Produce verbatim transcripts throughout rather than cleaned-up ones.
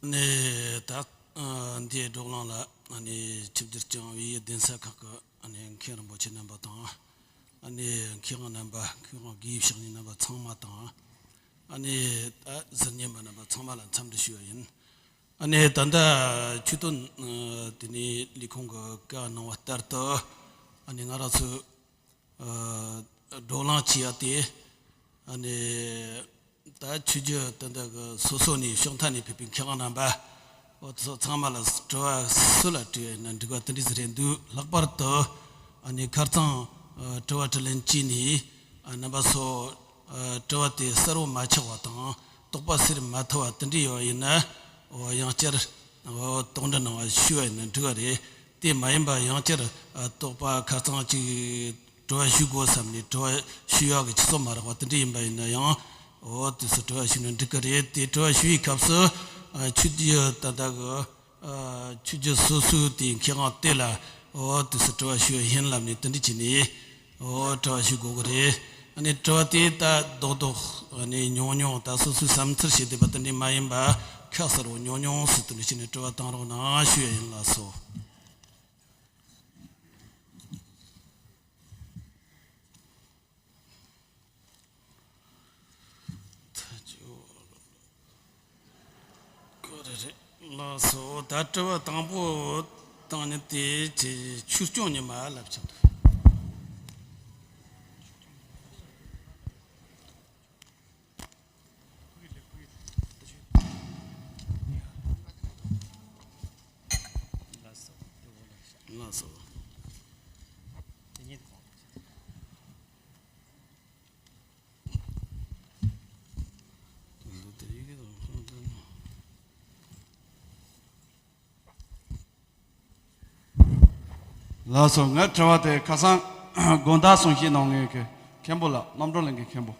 ནས་ད་ཨ་འདིའི་བགྲོ་གླེང་ལ་ཨ་ནི་ཆིབས་བསྒྱུར་བསྐྱངས་པའི་གདན་ས་ཁག་གི་ཨ་ནི་མཁན་རིན་པོ་ཆེ་རྣམ་པ་དང་། ཨ་ནི་མཁས་དབང་རྣམ་པ། མཁས་དབང་དགེ་བའི་བཤེས་གཉེན་རྣམ་པ་ཚང་མ་དང་། ཨ་ནི་ད་གཟིགས་ཉན་པ་རྣམ་པ་ཚང་མ་ལ་འཚམས་འདྲི་ཞུ་བ་ཡིན། ཨ་ནི་ད་ལྟ་ཆོས་དོན་ཨ་དེ་ནས་ལས་ཁུངས་ཀྱི་བཀའ་གནང་བ་ལྟར་དུ། ཨ་ནི་ང་རང་ཚོས་ཨ་བགྲོ་གླེང་བྱེད་ཡ་དེ། ཨ་ནི་ད་ཆོས་བརྒྱུད་དེ་འདྲ་གི་སོ་སོ་ནས་ཕྱོགས་མཐའ་ནས་ཕེབས་པའི་མཁས་དབང་རྣམ་པ། འོ་དེ་ཚོ་ཚང་མ་ལ་དྲི་བ་སུ་ལ་དྲིས་ན་འགྲིག་པ་དེ་འདྲ་ཟིག་རེད་འདུག་ལྷག་པར་དུ་ཨ་ནི་ཁ་རྩང་ཨ་དྲི་བ་དྲིས་ལན་བྱས་ནས། ཨ་རྣམ་པ་ཚོ་ཨ་དྲི་བ་དེ་གསལ་པོ་མ་ཆགས་པ་དང་། དོགས་པ་སེལ་མ་ཐུབ་པ་དེ་འདྲ་ཡོད་པ་ཡིན་ན། འོ་ཡང་བསྐྱར་འོ་དོགས་འདྲི་གནང་བ་ཞུ་བ་ཡིན་ན་འགྲིག་གི་རེད། དེ་མ་ཡིན་པ་ཡང་བསྐྱར་ཨ་དོགས་པ་ཁ་རྩང་ཅིག་དྲི་བ་ཞུ་དགོས་བསམ་ནས་དྲི་བ་ཞུ་ཡག་གི་ཆུ་ཚོད་མ་རག་པ་དེ་འདྲ་ཡིན་པ་ཡིན་ན་ཡང་། འོ་དེ་ཚོ་དྲི་བ་ཞུས་ན་འགྲིག་གི་རེད། དེ་དྲི་བ་ཞུ་ཡི་སྐབས་སུ་ཨ་ཆོས་བརྒྱུད་ད་ལྟ་གི་ཨ་ཆོས་བརྒྱུད་སོ་སོའི་དེ་མཁས་དབང་དེ་ལ། འོ་དེ་ཚོ་དྲི་བ་ཞུ་ཡ་ཡིན་ལབ་ནས་དེ་འདྲ་བྱས་ནས། འོ་དྲི་བ་ཞུ་དགོས་གི་རེད། ཨ་ནི་དྲི་བ་དེ་ད་རྡོག་རྡོག་ཨ་ནི་ཉུང་ཉུང་ད་སོ་སོའི་བསམ་ཚུལ་བཤད་བསྡད་པ་དེ་འདྲ་མ་ཡིན་པ། ཁ་གསལ་པོ་ཉུང་ཉུང་སུ་དེ་འདྲ་བྱས་ནས་དྲི་བ་བཏང་རོགས་གནང་ཞུ་ཡ་ཡིན། ལགས་སོ། ལགས་སོ། ད་དྲི་བ་དང་པོ་བཏང་ནི་དེ་ཆོས་སྐྱོང་ཉི་མ་ལབ་ཆོག་འདུག་ལགས་སོ། ལགས་སོ། ངའི་དྲི་བ་དེ་ཁ་སང་དགོང་དག་གསུང་བཤད་གནང་མཁན་གྱི་མཁན་པོ་ལགས། རྣམ་གྲོལ་གླིང་གི་མཁན་པོ།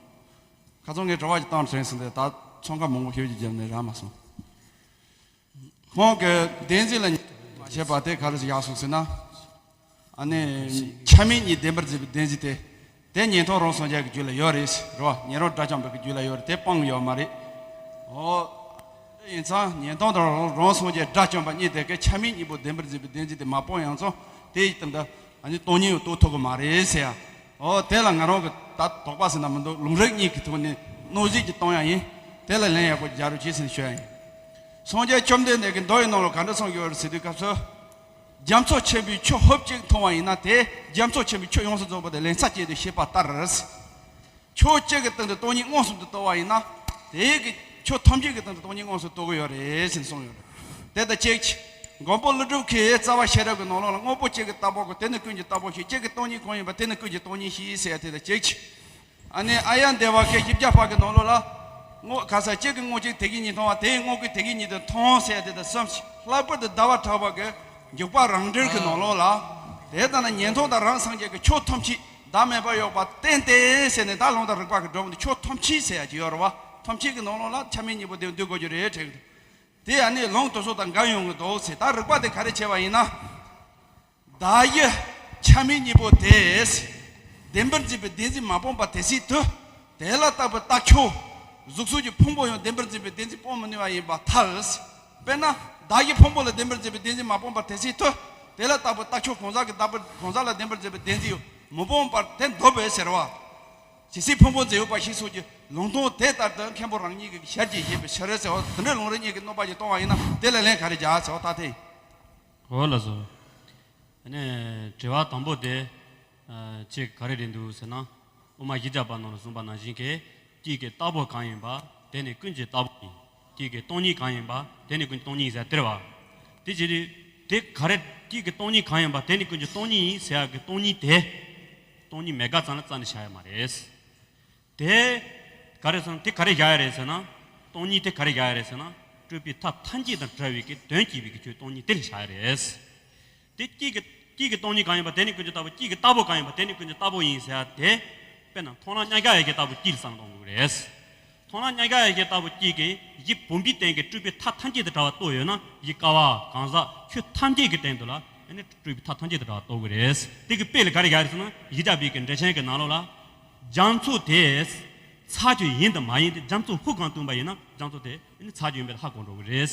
ཁ་སང་ངས་དྲི་བ་ཞིག་བཏང་དྲན་སོང་སྟེ། ད་ཚོང་ཁང་མང་པོ་ཞིག་བརྒྱབ་ནས་རག་མ་སོང་། ཁོང་གིས་བདེན་རྫུན་ལ་མ་བྱས་པ་དེ་ག་རེ་ཞིག་བཞག་སོང་ཟེར་ན། ཨ་ནི་ཆ་མེད་གཉིས་བདེན་པར་འཛིན་པའི་བདེན་རྫུན་དེ། དེ་ཉན་ཐོས་རང་སངས་རྒྱས་ཀྱི་རྒྱུད་ལ་ཡོད་རེད་ཟེར་བ། ཉན་རང་དགྲ་བཅོམ་པའི་རྒྱུད་ལ་ཡོད་རེད། དེ་སྤང་ཡོད་མ་རེད། འོ། དེ་ཡིན་ཙང་ཉན་ཐོས་དང་རང་སངས་རྒྱས་དགྲ་བཅོམ་པ་གཉིས་དེ་གའི་ཆ་མེད་གཉིས་པོ་བདེན་པར་འཛིན་པའི་བདེན་རྫུན་དེ་མ་སྤངས་ཡང་ཙང་། དེ་ཡིས་ད་ལྟ་ཨ་ནི་སྟོང་ཉིད་རྟོགས་ཐུབ་ཀྱི་མ་རེད་ཟེར་ཡ། འོ་དེ་ལ་ང་རང་གི་ད་དོགས་པ་ཟེར་ན་མི་འདུག་ལུང་རིགས་གཉིས་ཀྱི་ཐོག་ནས་གནོད་གཞི་ཅིག་གཏོང་ཡ་ཡིན། དེ་ལ་ལན་ཡག་པོ་རྒྱག་རོགས་བྱེད་ཟེར་ནས་ཞུ་ཡ་ཡིན། སངས་རྒྱས་བཅོམ་ལྡན་འདས་ཀྱིས་མདོ་ཡི་ནང་ལ་ག་འདྲ་གསུངས་ཡོད་རེད་ཟེར་དུས་སྐབས་སུ། རྒྱ་མཚོ་ཆེན་པོའི་ཆུ་ཧུབ་ཅིག་འཐུང་བ་ཡིན་ན། དེས་རྒྱ་མཚོ་ཆེན་པོའི་ཆུ་ཡོངས་སུ་རྫོགས་པ་དེ་ལན་ཚྭ་བཅད་དེ་བཞེས་པ་ལྟར། ཆོས་གཅིག་གི་སྟེང་དུ་སྟོང་ཉིད་མངོན་སུམ་དུ་རྟོགས་པ་ཡིན་ན། དེ་གི་ཆོས་ཐམས་ཅད་ཀྱི་སྟེང་དུ་སྟོང་ཉིད་མངོན་སུམ་རྟོགས་ཀྱི་ཡོད་རེད་ཟེར་ནས་གསུངས་ཡོད་རེད། དེ་དང་གཅིག་ཅིག་མགོན་པོ་ཀླུ་སྒྲུབ་ཀྱིས་རྩ་བ་ཤེས་རབ་ཀྱི་ནང་ལོགས་ལ། དངོས་པོ་གཅིག་གི་རྟག་པ་ཀུན། དེ་ནི་ཀུན་གྱི་རྟག་པ་ཞིག་གཅིག་གི་སྟོང་ཉིད་གང་ཡིན་པ། དེ་ནི་ཀུན་གྱི་སྟོང་ཉིད་ཞེས་ཟེར་ཡ་དེ་དང་གཅིག་ཅིག་ཨ་ནི་ཨཱརྱ་དེ་བ་ཀའི་བཞི་བརྒྱ་པ་གི་ནང་ལོགས་ལ། དངོས་ག་ས་གཅིག་གི་དངོས་གཅིག་དེ་གི་ཉིད་མཐོང་བ། དེ་ཡི་དངོས་ཀུན་དེ་གི་ཉིད་དུ་མཐོང་ཟེར་ཡ་དེ་དང་གསུམ་ཅིག་ལྷག་པར་དུ་ཟླ་བ་གྲགས་པ་གི་འཇུག་པ་རང་འགྲེལ་གྱི་ནང་ལོགས་ལ། དེ་ལྟ་ན་ཉན་ཐོས་དང་རང་སངས་རྒྱས་ཀྱི་ཆོས་ཐམས་ཅད་བདག་མེད་པར་ཡོད་པར་བསྟན་ཏེ་ཟེར་ནས། ད་ལུང་དང་རིགས་པ་གི་སྒྲོམ་དུ་ཆོས་ཐམས་ཅད་ཟེར་ཡ་ཅིག་ཡོད་རེད་བ། ཐམས་ཅད་ཀྱི་ནང་ལོགས་ལ་ཆ་མེད་གཉིས་པོ་དེ་འདུས་དགོས་རྒྱུ་རེད་དྲན་གྱི་འདུག་དེ་ཨ་ནི་ལུང་དེ་ཚོ་དང་འགལ་ཡོང་གི་འདུག་ཟེར། ད་རིགས་པ་དེ་ག་རེ་བྱས་པ་ཡིན་ན། བདག་གི་ཆ་མེད་གཉིས་པོ་དེས་བདེན་པར་འཛིན་པའི་བདེན་འཛིན་མ་སྤངས་པ་དེ་སྲིད་དུ། དེ་ལ་བརྟགས་པའི་རྟགས་ཁྱོད་གཟུགས་གསོམ་གྱི་ཕུང་པོ་ཡང་བདེན་པར་འཛིན་པའི་བདེན་འཛིན་སྤོང་མི་ནུས་པ་ཡིན་པར་ཐལ། དཔེར་ན་བདག་གི་ཕུང་པོ་ལ་བདེན་པར་འཛིན་པའི་བདེན་འཛིན་མ་སྤངས་པ་དེ་སྲིད་དུ། དེ་ལ་བརྟགས་པའི་རྟགས་ཁྱོད་གང་ཟག་གི་བདག་པོ་གང་ཟག་ལ་བདེན་པར་འཛིན་པའི་བདེན་འཛིན་ཡང་མི་སྤོང་བར་དེ་འདོད་པས་ཟེར་བ། ཇི་སྲིད་ཕུང་པོ་འཛིན་ཡོད་པ་ཞིག་སོགས་ཀྱི་ལུང་དོན་དེ་ལྟར་དུ་མཁན་པོ་རང་ཉིད་ཀྱིས་ཞལ་གྱིས་བཞེས་པའི་ཕྱིར་ཟེར་བ། དེ་འདྲའི་ལུང་རིགས་གཉིས་ཀྱི་གནོད་པ་ཞིག་གཏོང་བ་ཡིན་ན། དེ་ལ་ལན་ག་རེ་རྒྱག་ཟེར་བ་ད་དེ། འོ་ལགས་སོ། ཨ་ནི་དྲི་བ་དང་པོ་དེ་ཨ་ཅིག་ག་རེ་རེད་འདུག་ཟེར་ན། དབུ་མ་བཞི་བརྒྱ་པ་ནང་ལ་གསུངས་པ་ནང་བཞིན་གྱི། དཀྱིལ་གྱི་རྟག་པ་གང་ཡིན་པ། དེ་ནི་ཀུན་གྱི་རྟག་པ་ཡིན། དཀྱིལ་གྱི་སྟོང་ཉིད་གང་ཡིན་པ། དེ་ནི་ཀུན་གྱི་སྟོང་ཉིད་ཟེར་དེ་རེད་བ། དེ་ཅི་རེད། དེ་ག་རེ། དཀྱིལ་གྱི་སྟོང་ཉིད་གང་ཡིན་པ། དེ་ནི་ཀུན་གྱི་སྟོང་ཉིད་ཡིན་ཟེར་ཡག་གི་སྟོང་ཉིད་དེ། སྟོང་ཉིད་མེད་དགག་ཙམ་ལ་རྩ་ནས་བཞག་ཡ་མ་རེད། དེ་ག་རེ་ཟེར་ན། དེ་ག་རེ་བཞག་ཡ་རེད་ཟེར་ན། སྟོང་ཉིད་དེ་ག་རེ་བཞག་ཡ་རེད་ཟེར་ན། སྤྲོས་པའི་མཐའ་ཐམས་ཅད་དང་བྲལ་བའི་གི་དོན་སྐྱེད་པའི་གི་ཆོས་སྟོང་ཉིད་དེ་ལ་བཞག་ཡ་རེད། དེ་དཀྱིལ་གྱི། དཀྱིལ་གྱི་སྟོང་ཉིད་གང་ཡིན་པ། དེ་ནི་ཀུན་གྱི་རྟག་པ། དཀྱིལ་གྱི་རྟག་པ་གང་ཡིན་པ། དེ་ནི་ཀུན་གྱི་རྟག་པ་ཡིན་ཟེར་ཡ་དེ། དཔེར་ན་མཐོང་སྣང་མཉམ་གཞག་ཡོད་ཀྱི་རྟག་པ་དཀྱིལ་ལ་བསམ་བློ་གཏོང་དགོས་ཀྱི་རེད། མཐོང་སྣང་མཉམ་གཞག་ཡོད་ཀྱི་རྟག་པ་དཀྱིལ་གྱི་གཞི་བུམ་པའི་སྟེང་གི་སྤྲོས་པའི་མཐའ་ཐམས་ཅད་དང་བྲལ་བ་རྟོགས་ཡོད་ན། གཞི་ཀ་བ་གང་ཟག་ཆོས་ཐམས་ཅད་ཀྱི་སྟེང་དུ་ལ་ཨ་ནི་སྤྲོས་པའི་མཐའ་ཐམས་ཅད་དང་བྲལ་བ་རྟོགས་ཀྱི་རེད། དེ་གི་དཔེ་ལ་ག་རེ་རྒྱག་རེད་ཟེར་ན། བཞི་བརྒྱ་པའི་གི་འགྲེལ་ཆེན་གྱི་ནང་ལོགས་ལ། རྒྱ་མཚོ་དེ་ཚྭ་ཁྱོད་ཡིན་དང་མ་ཡིན་ཏེ། རྒྱ་མཚོ་ཧུབ་གང་བཏུང་བ་ཡིན་ན། རྒྱ་མཚོ་དེ་ཨ་ནི་ཚྭ་ཁྱོད་ཡིན་པ་ཧ་གོ་འགྲོ་གི་རེད།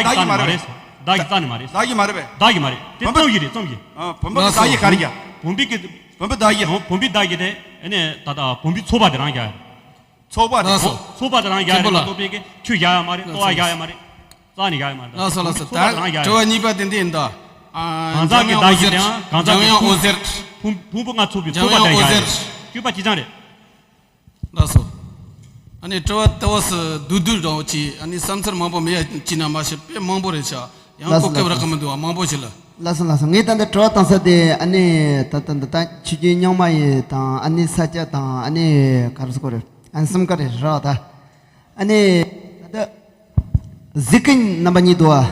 བདག་གི་རྩ་ནས་མ་རེད། བདག་གི་རྩ་ནས་མ་རེད། བདག་གི་མ་རེད་པས། བདག་གི་མ་རེད། དེ་བུམ་པ་རྩོམ་གྱི་རེད། རྩོམ་གྱི། ཨ། བུམ་པ་གི་བདག་གི་ག་རེ་རྒྱག་བུམ་པའི་གི། བུམ་པའི་བདག་གི། བུམ་པའི་བདག་གི་དེ། ཨ་ནི་ད་ལྟ་བུམ་པའི་ཚོགས་པ་དེ་རང་རྒྱག་ཚོགས་པ་དེ། ལགས་སོ། ཚོགས་པ་དེ་རང་རྒྱག་རེད། མ་གཏོགས་པའི་གི་ཆོས་རྒྱག་ཡ་མ་རེད། ལྟོ་བ་རྒྱག་ཡ་མ་རེད། རྩ་ནས་རྒྱག་ཡ་མ་རེད། ལགས་སོ། ལགས་སོ། ཚོགས་པ་དེ་རང་རྒྱག་ཡ། དྲི་བ་གཉིས་པ་དེ་འདི་ཡིན་ད། གང་ཟག་གི་བདག་གི་དེའང་གང་ཟག་གི་འཇམ་དབྱངས་འོད་ཟེར། བུམ་བུམ་པ་ལྔ་ཚོགས་པའི་ཚོགས་པ་དེ་རང་རྒྱག་ཡ་རེད། འོད་ཟེར། སྤྱོད་པ་གཅིག་རྐྱང་རེད། ལགས་སོ། ཨ་ནི་དྲི་བ་ལྟ་བ་སུ་བསྡུས་བསྡུས་རང་ཅིག་ཨ་ནི་བསམ་ཚུལ་མང་པོ་མེད་ཡ་ཅིག་ན་མ་ཤེས་པས་མང་པོ་རེད་ཤག་ཡང་ལགས་སོ། གོ་སྐབས་ལགས་རག་གི་མི་འདུག་ཨ། མང་པོ་ཞིག་ལ། ལགས་སོ། ལགས་སོ། ངས་ད་ལྟ་དྲི་བ་བཏང་ས་དེ་ཨ་ནི་ད་ལྟ་འདི་ལྟ་ཆོས་བརྒྱུད་རྙིང་མ་ཡི་དང་ཨ་ནི་ས་སྐྱ་དང་ཨ་ནི་ག་རེ་ཟེར་དགོས་རེད། ཨ་ནི་གསུམ་ཀ་རེད་ར་བ་ད། ཨ་ནི་ད་ལྟ་གཟུགས་སྐུ་རྣམ་པ་གཉིས་འདུག་བ།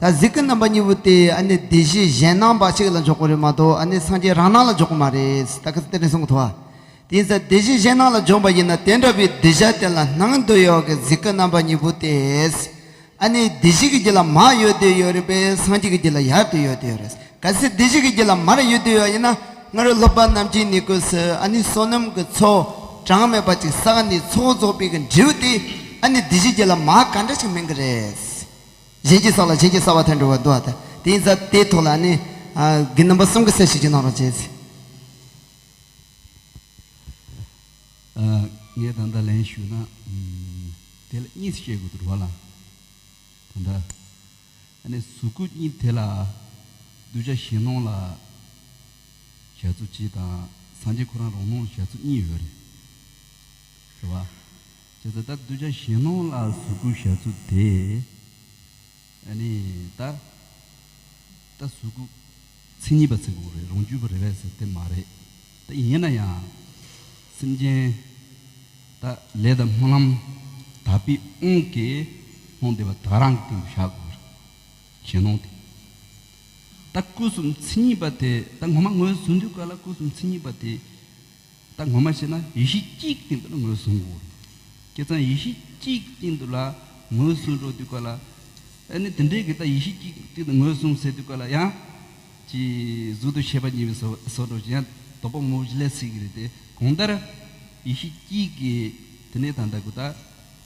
ད་གཟུགས་སྐུ་རྣམ་པ་གཉིས་པོ་དེ་ཨ་ནི་སྡེ་བཞི་གཞན་སྣང་འབའ་ཞིག་ལ་འཇོག་དགོས་རེད་མ་གཏོགས་ཨ་ནི་སངས་རྒྱས་རང་སྣང་ལ་འཇོག་གི་མ་རེད། ད་ག་ཚོད་དེ་འདྲ་གསུང་གི་འདུག་བ། དེ་ཡིན་ཙང་སྡེ་བཞི་གཞན་སྣང་ལ་འཇོག་པ་ཡིན་ན་དེ་འདྲ་བའི་གདུལ་བྱ་དེ་ལ་སྣང་དུ་ཡོད་ཀྱི་གཟུགས་སྐུ་རྣམ་པ་གཉིས་པོ་དེ། ཨ་ནི་བདེ་གཤེགས་ཀྱི་རྒྱུད་ལ་མར་ཡོད་དུ་ཡོད་རེད་པས། སངས་རྒྱས་ཀྱི་རྒྱུད་ལ་ཡར་དུ་ཡོད་དུ་ཡོད་རེད། གལ་སྲིད་བདེ་གཤེགས་ཀྱི་རྒྱུད་ལ་མར་ཡོད་དུ་ཡོད་ཡིན་ན། སྔར་སློབ་པ་རྣམས་ཀྱིས་ནི་སྐུ་སུ་ཨ་ནི་བསོད་ནམས་ཀྱི་ཚོགས་གྲངས་མེད་པ་ཅིག་བསགས་ནས་ཚོགས་རྫོགས་པའི་གི་འབྲས་བུ་དེ་ཨ་ནི་བདེ་གཤེགས་རྒྱུད་ལ་མར་ག་འདྲ་ཞིག་སྨིན་གི་རེད། གཞན་གྱིས་བསགས་ལ་གཞན་གྱིས་བསགས་པ་དང་འདྲ་བ་འདུག་ཨ། ད་དེ་ཡིན་ཙང་དེའི་ཐོག་ལ་ཨ་ནི་ཨ་དགེ་འདུན་པ་གསུམ་གྱིས་གསལ་བཤད་ཅིག་གནང་རོགས་བྱས། ཨ། ངས་ད་ལྟ་ལན་ཞུས་ན། ཨམ། དེ་ལ་གཉིས་སུ་བཤད་དགོས་འདུག་བ་ལ། ད་ལྟ་ཨ་ནི་གཟུགས་སྐུ་གཉིས་དེ་ལ་གདུལ་བྱ་གཞན་སྣང་ལ་བཞག་ཚུལ་གཅིག་དང་སངས་རྒྱས་ཁོ་རང་རང་སྣང་ལ་བཞག་ཚུལ་གཉིས་ཡོད་རེད། རེད་བ། བྱས་ཙང་ད་གདུལ་བྱ་གཞན་སྣང་ལ་གཟུགས་སྐུ་བཞག་ཚུལ་དེ། ཨ་ནི་ད་ད་གཟུགས་སྐུ་མཚན་ཉིད་པ་ཟེར་དགོས་རེད། རང་རྒྱུད་པ་རེད་པས་ཟེར་དེ་མ་རེད། ད་ཡིན་ན་ཡང་སེམས་ཅན་ད་ལས་དང་སྨོན་ལམ་དག་པའི་དབང་གིས་སྣང་བདེ་བ་དག་རང་གི་སྟེང་དུ་བཞག་དགོས་རེད། གཞན་སྣང་དེ། ད་སྐུ་གསུམ་མཚན་ཉིད་པ་དེ་ད་ངོ་མ་ངོས་བཟུང་དུས་ག་ལ་སྐུ་གསུམ་མཚན་ཉིད་པ་དེ། ད་ངོ་མ་བཤད་ན་ཡེ་ཤེས་གཅིག་སྟེང་དུ་ངོས་བཟུང་དགོས། བྱས་ཙང་ཡེ་ཤེས་གཅིག་སྟེང་དུ་ལ་ངོས་བཟུང་འགྲོ་དུས་ག་ལ། ཨ་ནི་དེ་འདྲའི་གི་ད་ཡེ་ཤེས་གཅིག་སྟེང་དུ་ངོས་བཟུང་ཟེར་དུས་ག་ལ་ཡང་། ཅི། གཟུགས་དང་ཤེས་པ་གཉིས་པའི་སོ་སོ་འགྲོ་ཅི་ཡང་དོགས་པ་མང་པོ་ཞིག་སླེབས་སྲིད་ཀྱི་རེད་དེ། གང་ལྟར་ཡེ་ཤེས་གཅིག་གི་དེ་ནས་ད་ལྟ་གུ་ད།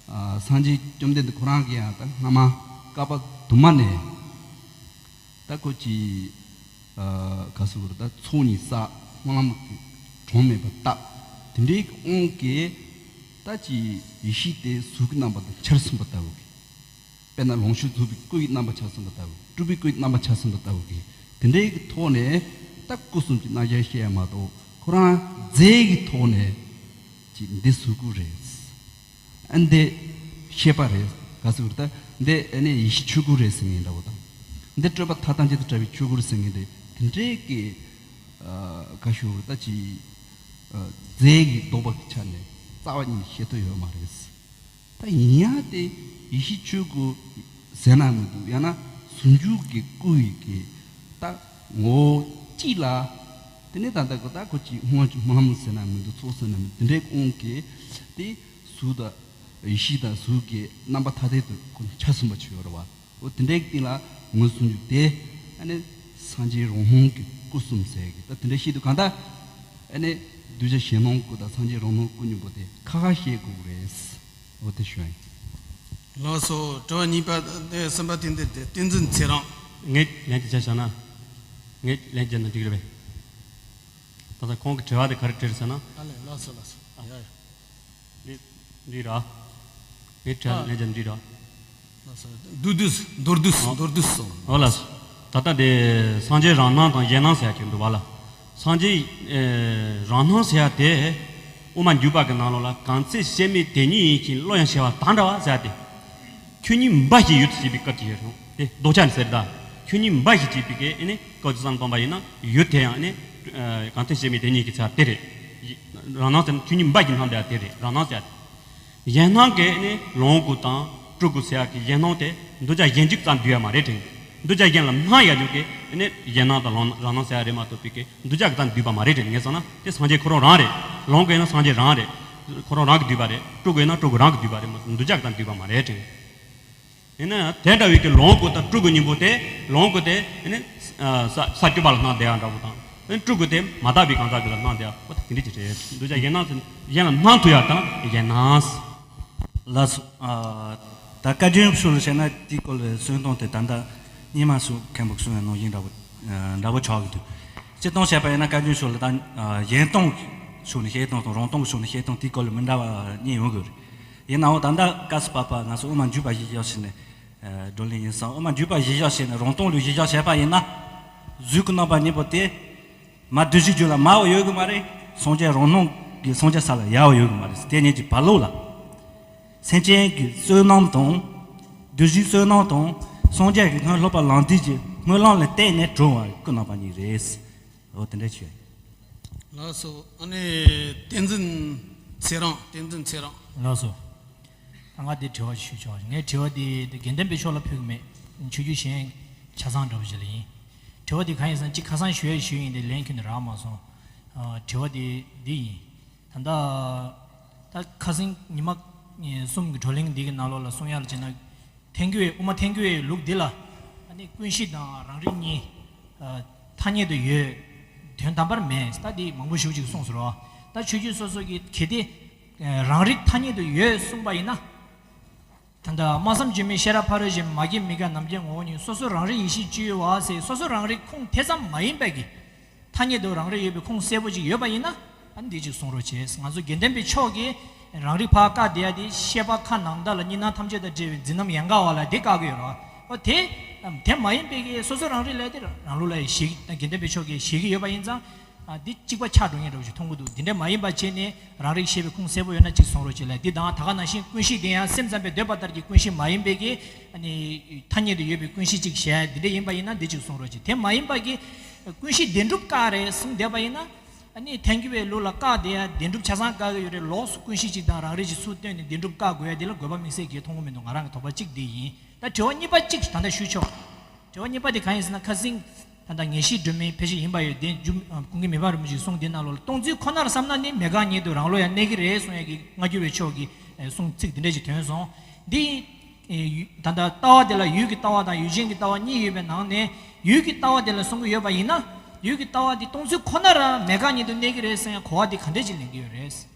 ཨ། སངས་རྒྱས་བཅོམ་ལྡན་འདས་ཁོ་རང་གི་ཡང་ད་སྔ་མ་བསྐལ་པ་དུ་མ་ནས། ད་ཁོ་ཅི། ཨ། ག་ཟེར་དགོས་རེད། ད་ཚོགས་གཉིས་བསགས། སྨོན་ལམ་གྱི་གྲངས་མེད་པ་བཏབ། དེ་འདྲའི་གི་དབང་གིས་ད་ཅི་ཡེ་ཤེས་དེ་གཟུགས་ཀྱི་རྣམ་པ་དང་འཆར་སོང་བ་ལྟ་བུ་གི། དཔེར་ན་ལོངས་སྤྱོད་རྫོགས་པའི་སྐུ་ཡི་རྣམ་པ་འཆར་སོང་བ་ལྟ་བུ། སྤྲུལ་པའི་སྐུ་ཡི་རྣམ་པ་འཆར་སོང་བ་ལྟ་བུ་གི། དེ་འདྲའི་གི་ཐོག་ནས་ད་སྐུ་གསུམ་གྱི་རྣམ་གཞག་བཤད་ཡ་མ་གཏོགས། ཁོ་རང་རྫས་ཀྱི་ཐོག་ནས་ཅི་འདི་གཟུགས་སྐུ་རེད། ཨ། འདི་ཤེས་པ་རེད། ག་ཟེར་དགོས་རེད། ད་འདི་ཨ་ནི་ཡེ་ཤེས་ཆོས་སྐུ་རེད་ཟེར་མཁན་འདྲ་བོ་དང་། འདི་སྤྲོས་པ་མཐའ་དག་ཅན་དུ་བྲལ་བའི་ཆོས་སྐུ་རེད་ཟེར་མཁན་དེ། དེ་འདྲའི་གི། ཨ། ག་ཞུ་དགོས་རེད། ད་ཅི། ཨ། རྫས་ཀྱི་ལྡོག་པ་གི་ཆ་ནས་རྩ་བ་ཉིད་ནས་བཤད་ཐུབ་ཡོད་མ་རེད། ད་ཡིན་ཡང་དེ་ཡེ་ཤེས་ཆོས་སྐུ་ཟེར་ན་མི་འདུག་ཡང་ན་ཟུང་འཇུག་གི་སྐུ་ཡི་གི་ད་ངོ་བོ་གཅིག་ལ། དེ་ནས་ད་ལྟ་གོ་ད་ཁོ་ཅིག་སྔོན་གྱི་སྨོན་ལམ་ཟེར་ན་མི་འདུག་ཚོགས་ཟེར་ན་མི་འདུག་དེ་འདྲའི་དབང་གིས་དེ་གཟུགས་དང་ཡེ་ཤེས་དང་གཟུགས་ཀྱི་རྣམ་པ་ཐ་དད་དུ་ཁོ་འཆར་སོང་བ་ཅིག་ཡོད་རེད་བ། འོ་དེ་འདྲའི་སྟེང་ལ་ངོས་བཟུང་རྒྱུ་དེ། ཨ་ནི་སངས་རྒྱས་རང་སྣང་གི་སྐུ་གསུམ་ཟེར་གི་ད་དེ་འདྲ་བཤད་དུས་གང་ལྟར། ཨ་ནི་གདུལ་བྱ་གཞན་སྣང་སྐུ་དང་སངས་རྒྱས་རང་སྣང་སྐུ་གཉིས་པོ་དེ་ཁ་ཁ་བཤད་དགོས་རེད། འོ་དེ་ཞུ་ཡིན། ལགས་སོ། དྲི་བ་གཉིས་པ་དེ་གསུམ་པ་དེ་འདི་དེ་བསྟན་འཛིན་ཚེ་རིང་། ངས་ལན་དེ་བྱས་བཞག་ན། ངས་ལན་བརྒྱབ་ན་འགྲིག་རེད་པས། ད་ལྟ་ཁོང་གི་དྲི་བ་དེ་ག་རེ་དྲིས་ཟེར་ན། ཨ་ལས་ལགས་སོ་ལགས་སོ། ཡ་ཡ། འདི་འདི་ར། ངས་དྲི་བ་ལན་བརྒྱབ་འདི་ར། ལགས་སོ། མདོར་བསྡུས་མདོར་བསྡུས་ཨོ། མདོར་བསྡུས་སོ། ཨོ་ལགས་སོ། ད་ལྟ་དེ་སངས་རྒྱས་རང་སྣང་དང་གཞན་སྣང་ཟེར་ཡ་ཅིག་འདུག་བ་ལ། སངས་རྒྱས་ཨེ་རང་སྣང་ཟེར་ཡ་དེ་དབུ་མ་འཇུག་པ་གི་ནང་ལོགས་ལ་གང་ཚེ་སྐྱེ་མེད་དེ་ཉིད་ཡིན་ཞིང་བློ་ཡང་བྱེ་བ་དག་འདྲ་བ་ཟེར་ཡ་དེ། ཁྱོད་ཉིད་འབའ་ཞིག་ཡོད་དུ་བྱེད་པའི་སྐབས་ཀྱི་ཡོད་རུང་དེ་ལྡོག་ཆ་ནི་ཟེར་ད། ཁྱོད་ཉིད་འབའ་ཞིག་བྱེད་པའི་གི་ཨེ་ནི་སྐབས་ཀྱི་བསམ་སྟོང་པ་ཡིན་ན་ཡོད་དེ་ཡང་ཨེ་ནི་གང་ཚེ་སྐྱེ་མེད་དེ་ཉིད་ཀྱི་ཚེ་དེ་རེད། རང་སྣང་ཟེར་ན་ཁྱོད་ཉིད་འབའ་ཞིག་སྣང་བསྡད་དེ་རེད་རང་སྣང་ཟེར་ཡ་དེ། གཞན་སྣང་གི་ནི་ལོངས་སྐུ་དང་སྤྲུལ་སྐུ་ཟེར་ཡག་གི་གཞན་སྣང་དེ་འདུས་བྱ་གཞན་གཅིག་ཙམ་འདུས་ཡ་མ་རེད་དྲན། འདུས་བྱ་གཞན་ལ་སྣང་ཡ་ཡོད་ཀི་ནི་གཞན་སྣང་དང་ལོངས་རང་སྣང་ཟེར་ཡ་རེད་མ་གཏོགས་པའི་གི་འདུས་བྱ་གི་ཙམ་འདུས་པ་མ་རེད་དྲན་ངས་བསམ་ན་དེ་སངས་རྒྱས་ཁོ་རང་རང་རེད། ལོངས་སྐུ་ཡིན་ན་སངས་རྒྱས་རང་རེད། ཁོ་རང་རང་གི་འདུས་པ་རེད། སྤྲུལ་སྐུ་ཡིན་ན་སྤྲུལ་སྐུ་རང་གི་འདུས་པ་རེད་མ་གཏོགས་འདུས་བྱ་གི་ཙམ་འདུས་པ་མ་རེད་དྲན། ཡིན་ན་ཡང་དེ་འདྲ་བའི་གི་ལོངས་སྐུ་དང་སྤྲུལ་སྐུ་གཉིས་པོ་དེ་ལོངས་སྐུ་དེ་ནི་ས་ས་བཅུ་པ་ལ་སྣང་བསྡད་ཡ་འདྲ་བོ་དང་། སྤྲུལ་སྐུ་དེ་མ་དག་པའི་གང་ཟག་དེ་ལ་སྣང་བསྡད་ཡ་ཁོ་ད་དེ་འདྲ་ཅིག་རེད། འདུས་བྱ་གཞན་སྣང་ཟེར་གཞན་ལ་སྣང་ཐུབ་ཡ་དང་གཞན་སྣང་། ལགས་སོ། ད་བཀའ་བརྒྱུད་ཕྱོགས་ལ་བཤད་ན་དེའི་སྐོར་ལ་གསུང་སྟངས་དེ་ད་ལྟ་རྙིང་མ་སོགས་མཁན་པོ་གསུང་བའི་ནང་བཞིན་འདྲ་བོ་འདྲ་བོ་ཆགས་ཀྱི་འདུག་སྤྱིར་བཏང་བཤད་པ་ཡིན་ན་བཀའ་བརྒྱུད་ཕྱོགས་ལ་ད་གཞན་སྟོང་ཕྱོགས་ནས་བཤད་སྟངས་དང་རང་སྟོང་ཕྱོགས་ནས་བཤད་སྟངས་དེའི་སྐོར་ལ་མི་འདྲ་བ་གཉིས་ཡོང་གི་རེད། ཡིན་ནའང་ད་ལྟ་སྐབས་སུ་བབ་པ་ང་ཚོ་དབུ་མ་འཇུག་པ་གཞི་བཞག་བྱས་ནས་བགྲོ་གླེང་ཡིན་ཙང་དབུ་མ་འཇུག་པ་གཞི་བཞག་བྱས་ནས་རང་སྟོང་ལུགས་གཞི་བཞག་བྱས་པ་ཡིན་ན། གཟུགས་ཀྱི་རྣམ་པ་གཉིས་པོ་དེ་མ་བདུད་བཞིའི་རྒྱུད་ལ་མར་ཡོད་གི་མ་རེད། སངས་རྒྱས་རང་སྣང་གི་སངས་རྒྱས་ས་ལ་ཡར་ཡོད་གི་མ་རེད། དེ་གཉིས་ཀྱི་བར་ལོགས་ལ། སེམས་ཅན་གྱི་བསོད་ནམས་དང་། བདུད་བཞིའི་བསོད་ནམས་དང་། སངས་རྒྱས་ཀྱི་སྔོན་སློབ་པ་ལམ་འདས་ཀྱི་སྨོན་ལམ་ལ་བརྟེན་ནས་བྱུང་བའི་སྐུ་རྣམ་པ་གཉིས་རེད། འོ་དེ་འདྲ་བྱས། ལགས་སོ། ཨ་ནི་བསྟན་འཛིན་ཚེ་རིང་། བསྟན་འཛིན་ཚེ་རིང་། ལགས་སོ། ད་ང་འདི་དྲི་བ་ཞུ་ཆོག་ངའི་དྲི་བ་འདི་དགེ་ལྡན་པའི་ཕྱོགས་ལ་ཕུལ་གི་མེད། ཆོས་བརྒྱུད་གཞན་ཆ་ཚང་འདྲ་པོ་ཞིག་ལ་ཡིན། དྲི་བ་འདི་གང་ཡིན་ཟེར་ན་གཅིག་ཁ་སང་ཞུ་ཡས་ཞུས་ཡིན་དེ་ལན་ཁྱོན་ནས་རག་མ་སོང་། ཨ་དྲི་བ་འདི་འདི་ཡིན། ད་ལྟ་ད་ཁ་སང་ཉི་མ་གསུམ་གྱི་བགྲོ་གླེང་འདི་གི་ནང་ལོགས་ལ་གསུང་ཡ་ལ་བྱས་ན། ཐལ་འགྱུར་བའི་དབུ་མ་ཐལ་འགྱུར་བའི་ལུགས་འདི་ལ་ཨ་ནི་ཀུན་གཞི་དང་རང་རིག་གཉིས་ཨ་ཐ་སྙད་དུ་ཡོད། དོན་དམ་པར་མེད། ད་འདི་མང་པོ་ཞིག་ཅིག་གསུངས་སོང་རོ། ད་ཆོས་བརྒྱུད་སོ་སོ་གི་གལ་ཏེ་ཨ་རང་རིག་ཐ་སྙད་དུ་ཡོད་གསུངས་པ་ཡིན་ན། ད་ལྟ་སྨྲ་བསམ་བརྗོད་མེད་ཤེས་རབ་ཕ་རོལ་ཕྱིན་མ་སྐྱེས་མི་འགག་ནམ་མཁའི་ངོ་བོ་ཉིད་སོ་སོ་རང་རིག་ཡེ་ཤེས་སྤྱོད་ཡུལ་བ་ཟེར་སོ་སོ་རང་རིག་ཁུངས་དེ་ཙམ་མ་ཡིན་པའི་གི་ཐ་སྙད་དུ་རང་རིག་ཡོད་པའི་ཁུངས་གསལ་པོ་ཅིག་ཡོད་པ་ཡིན་ན་ཨ་ནི་འདི་ཅིག་གསུང་རོགས་བྱེད། ང་ཚོ་དགེ་ལྡན་པའི་ཕྱོགས་ཀྱིས་རང་རིག་ཕར་བཀག་བསྡད་ཡ་དེ་ཤེས་པ་ཁ་ནང་ལྟ་ལ་གཉིས་སྣང་ཐམས་ཅད་དང་བྲལ་བའི་འཛིན་རྣམ་ཡན་ག་བ་ལ་དེ་བཀག་གི་ཡོད་རེད་བ། ཨོ་དེ་དེ་མ་ཡིན་པའི་གི་སོ་སོ་རང་རིག་ལས་དེ་རང་ལུགས་ལ་ཞེད་ཀྱི་དགེ་ལྡན་པའི་ཕྱོགས་ཀྱིས་ཞེད་ཀྱི་ཡོད་པ་ཡིན་ཙང་ཨ་འདི་གཅིག་པ་ཆགས་འགྲོ་ངེས་འདྲ་བོ་ཞིག་མཐོང་གི་འདུག་འདི་འདྲ་མ་ཡིན་པ་བྱས་ནས་རང་རིག་ཤེས་པའི་ཁུངས་གསལ་པོ་ཡོད་ན་གཅིག་གསུང་རོགས་བྱེད་ལ། འདི་དང་ད་ག་ནང་བཞིན་ཀུན་གཞི་དེ་ཡང་སེམས་ཙམ་པའི་འདོད་པ་ལྟར་གྱི་ཀུན་གཞི་མ་ཡིན་པའི་གི་ཨ་ནི་ཐ་སྙད་དུ་ཡོད་པའི་ཀུན་གཞི་གཅིག་བྱས་འདི་འདྲ་ཡིན་པ་ཡིན་ན་འདི་གཅིག་གསུང་རོགས་བྱེད། དེ་མ་ཡིན་པ་གི་ཀུན་གཞི་བདེན་གྲུབ་བཀག་རེད་གསུངས་བསྡད་པ་ཡིན་ན། ཨ་ནི་ཐལ་འགྱུར་བའི་ལུགས་ལ་བཀག་བསྡད་ཡ་བདེན་གྲུབ་ཆ་ཚང་བཀག་གི་ཡོད་རེད། ལོགས་སུ་ཀུན་གཞི་གཅིག་དང་རང་རིག་གཅིག་ཚུར་བཏོན་ནས་བདེན་གྲུབ་བཀག་དགོས་ཡ་འདི་ལ་དགོས་པ་དམིགས་བསལ་གྱི་མཐོང་གི་མི་འདུག་ང་རང་གི་དོགས་པ་གཅིག་འདི་ཡིན། ད་དྲི་བ་གཉིས་པ་གཅིག་ད་ལྟ་ཞུས་ཆོག་དྲི་བ་གཉིས་པ་དེ་གང་ཡིན་ཟེར་ན་ཁ་སང་ད་ལྟ་ངེས་ཤེས་སྒྲོན་མེའི་ཕལ་ཆེར་ཡིན་པ་ཡོད་དེ་རྒྱུ་ཀུན་མཁྱེན་མི་ཕམ་རིན་པོ་ཆེའི་གསུང་དེ་ནང་ལོགས་ལ་སྟོང་ཚུལ་ཁོ་ནར་བསམ་ན་ནི་མེད་དགག་ཉིད་དུ་རང་བློ་ཡང་གནས་ཀྱི་རེད་གསུང་ཡ་གི་སྔ་འགྱུར་བའི་ཕྱོགས་ཀྱི་གསུང་ཚིག་དེ་འདྲ་ཞིག་ཐོན་སོང་། འདི། ད་ལྟ་ལྟ་བ་དེ་ལ་ཡུལ་གྱི་ལྟ་བ་དང་ཡུལ་ཅན་གྱི་ལྟ་བ་གཉིས་ཡོད་པའི་ནང་ནས་ཡུལ་གྱི་ལྟ་བ་དེ་ལ་གསུང་གི་ཡོད་པ་ཡིན་ན་ཡུལ་གྱི་ལྟ་བ་དེ་སྟོང་ཚུལ་ཁོ་ན་རང་མེད་དགག་ཉིད་དུ་གནས་ཀྱི་རེད་ཟེར་ཡང་གོ་བ་དེ་ག་འདྲས་ཅིག་ལེན་གྱི་ཡོད་རེད།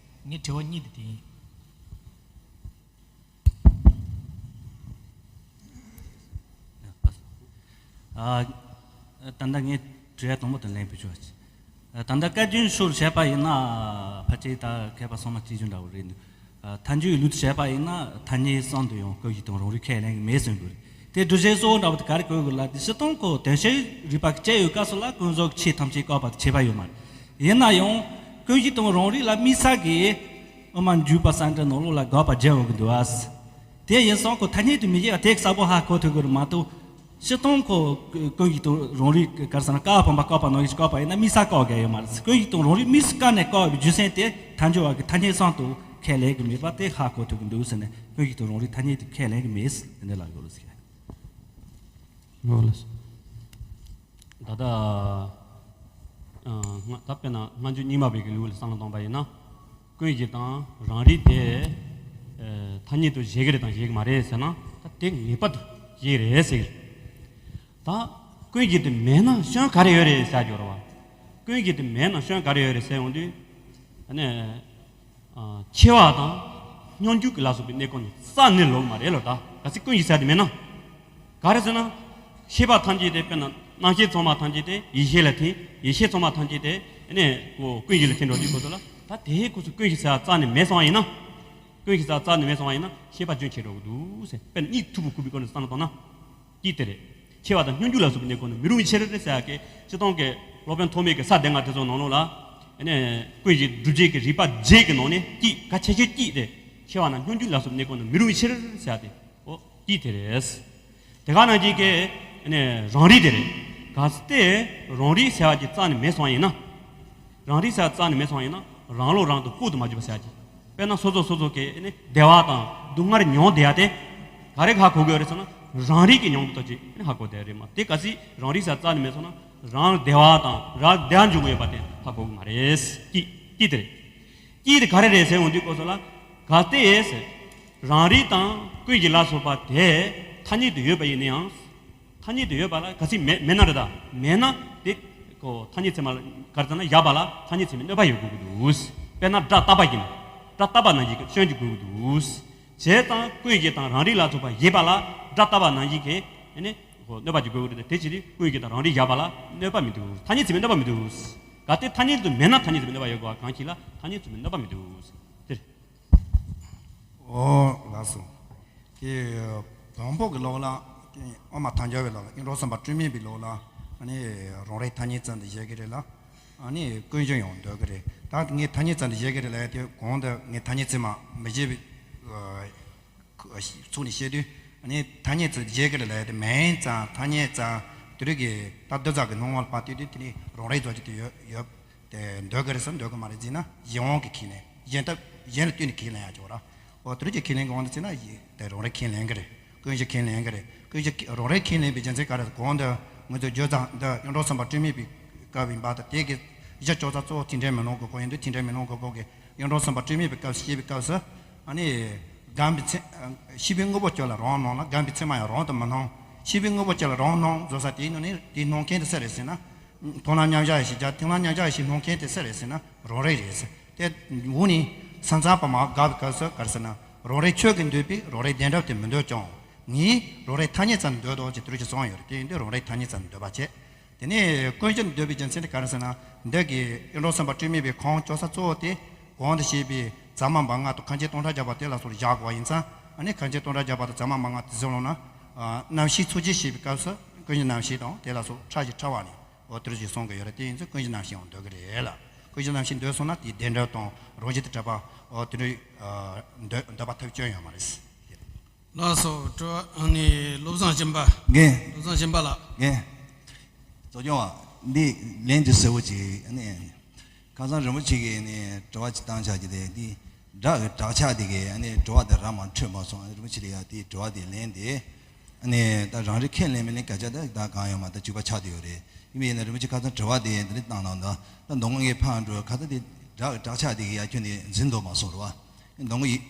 ངའི་དྲི་བ་གཉིས་དེ་དེ་ཡིན། ད་ལྟ་ངས་དྲི་བ་དང་པོ་དེ་ལན་ཕུལ་ཆོག་ད་ལྟ་བཀའ་བརྒྱུད་ཕྱོགས་བཤད་པ་ཡིན་ན་ཕལ་ཆེར་ད་མཁས་པ་ཚང་མ་གཅིག་གྱུར་འདྲ་བོ་རེད་འདུག་ཐལ་འགྱུར་ལུགས་བཤད་པ་ཡིན་ན་ཐ་སྙད་གསུམ་དུ་ཡང་ཀུན་གཞི་དང་རང་རིག་ཁས་ལེན་གྱི་མེད་གསུངས་དགོས་རེད། དེ་སྒྲུབ་བྱེད་གཙོ་བོ་འདྲ་བོ་དེ་ག་རེ་གོ་དགོས་ལ་དེ་སྤྱིར་བཏང་ཁོ་དོན་བྱེད་རིག་པ་གི་དཔྱད་ཡོད་སྐབས་སུ་ལ་ཀུན་རྫོབ་ཀྱི་ཆོས་ཐམས་ཅད་བཀག་པ་དེ་བྱེད་པ་ཡོད་མ་རེད། ཡིན་ན་ཡང་ཀུན་གཞི་དང་རང་རིག་ལ་དམིགས་བསལ་གྱི་དབུ་མ་འཇུག་པ་གསང་འགྲེལ་ནང་ལོགས་ལ་དགག་པ་བརྒྱབ་ཡོང་གི་འདུག་ཨ། དེ་ཡིན་སོང་ཁོ་ཐ་སྙད་དུ་མི་བཞེད་པ་དེ་གསལ་པོ་ཧ་གོ་ཐུབ་དགོས་རེད་མ་གཏོགས། སྤྱིར་བཏང་ཁོ་ཀུན་གཞི་དང་རང་རིག་ག་རེ་ཟེར་ན་བཀའ་བབས་པ་བཀག་པ་ནང་བཞིན་བཀག་པ་ཡིན་ན་དམིགས་བསལ་བཀག་དགོས་ཡོད་མ་རེད། ཀུན་གཞི་དང་རང་རིག་དམིགས་སུ་བཀར་ནས་བཀག་པའི་རྒྱུ་མཚན་དེ་ཐལ་འགྱུར་བ་གི་ཐ་སྙད་གསུམ་དུ་ཁས་ལེན་གྱི་མེད་པ་དེ་ཧ་གོ་ཐུབ་ཀྱི་འདུག་ཟེར་ནས་ཀུན་གཞི་དང་རང་རིག་ཐ་སྙད་དུ་ཁས་ལེན་གྱི་མེད་ཟེར་དེ་འདྲ་ལབ་དགོས་རེད་ཟེར། ལོ་ལགས་སོ། ད་ལྟ་ད་དཔེར་ན་སྔ་འགྱུར་རྙིང་མ་བའི་གི་ལུགས་ལ་བསམ་བློ་གཏོང་པ་ཡིན་ན། ཀུན་གཞི་དང་རང་རིག་དེ་ཐ་སྙད་དུ་བཞེད་ཀྱི་རེད་དང་བཞེད་ཀྱི་མ་རེད་ཟེར་ན་ད་དེ་ངེས་པར་དུ་བཞེད་རེད་ཟེར་གྱི་རེད། ད་ཀུན་གཞི་དེ་མེད་ན་སྐྱོན་ག་རེ་ཡོད་རེད་ཟེར་རྒྱུ་རེད་བ། ཀུན་གཞི་དེ་མེད་ན་སྐྱོན་ག་རེ་ཡོད་རེད་ཟེར་ཡོང་དུས། ཨ་ནི། ཨ། སྐྱེ་བ་དང་སྙོམས་འཇུག་གི་ལ་སོགས་པའི་གནས་སྐབས་ནི་རྩ་ནས་ལོག་མ་རེད་ལོ། ད་གལ་སྲིད་ཀུན་གཞི་ཟེར་དེ་མེད་ན། ག་རེ་ཟེར་ན། ཤེས་པ་ཐམས་ཅད་དེ་དཔེར་ན་རྣམ་ཤེས་ཚང་མ་ཐམས་ཅད་དེ་ཡེ་ཤེས་ལ་ཐིམ། ཡེ་ཤེས་ཚང་མ་ཐམས་ཅད་དེ་ཨ་ནི་ཀུན་གཞི་ལ་ཐིམ་འགྲོ་དུས་སྐབས་སུ་ལ། ད་དེའི་སྐབས་སུ་ཀུན་གཞི་ཟེར་བ་རྩ་ནས་མེད་སོང་བ་ཡིན་ན། ཀུན་གཞི་ཟེར་བ་རྩ་ནས་མེད་སོང་བ་ཡིན་ན་ཤེས་པ་རྒྱུན་ཆད་འགྲོ་གི་འདུག་ཟེར། དཔེར་ན་གཉིད་འཐུག་པ་ཁུག་པའི་སྐོར་ནས་བསམ་བློ་བཏང་ན། གཅིག་དེ་རེད། སྐྱེ་བ་དང་སྙོམས་འཇུག་ལ་སོགས་པའི་གནས་སྐབས་ནི་མི་རུང་བའི་ཕྱིར་ཟེར་ཡག་གི་སྤྱིར་བཏང་གི་སློབ་དཔོན་ཐོགས་མེད་ཀྱི་ས་སྡེ་ལྔ་དེ་ཚོའི་ནང་ལོགས་ལ། ཨ་ནི་ཀུན་གཞི་སྒྲུབ་བྱེད་ཀྱི་རིགས་པ་བརྒྱད་ཀྱི་ནང་ནས་གཅིག་གལ་ཆེ་ཤོས་གཅིག་དེ། སྐྱེ་བ་དང་སྙོམས་འཇུག་ལ་སོགས་པའི་གནས་སྐབས་ནི་མི་རུང་བའི་ཕྱིར་ཟེར་ཡག་དེ། འོ་གཅིག་དེ་རེད། དེ་ག་ནང་བཞིན་གྱི་ཨ་ནི་རང་རིག་དེ་རེད། གལ་སྲིད་རང་རིག་ཟེར་བ་ཅིག་རྩ་ནས་མེད་སོང་བ་ཡིན་ན། རང་རིག་ཟེར་བ་རྩ་ནས་མེད་སོང་བ་ཡིན་ན་རང་བློ་རང་དུ་ལྐོག་ཏུ་མ་གྱུར་པ་ཟེར་ཡག་ཅིག་དཔེར་ན་སོ་སོ་སོ་སོ་གི་ནི་བདེ་བ་དང་སྡུག་བསྔལ་མྱོང་བསྡད་ཡག་དེ། ག་རེ་ཧ་གོ་དགོས་རེད་ཟེར་ན། རང་རིག་གི་མྱོང་བ་ཐོག་ཅིག་ནི་ཧ་གོ་བསྡད་རེད་མ་གཏོགས། གལ་སྲིད་རང་རིག་ཟེར་རྩ་ནས་མེད་སོང་ན་རང་བདེ་བ་དང་རང་བདེ་བ་འབྱུང་གི་ཡོད་པ་དེ་ཧ་གོ་གི་མ་རེད། གཅིག་གཅིག་དེ་རེད། གཅིག་དེ་ག་རེ་རེད་ཟེར་ཡོང་དུས་སྐབས་སུ་ལ། གལ་ཏེ། རང་རིག་དང་ཀུན་གཞི་ལ་སོགས་པ་དེ་ཐ་སྙད་དུ་ཡོད་པ་ཡིན་ན་ཡང་། ཐ་སྙད་དུ་ཡོད་པ་ལ་གལ་སྲིད་མེད་མེད་ན་རེད་ད། མེད་ན་དེ་ཁོ་ཐ་སྙད་ཚད་མ་ག་རེ་ཟེར་ན་ཡོད་པ་ལ་ཐ་སྙད་ཚད་མའི་གནོད་པ་ཡོད་དགོས་ཀྱི་འདུག་དཔེར་ན་སྒྲ་རྟག་པ་ཡིན། སྒྲ་རྟག་པ་ནང་བཞིན་གྱི་སྐྱོན་གྱི་དགོས་ཀྱི་འདུག་བྱས་ཙང་ཀུན་གཞི་དང་རང་རིག་ལ་སོགས་པ་ཡོད་པ་ལ་སྒྲ་རྟག་པ་ནང་བཞིན་གྱི་ནི་ཁོ་གནོད་པ་གྱི་དགོས་ཀྱི་རེད་དེ། དེ་བྱེད་དུས་ཀུན་གཞི་དང་རང་རིག་ཡོད་པ་ལ་གནོད་པ་མི་འདུག་ཐ་སྙད་ཚད་མའི་གནོད་པ་མི་འདུག་གལ་ཏེ་ཐ་སྙད་དུ་མེད་ན་ཐ་སྙད་ཚད་མའི་གནོད་པ་ཡོད་དགོས་པ་གང་ཞིག་ལ་ཐ་སྙད་ཚད་མའི་གནོད་པ་མི་འདུག་དེ་རེད། ཨོ་ལགས་སོ། དེ་བོན་པོ་གི་ལུགས་ལ་དབུ་མ་ཐལ་འགྱུར་བའི་ལུགས་ལ་ཨིན་དྲོ་བསམ་པ་སྤྲོས་མེད་པའི་ལུགས་ལ་ཨ་ནི་རང་རིག་ཐ་སྙད་ཙམ་དུ་བཞེད་ཀྱི་རེད་ལ། ཨ་ནི་ཀུན་གཞི་ཡང་འདོད་ཀྱི་རེད། ད་ངས་ཐ་སྙད་ཙམ་དུ་བཞེད་ཀྱི་རེད་ལབ་ཡ་དེ་གོང་དུ་ངས་ཐ་སྙད་ཚད་མ་མི་བཞེད་པའི་ཚུལ་ནས་བཤད་དུས། ཨ་ནི་ཐ་སྙད་ཙམ་བཞེད་ཀྱི་རེད་ལབ་ཡ་དེ་མིང་ཙམ་ཐ་སྙད་ཙམ་དེ་རིགས་ཀྱི་ད་འདི་ཙམ་གྱི་སྣང་བ་ལ་བབས་དུས་དེ་ནི་རང་རིག་རྫོགས་ཀྱི་དེ་ཡོད་ཡོད། དེ་འདོད་ཀྱི་རེད་ཟེར་འདོད་ཀྱི་མ་རེད་ཟེར་ན་གཞན་དབང་གིས་ཁས་ལེན། གཞན་སྟོབས་གཞན་ལ་ལྟོས་ནས་ཁས་ལེན་ཡག་ཅིག་ཡོད་ར། འོ་དེ་རིགས་ཀྱི་ཁས་ལེན་གྱི་དབང་དུ་བྱས་ན་ཡིན་དེ་རང་རིག་ཁས་ལེན་གྱི་རེད། ཀུན་གཞི་ཁས་ལེན་གྱི་རེད། ཀུན་གཞི་རང་རིག་ཁས་ལེན་པའི་རྒྱུ་མཚན་ག་རེ་གོང་དུ་ངོས་ཚོས་བརྗོད་ཙང་འདི་ཨིན་དྲོ་བསམ་པ་སྤྲོས་མེད་པའི་སྐབས་ཡིན་པ་དང་དེ་གི་གཞི་བཅོལ་ས་གཙོ་བོ་ཐེག་ཕྲད་མེ་ལོང་གི་སྐོར་ཡིན་དུས་ཐེག་ཕྲད་མེ་ལོང་གི་སྐོར་གྱི་ཨིན་དྲོ་བསམ་པ་སྤྲོས་མེད་པའི་སྐབས་སུ་བཤད་པའི་སྐབས་སུ་ཨ་ནི་སྒོམ་པའི་ཚེ་ཤེས་པའི་དངོས་པོ་ཅིག་ལ་རང་སྣང་ལ་སྒོམ་པའི་ཚད་མ་ཡང་རང་དུ་མི་སྣང་། ཤེས་པའི་དངོས་པོ་ཅིག་ལ་རང་སྣང་བཟོ་ས་དེའི་ནང་ནས་དེའི་སྣང་མཁན་དེ་སུ་རེད་ཟེར་ན། མཐོང་ལམ་མཉམ་བཞག་ཡེ་ཤེས་བརྒྱ་མཐོང་ལམ་མཉམ་བཞག་ཡེ་ཤེས་སྣང་མཁན་དེ་སུ་རེད་ཟེར་ན་རང་རིག་རེད་ཟེར། དེ་འུ་ནི་ས་མཚམས་པ་མ་དགག་པའི་སྐབས་སུ་ག་རེ་ཟེར་ན་རང་རིག་ཁྱོད་ཀྱིས་འདོད་པའི་རང་རིག་བདེན་གྲུབ་དེ་མི་འདོད་ཀྱང་ངས་རང་རིག་ཐ་སྙད་ཙམ་འདོད་དོ་ཅེས་དེ་རུ་ཅིག་གསུངས་ཡོད་རེད། དེ་ཡིན་དུས་རང་རིག་ཐ་སྙད་ཙམ་འདོད་པ་བྱས། དེ་ནས་ཀུན་གཞི་འདོད་པའི་རྒྱུ་མཚན་དེ་ག་རེ་ཟེར་ན་འདི་གི་ཨིན་དྲོ་བསམ་པ་སྤྲོས་མེད་པའི་ཁུངས་བཅོལ་ས་གཙོ་བོ་དེ་གོང་དུ་བཤད་པའི་ཟབ་མོ་མན་ངག་དང་མཁན་ཆེན་སྟོང་ཕྲག་བརྒྱ་པ་དེ་ལ་སོགས་བཞག་དགོས་པ་ཡིན་ཙང་ཨ་ནི་མཁན་ཆེན་སྟོང་ཕྲག་བརྒྱ་པ་དང་ཟབ་མོ་མན་ངག་དེ་ཚོ་ལོངས་ན། རྣམ་བཤད་ཚིགས་བཅད་བཤད་པའི་སྐབས་སུ་ཀུན་གཞི་རྣམ་བཤད་དང་དེ་ལ་སོགས་ཕྲ་ཞིང་ཕྲ་བ་ནི། འོ་དེ་རུ་ཞིག་གསུང་གི་ཡོད་རེད། དེ་ཡིན་ཚེ་ཀུན་གཞི་རྣམ་བཤད་ཡང་འདོད་ཀྱི་རེད་ལ། ཀུན་གཞི་རྣམ་བཤད་འདོད་སོང་ན་དེའི་བདེན་གྲུབ་དང་རང་བཞིན་དང་བྲལ་བ་འོ་དེ་འདྲའི་འདོད་འདོད་པ་ཐོབ་སྐྱོན་ཡོད་མ་རེད། ལགས་སོ། དྲི་བ་ཨ་ནི་བློ་བཟང་སྦྱིན་པ། རྒན། བློ་བཟང་སྦྱིན་པ་ལགས། རྒན། གཙོ་སྐྱོང་བ་འདི་ལན་ཅིག་གསལ་བོ་ཅིག་ཨ་ནི། ཁ་སང་རིན་པོ་ཆེ་གིས་ནི་དྲི་བ་ཅིག་བཏང་བཞག་གི་རེད། འདི་སྒྲ་གི་བྲག་ཆ་དེ་གིས་ཨ་ནི་དྲི་བ་དེ་རག་མ་འཕྲོད་མ་སོང་། ཨ་ནི་རིན་པོ་ཆེ་ལ་ཡ་དེའི་དྲི་བ་དེ་ལན་དེ། ཨ་ནི་ད་རང་རིག་ཁས་ལེན་མིན་ལེན་སྐད་ཆ་ད་ད་གང་ཡོད་མ་ད་གཅིག་པ་ཆགས་བསྡད་ཡོད་རེད། ཡིན་པ་ཡིན་ན་རིན་པོ་ཆེ་ཁ་སང་དྲི་བ་དེ་འདི་འདྲ་བཏང་གནང་ད་ད་མདོ་སྔགས་ངས་ཕར་འགྲོ་ཁ་ད་དེ་སྒྲ་གི་བྲག་ཆ་དེ་གིས་ཡ་ཁྱོན་ནས་འཛིན་འདོད་མ་སོང་རེད་བ། མདོ་སྔགས་ཡིག་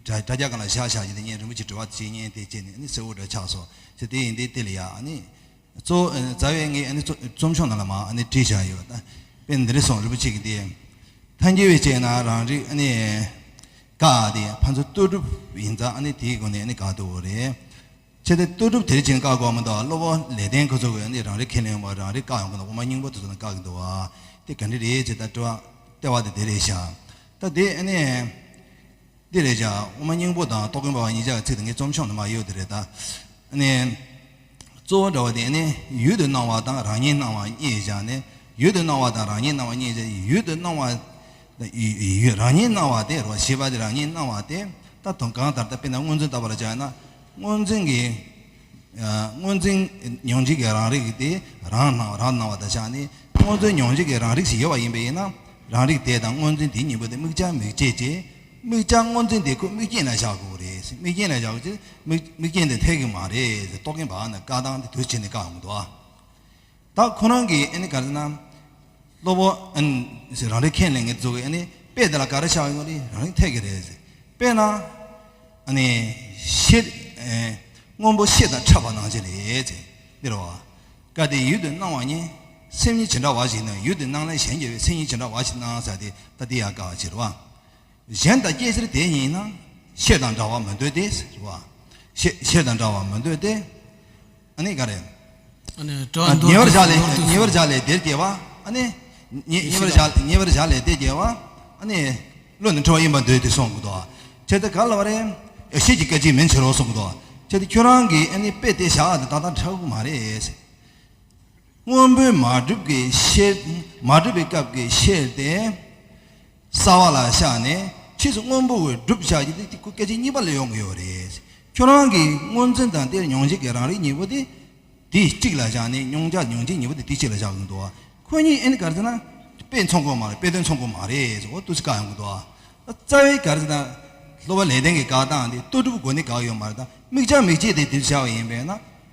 དྲ་དྲ་རྒྱ་སྒང་ལ་བཞག་བཞག་ཡིན་ད་ངས་རིན་པོ་ཆེ་དྲི་བ་དེ་བྱེད་ཉན་དེ་བྱས་ནས་ཨ་ནི་གསལ་བོ་འདྲ་ཆགས་སོང་ཟེར། དེ་ཡིན་དེ་དེ་ལ་ཡ་ཨ་ནི། གཙོ་བོ་རྩ་བའི་ངས་ཨ་ནི་རྩོམ་ཤོག་ནང་ལ་མ་ཨ་ནི་བྲིས་བཞག་ཡོད་ད། དཔེ་འདི་རེད་སོང་རིན་པོ་ཆེ་གིས་དེ། ཐལ་འགྱུར་བའི་ཆ་ན་རང་རིག་ཨ་ནི། བཀག་དེ་ཕན་ཚུན་ལྟོས་གྲུབ་ཡིན་ཙང་ཨ་ནི་དེའི་སྒོ་ནས་ཨ་ནི་བཀག་འདུག་རེད། ཆེ་དེ་ལྟོས་གྲུབ་དེར་ཕྱིན་བཀག་དགོས་མི་འདུག་སློབ་དཔོན་ལེགས་ལྡན་ཁོ་ཚོ་གིས་ཨ་ནི་རང་རིག་ཁས་ལེན་པ་རང་རིག་བཀག་ཡོང་གི་འདུག་དབུ་མ་སྙིང་པོ་དེ་ཚོ་ནི་བཀག་གི་འདུག་བ། དེ་ག་འདྲ་རེད་ཅེས་ད་དྲི་བ་ལྟེ་བ་དེ་དེ་རེད་ཤག་ད་དེ་ཨ་ནི། འདི་རེད་བཞག་དབུ་མ་སྙིང་པོ་དང་རྟོག་གེ་འབར་བ་གཉིས་ཆར་ཚིག་དེ་ངས་རྩོམ་ཤོག་ནང་མ་ཡོད་དེ་རེད་ད། ཨ་ནི། གཙོ་བོ་འདྲ་བ་དེ་ནི་ཡུལ་དུ་སྣང་བ་དང་རང་ཉིད་སྣང་བ་གཉིས་བཞག་ནས་ཡུལ་དུ་སྣང་བ་དང་རང་ཉིད་སྣང་བ་གཉིས་བཞག་ཡུལ་དུ་སྣང་བ། ཡུལ་རང་ཉིད་སྣང་བ་དེ་རོ་ཞེས་པ་དེ་རང་ཉིད་སྣང་བ་དེ་ད་དོན་གང་ལྟར་ད་དཔེར་ན་སྔོ་འཛིན་ལྟ་བུ་ལ་བྱས་ན་སྔོ་འཛིན་གྱི། སྔོ་འཛིན་མྱོང་བྱེད་ཀྱི་རང་རིག་དེ་རང་སྣང་རང་སྣང་བ་དང་ཆ་ནས་སྔོ་འཛིན་མྱོང་བྱེད་ཀྱི་རང་རིག་ཞིག་ཡོད་པ་ཡིན་པ་ཡིན་ན་རང་རིག་དེ་དང་སྔོ་འཛིན་དེ་གཉིས་པོ་དེ་དམིགས་བྱ་དམིགས་བྱེད་ཅེས་དམིགས་བྱ་སྔོ་འཛིན་དེ་ཁོ་དམིགས་རྐྱེན་ལ་བཞག་དགོས་རེད། དམིགས་རྐྱེན་ལ་བཞག་དགོས་ཅེས་དམིགས་དམིགས་རྐྱེན་དེ་འཐད་ཀྱི་མ་རེད་ཟེར་རྟོག་གེ་འབར་བ་ནི་བཀག་སྟངས་དེ་དུས་ཕྱིན་ནས་བཀག་ཡོང་གི་འདུག་ཨ། ད་ཁོ་རང་གིས་ཨ་ནི་ག་རེ་ཟེར་ན། སློབ་དཔོན་ཨ་ནི་རང་རིག་ཁས་ལེན་མཁན་ཚོ་གིས་ཨ་ནི་དཔེ་དེ་ལ་ག་རེ་བཞག་ཡོད་རེད། རང་རིག་འཐད་ཀྱི་རེད་ཟེར། དཔེར་ན། ཨ་ནི་ཤེལ། ཨེ། སྔོན་པོ་ཤེལ་དང་འཕྲད་པ་ནང་བཞིན་རེད་ཟེར། འདི་རེད་བ། སྐབས་དེ་ཡུལ་དུ་སྣང་བ་ཉིད། སེམས་ཉིད་ཇི་འདྲ་བ་ཞིག་ན། ཡུལ་དེ་སྣང་ལས་གཞན་གྱི་བའི་སེམས་ཉིད་ཇི་འདྲ་བ་ཞིག་སྣང་ཟེར་ཏེ་ད་འདི་ཡང་དཀའ་བ་ཞིག་རེད་བ། གཞན་དང་སྐྱེ་ཕྱིར་དེ་ཉིད་ན། ཤེས་དང་འདྲ་བར་མི་འདོད་དེ་ཟེར་བ། ཤེས་ཤེས་དང་འདྲ་བར་མི་འདོད་དེ། ཨ་ནི་ག་རེ། ཨ་ནི་དྲི་བ་ཨ། མདོར་ཉེ་བར་བསྡུས་བཞག་ལས། སུ་མདོར་བསྡུས་ཉེ་བར་སུ་བཞག་ལས་དེར་སྐྱེ་བ། ཨ་ནི། ཉེ་ཉེ་བར་བཞག་ཉེ་བར་བཞག་ལས་དེར་སྐྱེ་བ། ཨ་ནི། བློ་ནི་འཁྲུལ་བ་ཡིན་པར་འདོད་དེ་གསུང་གི་འདུག། ཁྱེད་དེ་ག་ལ་བ་རེད། ཤེས་ཀྱི་སྐད་ཅིག་མིན་ཕྱིར་རོ་གསུང་གི་འདུག། ཁྱེད་དེ་ཁྱོད་རང་གིས་ཨ་ནི་དཔེ་དེ་བཞག་དེ་ད་ལྟ་འཁྲབ་གི་མ་རེད། སྔོན་པོའི་མ་གྲུབ་ཀྱི་ཤེས། མ་གྲུབ་པའི་སྐབས་ཀྱི་ཤེས་དེ། གསལ་བ་ལ་བཞག་ནས་ཕྱིས་སུ་སྔོན་པོ་བའི་གྲུབ་བཞག་རྒྱུ་དེ་སྐད་ཅིག་གཉིས་པ་ལ་ཡོང་གི་ཡོད་རེད། ཁྱོད་རང་གིས་སྔོ་འཛིན་དང་དེར་མྱོང་བྱེད་ཀྱི་རང་རིག་གཉིས་པོ་དེ། དེ་གཅིག་ལ་བཞག་ནས་མྱོང་བྱ་མྱོང་བྱེད་གཉིས་པོ་དེ་དེ་གཅིག་ལ་བཞག་གི་འདུག། ཁོ་གཉིས་ཨེ་ནི་ག་རེ་ཟེར་ན། དཔེ་མཚུངས་གོ་མ་རེད། དཔེ་དོན་མཚུངས་གོ་མ་རེད་ཟེར། འོ་འདུག་སེ་བཀག་ཡོང་གི་འདུག། རྩ་བའི་ག་རེ་ཟེར་ན། སློབ་པ་ལེགས་ལྡན་གྱི་བཀག་སྟངས་དེ་ལྟོ་གྲུབ་སྒོ་ནས་བཀག་ཡོད་མ་རེད། ད་དམིགས་བྱ་དམིགས་བྱེད་དེ་དེར་བཞག་པ་ཡིན་པས་ན།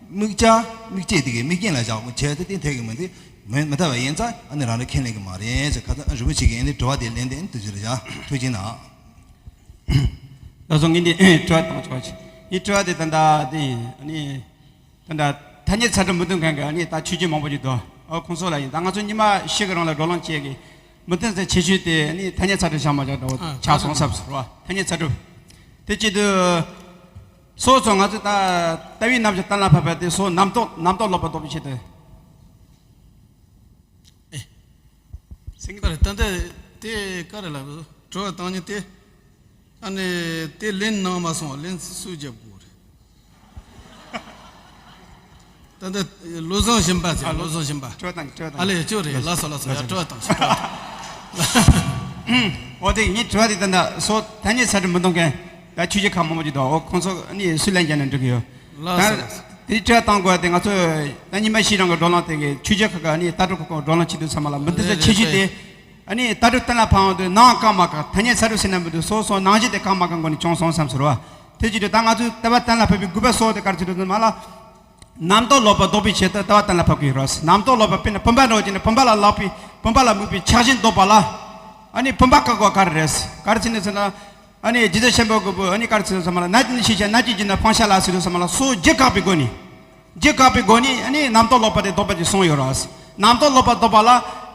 དམིགས་བྱ་དམིགས་བྱེད་དེ་གའི་དམིགས་རྐྱེན་ལ་བཞག་དགོས་བྱས་ཏེ་དེ་འཐད་ཀྱི་མི་འདུག། མི་མི་འཐད་པ་ཡིན་ཙང་ཨ་ནི་རང་རེ་ཁས་ལེན་གྱི་མ་རེད་ཟེར། ཁ་སང་རིན་པོ་ཆེ་གིས་ཨ་ནི་དྲི་བ་དེ་ལན་དེ་ཨ་ནི་དུ་ཅི་རེད་བཞག། ཐུགས་རྗེ་གནང་། ད་སོ་ངས་འདི་དྲི་བ་བཏང་ཆོག་ཅིག། ངའི་དྲི་བ་དེ་ད་ལྟ་དེ་ཨ་ནི། ད་ལྟ་ཐ་སྙད་ཚད་གྲུབ་མི་མཐུན་མཁན་གྱི་ཨ་ནི་ད་ཆོས་བརྒྱུད་མང་པོ་ཅིག་འདུག། ཨོ་ཁོང་ཚོ་ལ་ཡིན། ད་ང་ཚོ་ཉི་མ་ཤི་གི་རིང་ལ་བགྲོ་གླེང་བྱེད་ཀྱི། མི་མཐུན་ཚད་ཆེ་ཤོས་དེ་ཨ་ནི་ཐ་སྙད་ཚད་གྲུབ་བཞག་མ་བཞག་འདྲ་བོ་ཨ་ཆགས་སོང་བསམ་སོང་ར། ཐ་སྙད་ཚད་གྲུབ། དེ་བྱེད་དུས། སོ་སོ་ང་ཚོས་ད་ལྟ་བའི་རྣམ་གཞག་གཏན་ལ་ཕབ་པ་དེ་སོ་རྣམ་རྟོག་རྣམ་རྟོག་ལོག་པ་ལྡོག་པའི་ཆེད་དུ། ཨེ། སེང་གེ་ག་རེ་ད་ལྟ་དེ་ག་རེ་ལབ། དྲི་བ་བཏང་ཉིན་དེ། ཨ་ནི་དེ་ལན་གནང་མ་སོང་བ་ལན་སུས་རྒྱབ་དགོས་རེད། ད་ལྟ་བློ་བཟང་ཞིམ་པ་ཟེར། ཨ་བློ་བཟང་ཞིམ་པ། དྲི་བ་བཏང་དྲི་བ་བཏང་ཨ་ལས་ཅོ་རེད། ལགས་སོ་ལགས་སོ། ཡ་དྲི་བ་བཏང་ཞིག་དྲི་བ་བཏང་། འོ་དེ་ངའི་དྲི་བ་དེ་ད་ལྟ་སོ་ཐ་སྙད་ཚད་གྲུབ་མི་མཐུན་མཁན་ད་ཆོས་བརྒྱུད་ཁག་མང་པོ་ཅིག་འདུག། འོ་ཁོང་ཚོ་ནི་སུས་ལན་རྒྱབ་ན་འགྲིག་གི་ཡོད། ལགས་སོ་ལགས་སོ། ད་དེ་དྲི་བ་བཏང་དགོས་དེ་ང་ཚོ་ད་ཉི་མ་ཤི་རང་གི་བགྲོ་གླེང་དེ་གི་ཆོས་བརྒྱུད་ཁག་གི་ནི་ལྟ་གྲུབ་ཁག་གི་བགྲོ་གླེང་བྱེད་དུས་ཚང་མ་ལ་མི་མཐུན་ཚད་ཆེ་ཤོས་དེ། ཨ་ནི་ལྟ་གྲུབ་གཏན་ལ་ཕབ་འོང་དུས་ནང་བཀག་མ་བཀག། ཐ་སྙད་ཚད་གྲུབ་ཟེར་ན་མི་འདུག། སོ་སོ་སྣང་གཞི་དེ་བཀག་མ་བཀག་སྒོ་ནས་བྱུང་སོང་བསམ་ཟེར་བ། དེ་བྱེད་དུས་ད་ང་ཚོས་ལྟ་བ་གཏན་ལ་ཕབ་པའི་དགོས་པ་སོགས་དེ་ག་རེ་བྱེད་དུས་ཚང་མ་ལ། རྣམ་རྟོག་ལོག་པ་ལྡོག་པའི་ཆེད་དུ་ལྟ་བ་གཏན་ལ་ཕབ་ཀྱི་ཡོད་རེད། རྣམ་རྟོག་ལོག་པ་དཔེར་ན་བུམ་པ་འདྲ་བོ་ཅིག་ནི་བུམ་པ་ལ་ལོག་པའི་བུམ་པ་ལ་དམིགས་པའི་ཆགས་ཞེན་ལྡོག་པ་ལ། ཨ་ནི་བུམ་པ་བཀག་དགོས་ག་རེ་རེད། ག་རེ་བྱས་ནས་ཟེར་ན། ཨ་ནི་རྗེ་བཙུན་ཆེན་པོ་གི་བུ་ཨ་ནི་ག་རེ་ཟེར་ཟེར་མ་ལ་ནད་ཀྱི་ནི་ཤེས་བྱ་ནད་ཀྱི་རྒྱུ་ནི་ཕངས་ཤ་ལ་ཟེར་དུས་ཟེར་མ་ལ་སོ་རྒྱུ་བཀག་པའི་སྒོ་ནས། རྒྱུ་བཀག་པའི་སྒོ་ནས་ཨ་ནི་རྣམ་རྟོག་ལོག་པ་དེ་ལྡོག་པ་དེ་གསུངས་ཡོད་རེད། རྣམ་རྟོག་ལོག་པ་ལྡོག་པ་ལ་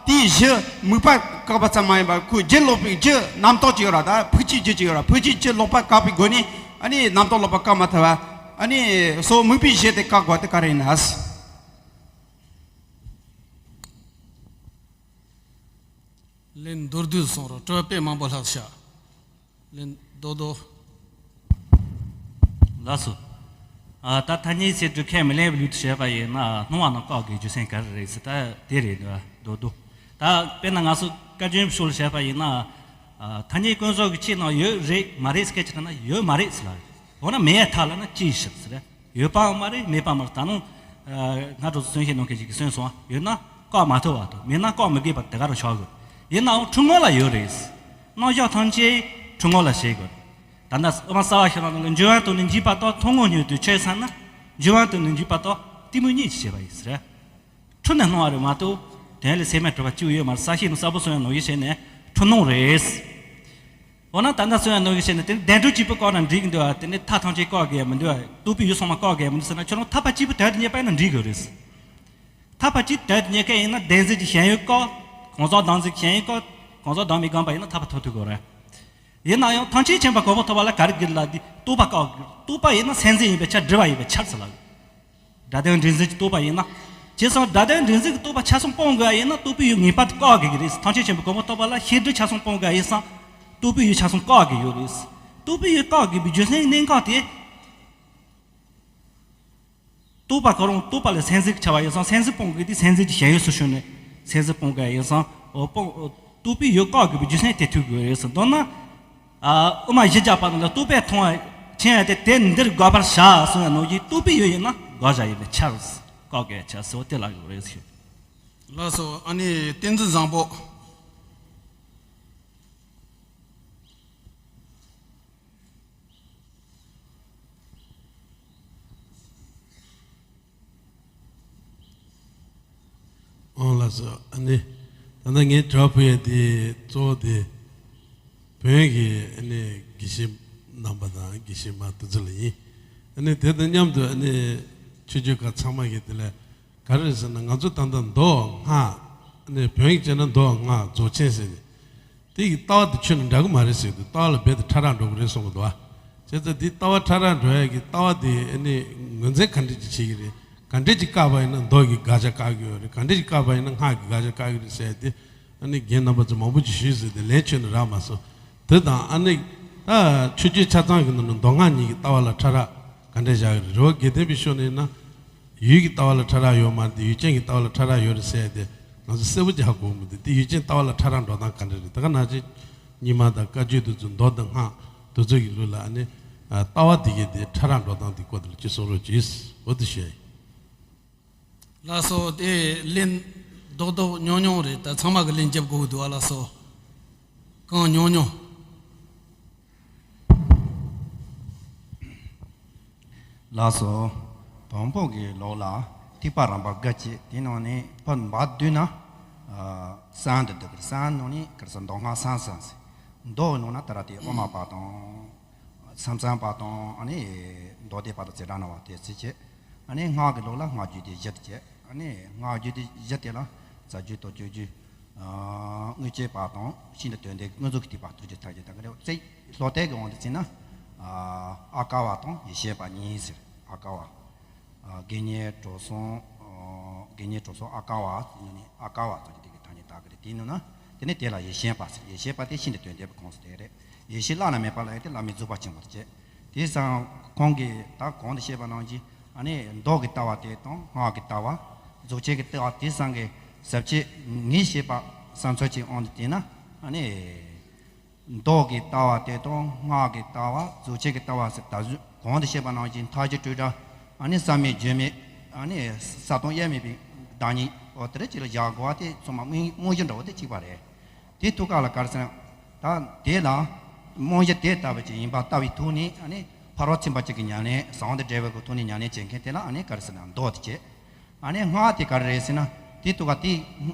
དེའི་གཞི་དམིགས་པ་བཀག་པ་ཙམ་མ་ཡིན་པར་ཁོའི་རྒྱུ་ལོག་པའི་རྒྱུ་རྣམ་རྟོག་ཅིག་ཡོད་རེད། ད་ཕུགས་ཀྱི་རྒྱུ་ཅིག་ཡོད་རེད། ཕུགས་ཀྱི་རྒྱུ་ལོག་པ་བཀག་པའི་སྒོ་ནས་ཨ་ནི་རྣམ་རྟོག་ལོག་པ་བཀག་མ་ཐུབ་པ། ཨ་ནི་སོ་དམིགས་པའི་གཞི་དེ་བཀག་དགོས་དེ་ག་རེ་ཡིན་ན། ལན་མདོར་བསྡུས་གསུངས་རོགས། དྲི་བ་དཔེ་མང་པོ་ལྷག་ཤག། ལན་རྡོག་རྡོག། ལགས་སོ། ཨ་ད་ཐ་སྙད་ཚད་གྲུབ་ཁས་མི་ལེན་པའི་ལུགས་སུ་བྱས་པ་ཡིན་ན་སྣང་བ་རྣམས་བཀག་དགོས་རྒྱུ་མཚན་ག་རེ་རེད་ཟེར། ད་དེ་རེད་འདུག་རྡོག་རྡོག། ད་དཔེར་ན་ང་ཚོ་བཀའ་བརྒྱུད་ཕྱོགས་ལ་བྱས་པ་ཡིན་ན། ཨ་ཐ་སྙད་ཀུན་རྫོབ་ཀྱི་ཆོས་རྣམས་ཡོད་རེད་མ་རེད་སྐད་ཆ་དྲིས་ན་ཡོད་མ་རེད་ཟེར་ལ། འོ་ན་མེད་ཐལ་ལབ་ན་ཅི་ཡིས་ཤེས་ཟེར། ཡོད་པའང་མ་རེད་མེད་པའང་མ་རེད། ད་ནང་ཨ་སྔ་དྲོ་གསུང་བཤད་གནང་མཁན་ཞིག་གིས་གསུངས་སོང་། ཡོད་ན་བཀག་མ་ཐུབ་པ་དང་མེད་ན་བཀག་མི་དགོས་པ་དེ་ག་རང་ཆགས་དགོས། ཡིན་ནའང་འཁྲུལ་ངོ་ལ་ཡོད་རེད། རྣམ་གཞག་ཐམས་ཅད་འཁྲུལ་ངོ་ལ་བྱེད་དགོས། ད་ལྟ་དབུ་མ་རྩ་བ་ཤེས་རབ་ནང་གི་འབྱུང་བ་དང་ནི་འཇིག་པ་དག། མཐོང་ངོ་ཉིད་དུ་ཆོས་བསམ་ན། འབྱུང་བ་དང་ནི་འཇིག་པ་དག། གཏི་མུག་གཉིས་ཀྱིས་བྱས་པ་ཡིན་ཟེར། འཁྲུལ་ནས་སྣང་བ་རེད་མ་གཏོགས། དོན་ལ་སེམས་མེད་གྲུབ་པ་གཅིག་ཡོད་མ་རེད། གསལ་བཤད་ནང་གསལ་པོ་གསུངས་ཡོད་ནོ་ཡིན་བྱས་ནས་འཁྲུལ་སྣང་རེད། འོ་ན་ད་ལྟ་གསུངས་ཡོད་ནོ་ཡིན་བྱས་ནས་དེ་ནི་བདེན་གྲུབ་གཅིག་པུ་བཀག་ན་འགྲིག་གི་འདུག་བ། དེ་ནི་མཐའ་ཐམས་ཅད་བཀག་དགོས་ཡ་མི་འདུག་བ། རྟོག་པའི་ཡུལ་ཚང་མ་བཀག་དགོས་ཡ་མི་འདུག་ཟེར་ན་ཁྱོད་རང་ཐར་པ་གཅིག་པུ་དོན་དུ་གཉེར་པ་ཡིན་ན་འགྲིག་གི་རེད། ཐར་པ་གཅིག་དོན་དུ་གཉེར་མཁན་ཡིན་ན་བདེན་འཛིན་གྱི་ཞེན་ཡུལ་བཀག། གང་ཟག་བདག་འཛིན་གྱི་ཞེན་ཡུལ་བཀག། གང་ཟག་བདག་མེད་བསྒོམས་པ་ཡིན་ན་ཐར་པ་ཐོབ་ཐུབ་དགོས་རེད། ཡིན་ན་ཡང་ཐམས་ཅད་མཁྱེན་པ་གོ་འཕང་ཐོབ་པ་ལ་ག་རེ་དགོས་ལབ་དུས་རྟོག་པ་བཀག་དགོས། རྟོག་པ་ཡིན་ན་སེམས་འཛིན་ཡིན་པའི་ཕྱིར་སྒྲིབ་པ་ཡིན་པའི་ཕྱིར་ཟེར་ལབ། སྒྲ་དོན་འདྲེས་འཛིན་གྱི་རྟོག་པ་ཡིན་ན། བྱས་ཙང་སྒྲ་དོན་འདྲེས་འཛིན་གྱི་རྟོག་པ་ཆ་ཚང་སྤོང་དགོས་པ་ཡིན་ན་རྟོག་པའི་ཡུལ་ངེས་པར་དུ་བཀག་དགོས་ཀྱི་རེད། ཐམས་ཅད་མཁྱེན་པའི་གོ་འཕང་ཐོབ་པ་ལ་ཤེས་སྒྲིབ་ཆ་ཚང་སྤོང་དགོས་པ་ཡིན་ཙང་རྟོག་པའི་ཡུལ་ཆ་ཚང་བཀག་དགོས་ཀྱི་ཡོད་རེད། རྟོག་པའི་ཡུལ་བཀག་དགོས་པའི་རྒྱུ་མཚན་གནད་འགག་དེ། རྟོག་པ་ཁོ་རང་རྟོག་པ་ལ་སེམས་འཛིན་གྱི་ཆ་བ་ཡིན་ཙང་སེམས་འཛིན་སྤོང་དགོས་དུས་སེམས་འཛིན་གྱི་ཞེན་ཡུལ་སུ་ཞུགས་ནས་སེམས་འཛིན་སྤོང་དགོས་ཡིན་ཙང་འོ་སྤོང་། རྟོག་པའི་ཡུལ་བཀག་དགོས་པའི་རྒྱུ་མཚན་དེ་ཐུག་དགོས་རེད་ཟེར། མདོར་ན། ཨ་དབུ་མ་བཞི་བརྒྱ་པ་རྣམས་ལ་རྟོག་པས་མཐོང་བ་མཁྱེན་ཡ་དེ་དེ་འདིར་དགོས་པར་བྱ་གསུངས་ཡ་ནང་བཞིན་རྟོག་པའི་ཡུལ་ཡིན་ན་དགག་བྱ་ཡིན་པའི་ཕྱིར། བཀག་དགོས་ཡ་ཕྱིར་ཟེར་བ་དེ་ལ་ཡོད་རེད་ཟེར། ལགས་སོ། ཨ་ནི་བསྟན་འཛིན་བཟང་པོ། ཨང་ལགས་སོ། ཨ་ནི་ད་ལྟ་ངས་དྲི་བ་ཕུལ་ཡ་དེ་གཙོ་བོ་དེ་བོན་གྱི་ཨ་ནི་དགེ་བཤེས་རྣམ་པ་དང་དགེ་བཤེས་མ་དེ་ཚོ་ལ་ཡིན། ཨ་ནི་དེ་དང་མཉམ་དུ་ཨ་ནི་ཆོས་བརྒྱུད་ཁག་ཚང་མ་གི་དེ་ལ་ ག་རེ་རེད་ཟེར་ན། ང་ཚོ་ད་ལྟ་མདོ་སྔགས་ནས་བོན་ཡིག་བྱས་ན་མདོ་སྔགས་རྫོགས་ཆེན་ཟེར་ནས། དེ་ཡི་ལྟ་བ་དེ་ཁྱོན་ནས་འདྲ་གི་མ་རེད་ཟེར་དུས། ལྟ་བ་ལ་རྦད་དེ་ཕྲ་རགས་འགྲོ་གི་རེད་གསུང་གི་འདུག་བ། བྱས་ཙང་དེ་ལྟ་བ་ཕྲ་རགས་འགྲོ་ཡ་གི་ལྟ་བ་དེ་ཨ་ནི་ངོས་འཛིན་ག་འདྲས་ཅིག་བྱེད་ཀྱི་རེད། ག་འདྲས་ཅིག་བཀག་པ་ཡིན་ན་མདོ་གི་དགག་བྱ་བཀག་གི་ཡོད་རེད། ག་འདྲས་ཅིག་བཀག་པ་ཡིན་ན་སྔགས་ཀྱི་དགག་བྱ་བཀག་གི་རེད་ཟེར་ཡ་དེ། ཨ་ནི་རྒན་རྣམ་པ་ཚོ་མང་པོ་ཅིག་ཞུས་ཟེར་ཏེ་ལན་ཆོད་ནས་རག་མ་སོང་། དེ་དང་ཨ་ནི་ད་ཆོས་བརྒྱུད་ཆ་ཚང་གི་ནང་ནས་མདོ་སྔགས་གཉིས་ཀྱི་ལྟ་བ་ལ་ཕྲ་རགས་ག་འདྲས་བཞག་གི་རེད། རེད་བ། དགེ་ལྡན་པའི་ཕྱོགས་ནས་ཡིན་ན། ཡུལ་གྱི་ལྟ་བ་ལ་ཕྲ་རགས་ཡོད་མ་རེད་དེ། ཡུལ་ཅན་གྱི་ལྟ་བ་ལ་ཕྲ་རགས་ཡོད་རེད་ཟེར་ཡ་དེ་ང་ཚོ་གསལ་པོ་ཅིག་ཧ་གོ་གི་མི་འདུག་དེ་ཡུལ་ཅན་ལྟ་བ་ལ་ཕྲ་རགས་འགྲོ་སྟངས་ག་འདྲ་རེད། དེ་ག་ནང་བཞིན་རྙིང་མ་དང་བཀའ་བརྒྱུད་དེ་ཚོ། མདོ་དང་སྔགས་དེ་ཚོ་གི་ལུགས་ལ་ཨ་ནི་ལྟ་བ་དེ་གའི་དེ་ཕྲ་རགས་འགྲོ་སྟངས་དེ་སྐོར་དེ་ལ་ཅིག་གསུང་རོགས་གྱིས། འོ་དེ་བཤད་ཡིན། ལགས་སོ། དེ་ལན་རྡོག་རྡོག་ཉུང་ཉུང་རེད། ད་ཚང་མ་གི་ལན་རྒྱབ་དགོས་ཀྱི་འདུག་ཨ། ལགས་སོ། གང་ཉུང་ཉུང་། ལགས་སོ། བོན་པོ་གི་ལུགས་ལ་ཐེག་པ་རིམ་པ་དགུ་བྱས། དེ་ནང་ནས་ཕར་འབབ་བསྡུས་ན་ཨ་གསང་དུ་འདུག་གི། གསང་ནང་ནས་ག་རེ་ཟེར། མདོ་སྔགས་གསང་གསུམ་ཟེར། མདོ་ནང་ན་ད་ར་དེ་དབུ་མ་པ་དང་། མཚམས་མཚམས་པ་དང་། ཨ་ནི་མདོ་སྡེ་པ་དང་རྩེ་གྲགས་སྣང་བ་དེ་ཚོ་བྱས། ཨ་ནི་སྔགས་ཀྱི་ལུགས་ལ་སྔགས་རྒྱུད་སྡེ་བཞི་དེ་བྱས། ཨ་ནི་སྔགས་རྒྱུད་སྡེ་བཞི་དེ་ལ་རྩ་རྒྱུད་དང་སྤྱོད་རྒྱུད། ཨ་དངོས་སྤྱོད་པ་དང་། ཤིན་ཏུ་དོན་ལྡན་གྱི་དངོས་རྫོགས་ཀྱི་ཐེག་པ་ཐུགས་རྗེ་ཐམས་ཅད་དང་ག་རེ། རྩ་བའི་ལྷག་བསྡད་ཀྱི་དབང་དུ་བྱས་ན། ཨ་ཨ་ཀ་བ་དང་ཡེ་ཤེས་པ་གཉིས་ཟེར། ཨ་ཀ་བ། ཨ་དགེ་བསྙེན་གྲོལ་སོང་། ཨ་དགེ་བསྙེན་གྲོལ་སོང་ཨ་ཀ་བ་ཟེར་ནས། ཨ་ཀ་བ་ཚོ་གི་དེ་གི་ཐ་སྙད་བཏགས་ཀྱི་རེད། དེའི་ནང་ན་དེ་ནས་དེ་ལ་ཡེ་ཤེས་པ་ཟེར། ཡེ་ཤེས་པ་དེ་ཤིན་ཏུ་དོན་ལྡན་པའི་ཁོངས་སུ་དེ་རེད། ཡེ་ཤེས་བླ་ན་མེད་པ་ལ་ཡང་དེ་བླ་མའི་རྫོགས་པ་ཆེན་པོ་དེ་བྱས། དེ་སང་ཁོང་གིས་ད་གོང་དུ་བཤད་པ་ནང་བཞིན། ཨ་ནི་མདོ་གི་ལྟ་བ་དེ་དང་སྔགས་ཀྱི་ལྟ་བ། རྫོགས་ཆེན་གྱི་ལྟ་བ་དེ་སང་གི་ཟབ་ཆོས་ངས་བཤད་པ་བསམ་ཚུལ་གྱི་དབང་དུ་བྱས་ན། ཨ་ནི་མདོ་གི་ལྟ་བ་དེ་དང་སྔགས་ཀྱི་ལྟ་བ། རྫོགས་ཆེན་གྱི་ལྟ་བ་ཟེར། ད་གཟོད་གོང་དུ་བཤད་པ་ནང་བཞིན་མཐའ་བཞི་སྤྲོས་བྲལ། ཨ་ནི་བསམ་མེད་བརྗོད་མེད། ཨ་ནི་གསལ་སྟོང་དབྱེར་མེད་པའི་བདག་ཉིད། འོ་དེ་འདྲ་ཅིག་ལ་བཞག་དགོས་པ་དེ་ཚང་མ་རྨང་རྨང་གཞི་འདྲ་བོ་དེ་གཅིག་པ་རེད། དེའི་ཐུགས་ཀ་ལ་ག་རེ་ཟེར་ན། ད་དེ་ལ་རྨང་གཞི་དེ་ལྟ་བུ་ཅིག་ཡིན་པ་ལྟ་བུའི་ཐོག་ནས། ཨ་ནི་ཕ་རོལ་ཕྱིན་པ་ཅིག་གི་ཉམས་ལེན་ཟུང་དུ་འབྲེལ་བའི་གི་ཐོག་ནས་ཉམས་ལེན་བྱེད་མཁན་དེ་ལ་ཨ་ནི་ག་རེ་ཟེར་ན། མདོ་དེ་བྱས། ཨ་ནི་སྔགས་དེ་ག་རེ་རེད་ཟེར་ན། དེའི་ཐུགས་ཀ་དེ་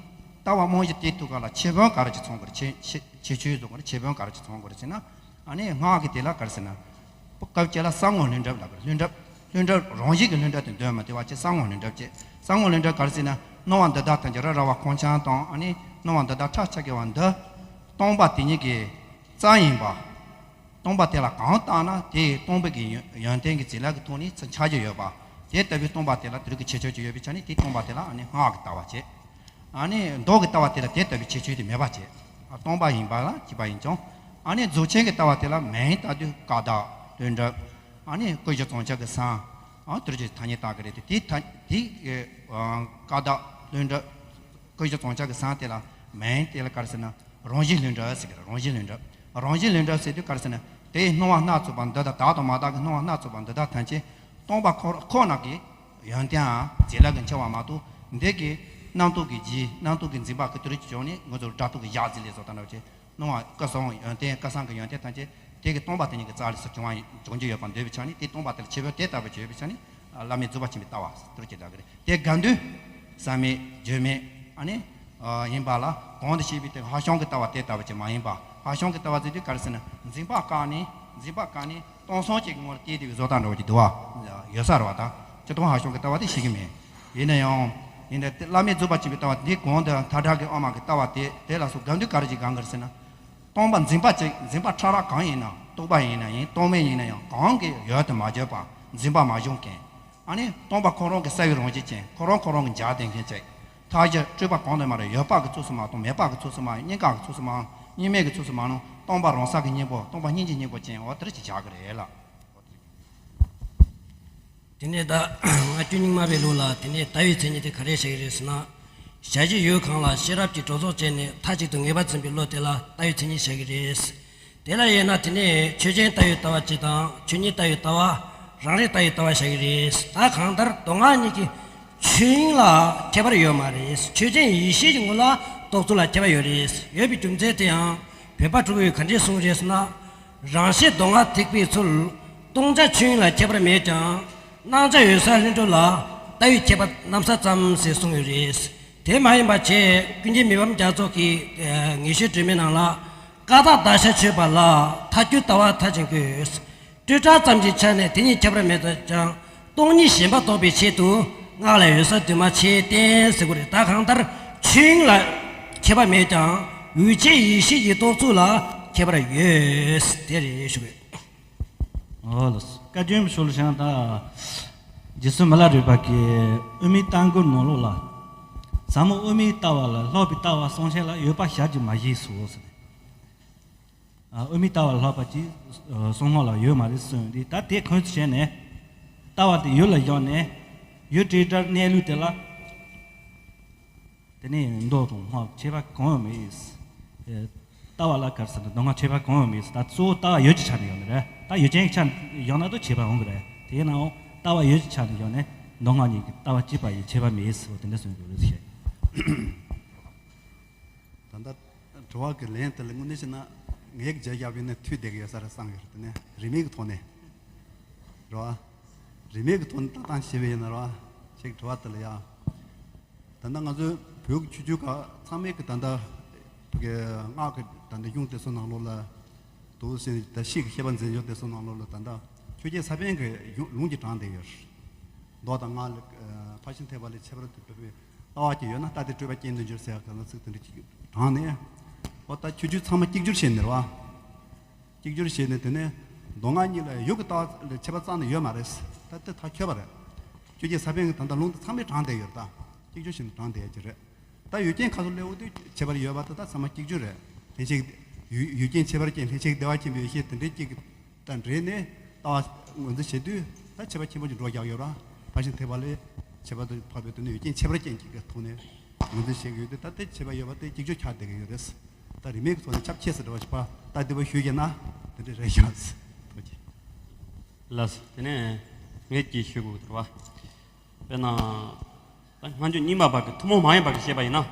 ལྟ་བ་རྨང་གཞི་དེའི་ཐུགས་ཀ་ལ་ཁྱད་བོན་ག་རེ་ཅིག་མཚོན་དགོས་རེད། ཁྱད་ཁྱད་ཁྱད་ཆོས་བཟོ་དགོས་རེད། ཁྱད་བོན་ག་རེ་ཅིག་མཚོན་དགོས་རེད་ཟེར་ན། ཨ་ནི་སྔགས་ཀྱི་དེ་ལ་ག་རེ་ཟེར་ན། སྐབས་གཅིག་ལ་གསང་སྔགས་ལྷུན་གྲུབ་ལབ་པ་རེད། ལྷུན་གྲུབ། ལྷུན་གྲུབ་རང་བཞིན་གྱི་ལྷུན་གྲུབ་དེ་འདོན་མི་བདེ་བ་བྱས། གསང་སྔགས་ལྷུན་གྲུབ་བྱས། གསང་སྔགས་ལྷུན་གྲུབ་ག་རེ་ཟེར་ན། སྣང་བ་འདི་དག་ཐམས་ཅད་རི་ར་བ་ཁོང་ཆང་དང་། ཨ་ནི་སྣང་བ་འདི་དག་ཁྲག་ཆགས་ཀྱི་བ་འདི་སྟོང་པ་དེ་ཉིད་ཀྱི་རྩ་ཡིན་པ། སྟོང་པ་དེ་ལ་གང་བརྟགས་ན་དེ་སྟོང་པའི་གི་ཡོན་ཡོན་ཏན་གྱི་བྱིན་རླབས་ཀྱི་ཐོག་ནས་ཆགས་ཀྱི་ཡོད་པ། དེ་ལྟ་བུའི་སྟོང་པ་དེ་ལ་དེ་རིགས་ཀྱི་ཁྱད་ཆོས་ཅིག་ཡོད་པའི་ཆ་ནས། དེ་སྟོང་པ་དེ་ལ་ཨ་ནི་སྔགས་ཀྱི་ལྟ་བ་བྱས། ཨ་ནི་མདོ་གི་ལྟ་བ་དེ་ལ་དེ་ལྟ་བུའི་ཁྱད་ཆོས་དེ་མེད་པ་བྱས། ཨ་སྟོང་པ་ཡིན་པ་ལ་གཅིག་པ་ཡིན་ཀྱང་། ཨ་ནི་རྫོགས་ཆེན་གྱི་ལྟ་བ་དེ་ལ་མིང་བཏགས་དུས་ཀ་དག་ལྷུན་གྲུབ། ཨ་ནི་སྐུ་བཞི་རྫོགས་བྱང་གི་གསང་། ཨ་དེ་རིགས་ཀྱི་ཐ་སྙད་བཏགས་ཀྱི་རེད་དེ། དེ་ཐ་དེ་ཀ་དག་ལྷུན་གྲུབ། སྐུ་བཞི་རྫོགས་བྱང་གི་གསང་དེ་ལ་མིང་དེ་ལ་ག་རེ་ཟེར་ན། རང་བཞིན་ལྷུན་གྲུབ་ཟེར་གི་རེད། རང་བཞིན་ལྷུན་གྲུབ། རང་བཞིན་ལྷུན་གྲུབ་ཟེར་དུས་ག་རེ་ཟེར་ན། དེའི་སྣང་བ་སྣ་ཚོགས་པ་འདི་དག་དག་དང་མ་དག་གི་སྣང་བ་སྣ་ཚོགས་པ་འདི་དག་ཐམས་ཅད་སྟོང་པ་ཁོ་ཁོ་ན་གི་ཡོན་ཏན་ཨ་བྱིན་རླབས་ཀྱི་འཆར་བ་མ་གཏོགས། འདི་གི་རྣམ་རྟོག་གི་རྗེས། རྣམ་རྟོག་གི་འཛིན་པ་གི་དེ་རིགས་ཀྱི་བྱུང་ནས་ང་ཚོར་སྒྲ་རྟོག་གི་ཞག་ཟིན་ལས་སོགས་དང་འདྲ་བ་བྱས། སྣང་བ་སྐུ་གསུང་ཡོན་ཏན་སྐུ་གསུང་གི་ཡོན་ཏན་ཐམས་ཅད་དེ་གི་སྟོང་པ་དེ་ཉིད་ཀྱི་རྩ་ལས་སུ་བྱུང་བ་ཡིན། བྱུང་རྒྱུ་ཡོད་པར་འདོད་པའི་ཆ་ནས། དེ་སྟོང་པ་དེ་ལ་ཁྱད་བོན་དེ་ལྟ་བུ་ཡོད་པའི་ཆ་ནས། བླ་མའི་རྫོགས་པ་ཆེན་པོའི་ལྟ་བ་དེ་རུ་ཅི་འདྲ་གི་རེད། དེ་དགའ་འདུན་བསམ་མེད་བརྗོད་མེད་ཨ་ནི་ཡིན་པ་ལ། གོང་དུ་བཤད་པའི་དེ་ཧྭ་ཤང་གི་ལྟ་བ་དེ་ལྟ་བུ་ཅིག་མ་ཡིན་པ། ཧྭ་ཤང་གི་ལྟ་བ་ཟེར་དུས་ག་རེ་ཟེར་ན། འཛིན་པ་བཀག་ནས། འཛིན་པ་བཀག་ནས་སྟོང་གསུམ་གྱི་ངོར་བལྟས་ཏེ་བཟོ་ལྟ་འདྲ་བོ་ཅིག་འདུག་བ། ཡོད་ས་རེད་བ། ད་སྤྱིར་བཏང་ཧྭ་ཤང་གི་ལྟ་བ་དེ་ཤེས་ཀྱི་མེད། ཡིན་ན་ཡང་། ཡིན་ན་དེ་བླ་མའི་རྫོགས་པ་ཆེན་པོའི་ལྟ་བ་འདི་གོང་དུ་མཐའ་བྲལ་གྱི་དབུ་མ་གི་ལྟ་བ་དེ་དེ་ལ་སོགས་དགའ་འདུན་ག་རེ་ཅིག་སྒང་གི་རེད་ཟེར་ན། སྟོང་པ་འཛིན་པ་ཅིག་འཛིན་པ་ཕྲ་རགས་གང་ཡིན་ན། རྟོག་པ་ཡིན་ན་ཡིན། རྟོག་མེད་ཡིན་ན་ཡང་། གང་གིས་ཡུལ་དུ་མ་གྱུར་པ། འཛིན་པ་མ་བྱུང་མཁན། ཨ་ནི་སྟོང་པ་ཁོ་རང་གི་གསལ་བའི་རང་བཞིན་ཅན། ཁོ་རང་ཁོ་རང་གི་འཇགས་བསྡད་མཁན་ཅིག་མཐའ་བཞི་སྤྲོས་པ་གང་དུ་མ་རེད། ཡོད་པ་གི་ཚུལ་སུ་མ་མཐོང་། མེད་པ་གི་ཚུལ་སུ་མ་མཐོང་། གཉིས་ཀ་གི་ཚུལ་སུ་མ་མཐོང་། གཉིས་མེད་ཀྱི་ཚུལ་སུ་མ་མཐོང་། སྟོང་པ་རང་སངས་རྒྱས་ཀྱི་སྙིང་པོ། སྟོང་པ་སྙིང་རྗེའི་སྙིང་པོ་ཅན། འོ་དེ་རུ་ཅིག་བཞག་གི་རེད་ལ། དེ་ནས་ད་སྔ་རྒྱུད་རྙིང་མ་པའི་ལུགས་ལ། དེ་ནས་ལྟ་བའི་མཚན་ཉིད་དེ་ག་རེ་བྱ་གི་རེད་ཟེར་ན། ཞལ་བཞི་ཡུལ་གང་ལ་ཤེས་རབ་ཀྱིས་གྲོལ་རྫོགས་བྱས་ནས། མཐའ་གཅིག་ཏུ་ངེས་པར་འཛིན་པའི་བློ་དེ་ལ་ལྟ་བའི་མཚན་ཉིད་བྱ་གི་རེད། དེ་ལ་དབྱེ་ན། དེ་ནས་ཆོས་ཅན་ལྟ་བའི་ལྟ་བ་གཅིག་དང་། ཆོས་ཉིད་ལྟ་བའི་ལྟ་བ། རང་རིག་ལྟ་བའི་ལྟ་བ་བྱ་གི་རེད། ད་གང་ལྟར་མདོ་སྔགས་གཉིས་ཀྱི་ཆོས་དབྱིངས་ལ་ཁྱད་པར་ཡོད་མ་རེད། ཆོས་ཅན་ཡེ་ཤེས་ཀྱི་ངོ་ལ་རྟོག་ཚུལ་ལ་ཁྱད་པར་ཡོད་རེད། ཡོད་པའི་རྒྱུ་མཚན་དེ་ཡང་བོད་པ་དྲུག་པོས་ག་འདྲས་གསུངས་རེད་ཟེར་ན། རང་ཤེས་མདོ་སྔགས་ཐེག་པའི་ཚུལ། སྟོང་ཆ་ཆོས་དབྱིངས་ལ་ཁྱད་པར་མེད་ཀྱང་། སྣང་ཆ་འོད་གསལ་ལྷུན་གྲུབ་ལ་ལྟ་བའི་ཁྱད་པར་གནམ་ས་ཙམ་ཞེས་གསུངས་ཡོད་རེད། དེ་མ་ཡིན་པ་བྱས། ཀུན་མཁྱེན་མི་ཕམ་རྒྱ་མཚོ་གིས་ངེས་ཤེས་སྒྲོན་མེའི་ནང་ལ། ཀ་དག་གདགས་ཞེན་ཆོད་པ་ལ། ཐལ་འགྱུར་ལྟ་བ་མཐར་ཕྱིན་དགོས། སྤྲོས་བྲལ་ཙམ་གྱི་ཆ་ནས་དེ་གཉིས་ཁྱད་པར་མེད་པ་ཀྱང་། སྟོང་ཉིད་ཞེན་པ་ལྡོག་པའི་ཆེད་དུ། སྔགས་ལ་འོད་གསལ་འདུས་མ་བྱས་བསྟན་ཟེར་དགོས་རེད། ད་གང་ལྟར་ཆོས་དབྱིངས་ལ་ཁྱད་པར་མེད་ཀྱང་འོད་ཆེན་ཡེ་ཤེས་ཀྱི་རྟོགས་ཚུལ་ལ་ཁྱད་པར་ཡོད། དེ་རེད་ཞུ་གི། ཨོ་ལགས་སོ། བཀའ་བཀྱོན་ཞུ་ལ་བྱང་དང་། རྗེ་བཙུན་མི་ལ་རས་པ་གིས་དབུ་མའི་ལྟ་མགུར་ནང་ལོགས་ལ། ཟབ་མོ་དབུ་མའི་ལྟ་བ་ལ་ལྷག་པའི་ལྟ་བ་གསུང་བྱེད་ལ་ཡོད་པ་ཞལ་གྱིས་མ་བཞེས་སོ་ཟེར། ཨ། དབུ་མའི་ལྟ་བ་ལ་ལྷག་པ་ཅིག་གསུང་ངོ་ལ་ཡོད་མ་རེད་གསུངས་ཏེ། ད་དེ་ཁོང་ཚོས་བྱས་ནས་ལྟ་བ་དེ་ཡུལ་ལ་བཞག་ནས་ཡུལ་སྤྲོས་བྲལ་གནས་ལུགས་དེ་ལ། དེ་ནས་མདོ་དང་སྔགས་ཁྱད་པར་གང་ཡང་མེད། ཨེ། ལྟ་བ་ལ་ག་རེ་ཟེར་ན་མདོ་སྔགས་ཁྱད་པར་གང་ཡང་མེད། ད་གཙོ་བོ་ལྟ་བ་ཡུལ་གྱི་ཆ་ནས་ཡོད་ནི་རེད། ད་ཡུལ་ཅན་གྱི་ཆ་ནས་ཡོད་ན་ད་ཁྱད་པར་འོང་གི་རེད། དེས་ནའང་ལྟ་བ་ཡུལ་གྱི་ཆ་ནས་ཡོད་ནས་མདོ་སྔགས་གཉིས་ཀྱི་ལྟ་བ་གཅིག་པ་ཡི་ཁྱད་པར་མེད་ཟེར་བ་དེ་འདྲ་གསུངས་ཡོད་རེད་ཟེར། ད་ལྟ་དྲི་བ་གི་ལན་དེ་ལ་དངོས་གནས་བྱས་ན་ངས་ཀྱི་བརྗོད་བཞག་པ་ཡིན་ན་འཐུས་བསྡད་ཀྱི་ཡོད་ས་རེད་བསམ་ཡོད་རེད། དེ་ནས་རིན་མེད་ཀྱི་ཐོག་ནས་རེད་བ། རིན་མེད་ཀྱི་ཐོག་ནས་ལྟ་སྟངས་བྱས་པ་ཡིན་ན་རེད་བ། ཁྱེད་ཀྱི་དྲི་བ་དེ་ལ་ཡ། ད་ལྟ་ང་ཚོའི་བོད་ཀྱི་ཆོས་བརྒྱུད་ཁག་ཚང་མའི་གི་ད་ལྟ་བོད་ཀྱི་སྔགས་ཀྱི་ད་ལྟ་གཞུང་དེ་ཚོ་ནང་ལོགས་ལ་འདུག་ཟེར་ནས། ད་ཤེས་ཀྱི་བཤད་པ་མཛད་འཇོག་དེ་ཚོ་ནང་ལོགས་ལ་ད་ལྟ་ཆོས་རྒྱལ་ས་པཎ་གྱི་ཡོན་ལུང་གིས་དྲངས་བསྡད་ཡོད། མདོ་དང་སྔགས་ལས་ཕར་ཕྱིན་ཐེག་པ་ལས་ཁྱད་པར་དུ་འཕགས་པའི་ལྟ་བ་ཅིག་ཡོད་ན། ལྟ་དེ་སྤྲོས་པ་ཅན་དུ་འགྱུར་ཟེར་ཡག་གི་ཚིག་དེ་འདྲ་ཅིག་དྲངས་ནས། འོ་ད་ཆོས་བརྒྱུད་ཚང་མ་གཅིག་གྱུར་བྱས་ནས་རེད་བ། གཅིག་གྱུར་བྱས་ནས། དེ་ནས་མདོ་སྔགས་གཉིས་ལ་ཡུལ་གྱི་ལྟ་བ་ལ་ཁྱད་པར་རྩ་ནས་ཡོད་མ་རེད། ད་དེ་ཐག་ཆོད་པ་རེད། ཆོས་རྒྱལ་ས་པཎ་གྱིས་ད་ལྟ་ལུང་དེ་ཚང་མས་དྲངས་བསྡད་ཡོད། ད་གཅིག་གྱུར་བྱས་ནས་དྲངས་བསྡད་ཡོད་ཀྱི་རེད། ད་ཡུལ་ཅན་ཁ་ཐུག་ལ་འོ་དེ་ཁྱད་པར་ཡོད་པ་དེ་ད་ཚང་མ་གཅིག་གྱུར་རེད། ལྷན་ཅིག་ཡུལ་ཡུལ་ཅན་ཁྱད་པར་ཅན་ལྷན་ཅིག་བདེ་བ་ཆེན་པོའི་ཡེ་ཤེས་དེ་འདྲའི་གཅིག་དང་འབྲེལ་ནས་ལྟ་བ་ངོས་འཛིན་བྱེད་དུས། ད་ཁྱད་པར་ཆེན་པོ་ཅིག་འགྲོ་རྒྱག་ཡོད་ར། ཕར་ཕྱིན་ཐེག་པ་ལས་ཁྱད་པར་དུ་འཕགས་པའི་དོན་ནི་ཡུལ་ཅན་ཁྱད་པར་ཅན་གཅིག་གི་ཐོག་ནས་ངོས་འཛིན་བྱེད་ཀྱི་ཡོད་དུས། ད་དེ་ཁྱད་པར་ཡོད་པ་དེ་གཅིག་གྱུར་ཆགས་བསྡད་ཀྱི་ཡོད་རེད། ད་རིན་མེད་ཀྱི་ཐོག་ནས་ཁྱབ་ཆེ་ས་འདྲ་བ་ཞིག་པ་ད་འདི་པ་ཞུས་ཀྱི་ན་དེ་འདྲ་རེད་ཤག་ཟེར། ཐུགས་རྗེ་ཆེ། ལགས་སོ། དེ་ནས་ངས་ཀྱིས་ཞུ་དགོས་ཀྱི་འདུག་བ། དཔེར་ན། ད་སྔ་འགྱུར་རྙིང་མ་པ་གི་ཐུན་མོང་མ་ཡིན་པ་གི་བཤད་པ་ཡིན་ན།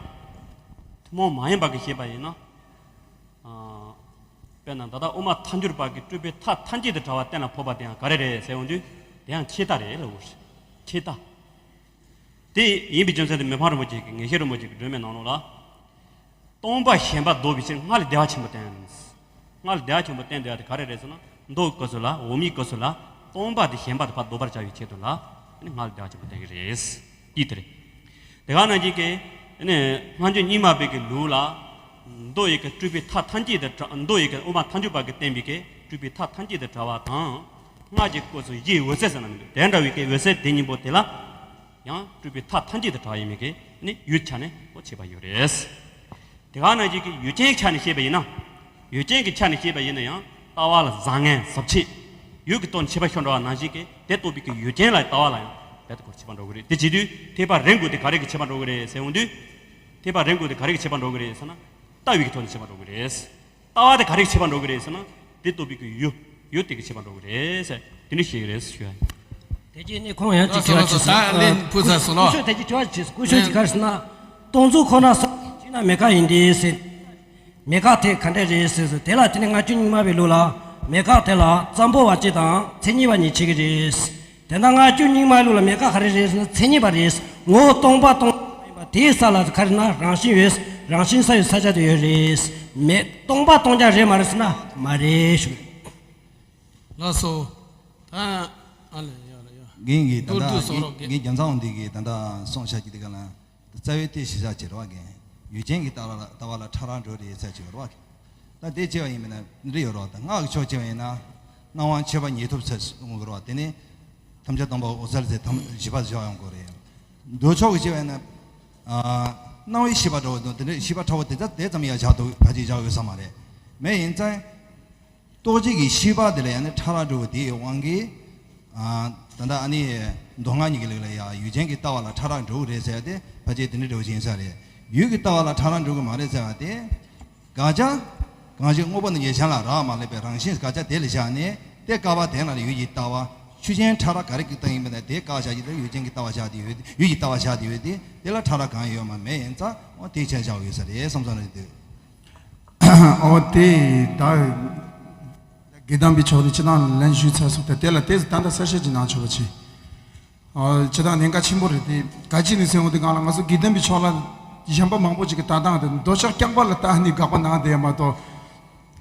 ཐུན་མོང་མ་ཡིན་པ་གི་བཤད་པ་ཡིན་ན། ཨ། དཔེར་ན་ད་ལྟ་དབུ་མ་ཐལ་འགྱུར་བ་གི་སྤྲུལ་པའི་མཐའ་ཐལ་འགྱུར་དུ་བྲལ་བ་གཏན་ལ་ཕབ་པ་དེ་ཡང་ག་རེ་རེད་ཟེར་འོང་དུས། དེ་ཡང་ཆད་ལྟ་རེད་ལབ་དགོས་རེད། ཆད་ལྟ། དེ་ཡིན་པའི་རྒྱུ་མཚན་དེ་མི་ཕམ་རིན་པོ་ཆེ་གི་ངེས་ཤེས་རིན་པོ་ཆེ་གི་སྒྲོན་མེ་ནང་ལོགས་ལ། སྟོང་པ་ཞེན་པ་ལྡོག་པའི་ཕྱིར་སྔགས་ལས་བདེ་བ་ཆེན་པོ་བསྟན། སྔགས་ལས་བདེ་བ་ཆེན་པོ་བསྟན་བསྡད་ཡ་དེ་ག་རེ་རེད་ཟེར་ན། མདོ་སྐབས་སུ་ལ། འོག་མིན་སྐབས་སུ་ལ། སྟོང་པ་དེ་ཞེན་པ་དེ་ཕར་ལྡོག་པར་བྱ་བའི་ཆེད་དུ་ལ། ཨ་ནི་སྔགས་ལས་བདེ་བ་ཆེན་པོ་བསྟན་གྱི་རེད། དེ་དེ་རེད། དེ་ག་ནང་བཞིན་གྱི། ཨ་ནི་སྔ་འགྱུར་རྙིང་མ་པའི་གི་ལུགས་ལ། མདོ་ཡི་གི་སྤྲུལ་པའི་མཐའ་ཐལ་འགྱུར་དུ་བྲལ། མདོ་ཡི་གི་དབུ་མ་ཐལ་འགྱུར་བ་གིས་བསྟན་པའི་གི་སྤྲུལ་པའི་མཐའ་ཐལ་འགྱུར་དུ་བྲལ་བ་དང་། སྔགས་ཀྱི་སྐབས་སུ་གཞིའི་འོད་གསལ་ཟེར་ན་མི་འདུག་དེ་འདྲ་བའི་གི་འོད་གསལ་དེ་གཉིས་པོ་དེ་ལ། ཡང་སྤྲུལ་པའི་མཐའ་ཐལ་འགྱུར་དུ་བྲལ་བ་ཡིན་མིན་གྱི་ནི་ཡུལ་ཆ་ནས་ཁོ་ཁྱད་པར་ཡོད་རེད། དེ་ག་ནང་བཞིན་གྱི་ཡུལ་ཅན་གྱི་ཆ་ནས་བཤད་པ་ཡིན་ན། ཡུལ་ཅན་གྱི་ཆ་ནས་བཤད་པ་ཡིན་ན་ཡང་ལྟ་བ་ལ་བཟང་ངན་ཟབ་ཆོས། ཡུལ་གྱི་སྟོབས་ནས་ཁྱད་པར་ཤོར་འགྲོ་བ་ནང་བཞིན་གྱི་དེ་རྟོགས་པའི་གི་ཡུལ་ཅན་ལ་ལྟ་བ་ལ་ཡང་རྦད་དེ་ཁོ་ཁྱད་པར་འགྲོ་གི་རེད། དེ་བྱེད་དུས་ཐེག་པ་རིམ་དགུ་དེ་ག་རེ་གི་ཁྱད་པར་འགྲོ་གི་རེད་ཟེར་འོང་དུས། ཐེག་པ་རིམ་དགུ་དེ་ག་རེ་གི་ཁྱད་པར་འགྲོ་གི་རེད་ཟེར་ན། ལྟ་བའི་གི་ཐོག་ནས་ཁྱད་པར་འགྲོ་གི་རེད། ལྟ་བ་དེ་ག་རེ་ཁྱད་པར་འགྲོ་གི་རེད་ཟེར་ན། དེ་རྟོགས་པའི་གི་ཡུལ། ཡུལ་དེ་གི་ཁྱད་པར་འགྲོ་གི་རེད་ཟེར། དེ་འདྲ་བཤད་ཀྱི་རེད་ཟེར་ཞུ་ཡ་ཡིན། དེ་རྗེས་ནས་ཁོང་ཡང་ཅིག་ལགས་སོ། དྲི་བ་ལགས་སོ། ཅིག་ད་ལན་ཕུལ་ཚར་སོང་ལོ། སྐུ་ཞབས་དེ་རྗེས་དྲི་བ་ཅིག་སྐུ་ཞབས་ཅིག་ག་རེ་ཟེར་ན། སྟོང་གཟུགས་ཁོ་ན་སོགས་ཅི་ན་མེད་དཀའ་ཡིན་ཏེ་ཟེར། མེད་དཀའ་དེ་ག་འདྲ་རེད་ཟེར་ཟེར། དེ་ལ་དེ་ནི་སྔ་འགྱུར་རྙིང་མ་པའི་ལུགས་ལ་མེད་དཀའ་དེ་ལ་ཙམ་པོ་བ་གཅིག་དང་མཚན་ཉིད་པ་གཉིས་ཕྱེ་གི་རེད། དེ་ལྟར་སྔ་འགྱུར་རྙིང་མའི་ལུགས་ལ་མེད་དཀའ་ག་རེ་རེད་ཟེར་ན་མཚན་ཉིད་པ་རེད། ངོ་བོ་སྟོང་པ་སྟོང་རྐྱང་མ་ཡིན་པ་དེའི་ས་ལ་ག་རེ་ན་རང་བཞིན་ཡོད། རང་བཞིན་ས་ཡོད་ས་ཆ་དེ་ཡོད་རེད། མེད། སྟོང་པ་སྟོང་རྐྱང་རེད་མ་རེད་ཟེར་ན་མ་རེད་ཞུ། ལགས་སོ། ད་ཨ་ལེ་ཡ་ལེ་ཡ། རྒན་གྱིས་ད་མདོར་བསྡུས་ལྟ་སོགས་རོགས་རྒན་རྒན་རྒྱལ་མཚན་འདི་གིས་ད་ལྟ་གསུངས་བཞག་གི་དེ་ག་ལ། རྩ་བའི་དེ་གཞི་བཞག་བྱེད་རོགས་རྒན། ཡུལ་ཅན་གྱི་ལྟ་བ་ལ་ལྟ་བ་ལ་ཕྲ་རགས་འགྲོ་རེད་ཟེར་བྱེད་རོགས་རྒན། ད་དེ་བྱས་པ་ཡིན་པ་ན་འདི་ཡོད་རོགས། ད་སྔགས་ཀྱི་ཕྱོགས་བྱས་པ་ཡིན་ན། སྣང་བ་མཆེད་པ་ཉིད་ཐོབ་ཚད་གསུང་གི་རོགས། དེ་ནི་ཐམས་ཅད་སྟོང་པ་འོད་གསལ་ཟེར་ཐམས་བཞི་པ་བཞག་ཡོང་དགོས་རེད། མདོ་ཕྱོགས་ཀྱི་བྱས་པ་ཡིན་ན། ཨ། སྣང་བའི་ཤེས་པ་འདྲ་བོ་དང་དེ་འདྲའི་ཤེས་པ་ཕྲ་བོ་དེ་ཙམ་དེ་ཙམ་ཡང་བཞག་འདུག་ཕལ་ཆེར་བཞག་ཡོད་ས་མ་རེད། མེད་ཡིན་ཙང་། རྟོགས་བྱེད་ཀྱི་ཤེས་པ་དེ་ལ་ཡང་ནི་ཕྲ་རགས་འགྲོ་བའི་དེའི་དབང་གིས། ཨ། ད་ལྟ་ཨ་ནི་མདོ་སྔགས་གཉིས་ཀྱི་ལུགས་ལ་ཡང་ཡུལ་ཅན་གྱི་ལྟ་བ་ལ་ཕྲ་རགས་འགྲོ་གི་རེད་ཟེར་ཏེ་ཕལ་ཆེར་དེ་འདྲ་འདྲ་བོ་ཞིག་ཡིན་ས་རེད། ཡུལ་གྱི་ལྟ་བ་ལ་ཕྲ་རགས་འགྲོ་གི་མ་རེད་ཟེར་བ་དེ། དགག་བྱ། གང་ཞིག་དངོས་པོ་རྣམས་ཀྱི་གཞན་ལ་རག་མ་ལས་པའི་རང་བཞིན་དགག་བྱ་དེ་ལ་བཞག་ནས་དེ་བཀག་པ་དེ་ལ་ཡུལ་གྱི་ལྟ་བ། ཆོས་ཅན་ཕྲ་རགས་ག་རེ་གི་སྟེང་ཡིན་པ་ན་དེ་བཀག་བཞག་གི་དེ་ཡུལ་ཅན་གྱི་ལྟ་བ་བཞག་དེ་ཡོད། ཡུལ་གྱི་ལྟ་བ་བཞག་དེ་ཡོད་དེ་དེ་ལ་ཕྲ་རགས་གང་ཡོད་མ་མེད་ཡིན་ཙང་འོ་དེ་ཆ་བཞག་ཡོད་ས་རེད་བསམ་བསམ་རེད་འདུག་ཨོ་དེ་ད་དགེ་ལྡན་པའི་ཕྱོགས་ནས་ཅི་ནང་ལན་ཞུས་ཚར་སོང་། དེ་དེ་ལ་དེ་ད་ལྟ་གསལ་བཤད་ཅིག་གནང་ཆོག་པ་བྱེད། ཨོ་ཅི་ད་ཉེན་ཁ་ཆེན་པོ་རེད་དེ། ག་ཅི་ནས་ཟེར་འོང་དེ་གང་ལ་ང་ཚོ་དགེ་ལྡན་པའི་ཕྱོགས་ལ་གཞན་པ་མང་པོ་ཅིག་གི་ལྟ་སྟངས་དེ་མདོ་ཕྱོགས་རྐྱང་པ་ལ་ལྟ་ནས་དགག་པ་གནང་བསྡད་མ་གཏོགས།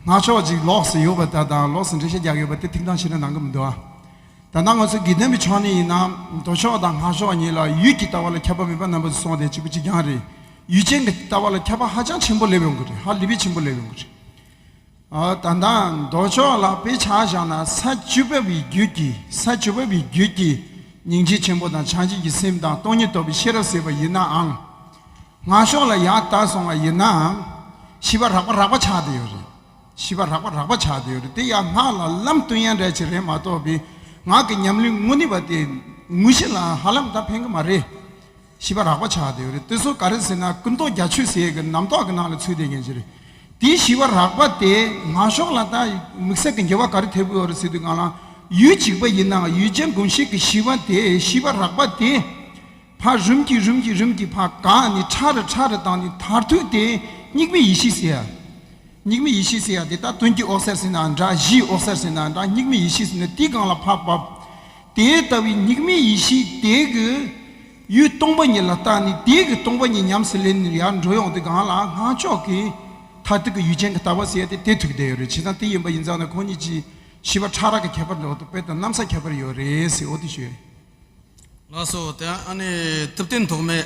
སྔགས་ཕྱོགས་ཅིག་ལོགས་སུ་ཡོད་པ་ད་དང་ལོགས་སུ་འགྲེལ་བཤད་རྒྱག་ཡོད་པ་དེ་ཐིག་ཐང་ཤེས་ན་གནང་གི་མི་འདུག་ཨ། ད་ལྟ་ང་ཚོ་དགེ་ལྡན་པའི་ཕྱོགས་ནས་ཡིན་ན་མདོ་ཕྱོགས་དང་སྔགས་ཕྱོགས་གཉིས་ལ་ཡུལ་གྱི་ལྟ་བ་ལ་ཁྱབ་པ་མེད་པ་རྣམ་པ་ཚོ་གསུངས་ཏེ་གཅིག་པུ་གཅིག་རྐྱང་རེད། ཡུལ་ཅན་གྱི་ལྟ་བ་ལ་ཁྱབ་པ་ཧ་ཅང་ཆེན་པོ་སླེབས་ཡོང་གི་རེད། ཧ་ལས་པའི་ཆེན་པོ་སླེབས་ཡོང་གི་རེད། ཨ། ད་ལྟ་མདོ་ཕྱོགས་ལ་དཔེ་ཆ་བཞག་ན་ས་བཅུ་པ་པའི་རྒྱུད་ཀྱི་ས་བཅུ་པ་པའི་རྒྱུད་ཀྱི་སྙིང་རྗེ་ཆེན་པོ་དང་བྱང་ཆུབ་ཀྱི་སེམས་དང་སྟོང་ཉིད་རྟོགས་པའི་ཤེས་རབ་ཟེར་བ་ཡིན་ནའང་། སྔགས་ཕྱོགས་ལ་ཡར་ལྟ་སོང་བ་ཡིན་ནའང་། ཤེས་པ་རགས་པ་རགས་པ་ཆགས་བསྡད་ཡོད་རེད། ཤེས་པ་རགས་པ་རགས་པ་ཆགས་བསྡད་ཡོད་རེད། དེ་ཡང་སྔགས་ལ་ལམ་སྟོན་ཡ་འདྲ་ཅིག་རེད་མ་གཏོགས་པའི་སྔགས་ཀྱི་ཉམས་ལེན་དངོས་གནས་པ་དེ་དངོས་གཞི་ལ་ཧ་ལམ་ད་ཕན་གྱི་མ་རེད། ཤེས་པ་རགས་པ་ཆགས་བསྡད་ཡོད་རེད། དེ་ཚོ་ག་རེ་ཟེར་ན་ཀུན་རྟོག་བརྒྱད་ཅུ་ཟེར་ཡས་ཀྱི་རྣམ་རྟོག་གི་ནང་ལ་ཚུད་བསྡད་མཁན་ཅིག་རེད། དེའི་ཤེས་པ་རགས་པ་དེ་སྔགས་ཕྱོགས་ལ་ད་དམིགས་བསལ་གྱི་འགྱུར་བ་ག་རེ་ཐེབས་ཀྱི་ཡོད་རེད་ཟེར་དུས་སྒང་ལ། ཡུལ་གཅིག་པ་ཡིན་ནའང་ཡུལ་ཅན་གོམས་གཤིས་ཀྱི་ཤེས་པ་དེ་ཤེས་པ་རགས་པ་དེ། ཕར་རིམ་གྱིས་རིམ་གྱིས་རིམ་གྱིས་ཕར་འགགས་ནས་ཕྲ་རུ་ཕྲ་རུ་བཏང་ནས་མཐར་ཐུག་དེ་སྙིགས་མའི་ཡེ་ཤེས་ཟེར་ཡ། སྙིགས་མའི་ཡེ་ཤེས་ཟེར་ཡ་དེ་ད་དོན་གྱི་འོད་གསལ་ཟེར་ན་འདྲ། གཞིའི་འོད་གསལ་ཟེར་ན་འདྲ། སྙིགས་མའི་ཡེ་ཤེས་ཟེར་ན་དེའི་སྒང་ལ་ཕར་བབས། དེ་ལྟ་བུའི་སྙིགས་མའི་ཡེ་ཤེས་དེ་གི་ཡུལ་སྟོང་པ་ཉིད་ལ་བལྟ་ནས་དེ་གི་སྟོང་པ་ཉིད་ཉམས་སུ་ལེན་ནས་ཡར་འགྲོ་ཡོང་དུས་སྒང་ལ་སྔགས་ཕྱོགས་ཀྱི་མཐར་ཐུག་གི་ཡུལ་ཅན་གྱི་ལྟ་བ་ཟེར་ཡ་དེ་དེ་ཐུག་བསྡད་ཡོད་རེད། བྱས་ཙང་དེ་ཡིན་པ་ཡིན་ཙང་ན་ཁོང་གཉིས་ཀྱི་ཤེས་པ་ཕྲ་རགས་ཀྱི་ཁྱད་པར་འདྲ་བོ་དང་དཔེ་དང་གནམ་ས་ཁྱད་པར་ཡོད་རེད་ཟེར། འོ་དེ་ཞུ་ཡ་རེད། ལགས་སོ། དེ་ཨ་ནི་ཐུབ་བསྟན་ཐོགས་མེད།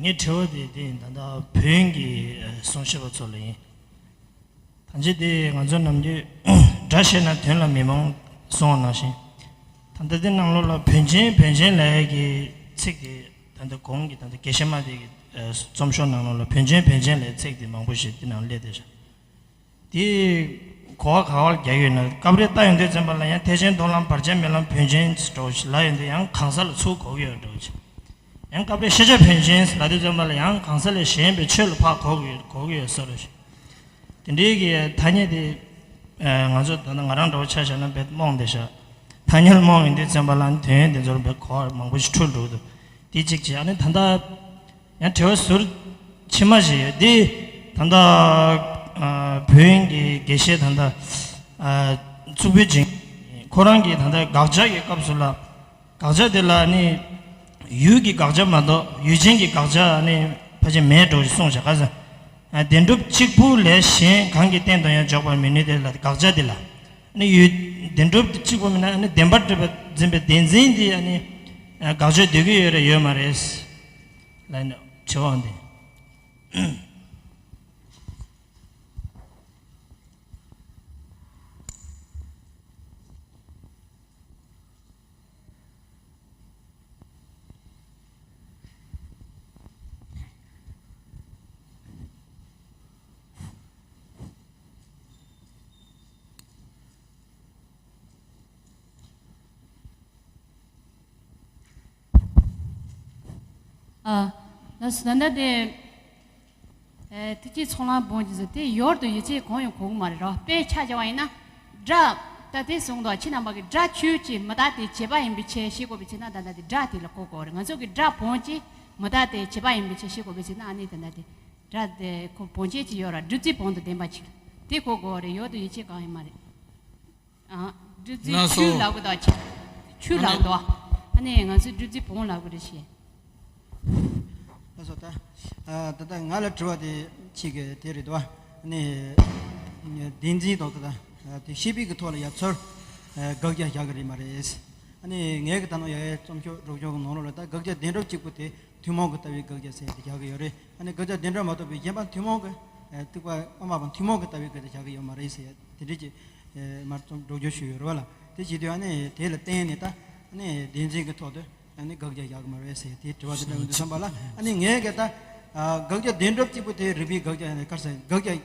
ངའི་དྲི་བ་དེ་དེ་ད་ལྟ་བོན་གྱི་གསུང་བཤད་པ་ཚོ་ལ་ཡིན། ད་ཅི་དེ་ང་ཚོ་ནམ་རྒྱུན་སྒྲ་བཤད་ན་དོན་ལ་མི་མང་གསུང་བ་ནང་བཞིན། ད་ལྟ་དེ་ནང་ལོགས་ལ་བོན་ཆེན་བོན་ཆེན་ལབ་ཡ་གི་ཚིག་དེ་ད་ལྟ་གོང་གི་ད་ལྟ་དགེ་བཤེས་མ་དེ་གི་རྩོམ་ཤོག་ནང་ལོགས་ལ་བོན་ཆེན་བོན་ཆེན་ལབ་ཡ་ཚིག་དེ་མང་པོ་ཞིག་དེ་ནང་སླེབས་བསྡད་ཤག་དེ་གོ་བ་ག་བར་རྒྱག་ཡོད་ན། སྐབས་རེ་ལྟ་ཡོང་དུས་ཙམ་པ་ལ་ཡང་ཐེག་ཆེན་མདོ་ལམ་བར་ཆད་མེད་ལམ་བོན་ཆེན་འགྲོ་ཞིག་ལབ་ཡོང་དུས་ཡང་གང་ཟག་ལ་ཚུར་གོ་གི་ཡོད་འགྲོ་ཞིག་ཡང་སྐབས་རེ་ཤེས་བྱ་བོན་ཆེན་ལབ་དུས་ཙམ་པ་ལ་ཡང་གང་ཟག་ལས་གཞན་པའི་ཆོས་ལ་ཕར་གོ་གི་ཡོད་གོ་གི་ཡོད་བཟོ་འདྲ་ཞིག་དེ་འདྲའི་གི་ཐ་སྙད་དེ། ཨ། ང་ཚོ་ད་ལྟ་ང་རང་འདྲ་བོ་ཆ་བཞག་ན་དཔེ་རྨོངས་བསྡད་ཤག་ཐ་སྙད་རྨོངས་ཡོང་དུས་ཙམ་པ་ལ་དོན་དེ་ཚོར་དཔེ་གོ་བ་མང་པོ་ཞིག་འཁྲུལ་འགྲོ་གི་འདུག་དེ་གཅིག་བྱས། ཨ་ནི་ད་ལྟ་ཡང་དྲི་བ་ཟུར་ཕྱི་མ་ཞིག་ཡོད་དེ། ད་ལྟ་ཨ་བོན་གྱི་དགེ་བཤེས་ད་ལྟ་ཨ་གཙུག་ཕུད་ཅིང་ཁོ་རང་གིས་ད་ལྟ་དགག་བྱ་གི་སྐབས་སུ་ལ། དགག་བྱ་དེ་ལ་ནི་ཡུལ་གྱི་དགག་བྱ་མ་གཏོགས་ཡུལ་ཅན་གྱི་དགག་བྱ་ནི་ཕལ་ཆེར་མེད་འགྲོ་ཞེས་གསུངས་བཞག་ག་ས། བདེན་གྲུབ་གཅིག་པུ་ལས་གཞན་གང་གིས་བསྟན་དུ་ཡང་འཇོག་པར་མི་ནུས་ཏེ་ལ། དགག་བྱ་དེ་ལ་ནི་ཡུལ་བདེན་གྲུབ་གཅིག་པུ་མིན་ན་ནི་བདེན་པར་གྲུབ་པ་འཛིན་པའི་བདེན་འཛིན་དེ་ནི་དགག་བྱ་འདོད་ཀྱི་ཡོད་རེད་ཡོད་མ་རེད་ལབ་ནས་དྲི་བ་འོང་དེ། ཨ། ལགས་སོ། ད་ལྟ་དེ། ཨེ། ཐེག་ཆེན་ཚོགས་ལམ་བོན་ཅེས་ཟེར་དེ་ཡོད་དུ་ཡོད་ཚད་གང་ཡང་གོ་གི་མ་རེད་རོ། དཔེ་ཆ་བཞག་པ་ཡིན་ན། སྒྲ། ད་དེ་གསུངས་འདུག་ཁྱེད་རྣམ་པ་གིས་སྒྲ་ཆོས་ཅན་མི་རྟག་སྟེ་བྱས་པ་ཡིན་པའི་ཕྱིར་ཤེས་དགོས་པའི་ཕྱིར་ན། ད་ལྟ་དེ་སྒྲ་དེ་ལ་གོ་དགོས་རེད། ང་ཚོ་གིས་སྒྲ་བོན་ཅན་མི་རྟག་སྟེ་བྱས་པ་ཡིན་པའི་ཕྱིར་ཤེས་དགོས་པའི་ཕྱིར་ན། ཨ་ནི་ད་ལྟ་དེ་སྒྲ་དེ་ཁོ་བོན་ཅན་ཅིག་ཡོད་ར། སྒྲུབ་རྫས་བོན་དང་ལྡན་པ་ཅིག་དེ་གོ་དགོས་རེད། ཡོད་དུ་ཡོད་ཚད་གང་ཡང་མ་རེད། ཨ། སྒྲུབ་རྫས་ལགས་སོ། ཆོས་ལབ་གི་འདུག་ཆོས་ལབ་གི་འདུག་ཨ་ནི་ང་ཚོས་སྒྲུབ་རྫས་བོན་ལབ་གི་རེད་ཤག་ལགས་སོ། ད་ཨ་ད་ལྟ་ང་ལ་དྲི་བ་དེ་གཅིག་གི་དེ་རེད་འདུག་ཨ་ནི་བདེན་འཛིན་དང་ད་ལྟ་དེ་ཤེས་པའི་གི་ཐོག་ལ་ཡ་ཚུར་དགག་རྒྱག་བཞག་གི་རེད་མ་རེད། ཨ་ནི་ངས་གི་ད་ནང་ཡ་ཡའི་རྩོམ་ཤོག་སྒྲོག་སྦྱོར་གི་ནང་ལོགས་ལ་ད་དགག་བྱ་བདེན་གྲུབ་གཅིག་པུ་དེ་ཐུན་མོང་གི་ལྟ་བའི་དགག་བྱ་ཟེར་ཡ་དེ་བཞག་གི་ཡོད་རེད། ཨ་ནི་དགག་བྱ་བདེན་གྲུབ་མ་གཏོགས་པའི་གཞན་པ་ཐུན་མོང་གི་ཐེག་པ་དབུ་མ་པ་ཐུན་མོང་གི་ལྟ་བའི་དགག་བྱ་བཞག་གི་ཡོད་མ་རེད་ཟེར་ཡ་དེ་འདྲ་ཅིག་མར་རྩོམ་སྒྲོག་སྦྱོར་ཞུས་ཡོད་རེད་བ་ལ། དེ་བྱེད་དུས་ཨ་ནི་དེ་ལ་བརྟེན་ནས་ད་ཨ་ནི་བདེན་འཛིན་གྱི་ཐོག་ཏུ་ཨ་ནི་དགག་བྱ་བཞག་གི་མ་རེད་ཟེར་དེའི་དྲི་བ་དེ་འདྲ་ཡོང་དུས་ཙམ་པ་ལ། ཨ་ནི་ངས་གི་ད་དགག་བྱ་བདེན་གྲུབ་གཅིག་པུ་དེ་རིགས་པའི་དགག་བྱ་ནི་ག་རེ་ཟེར། དགག་བྱ་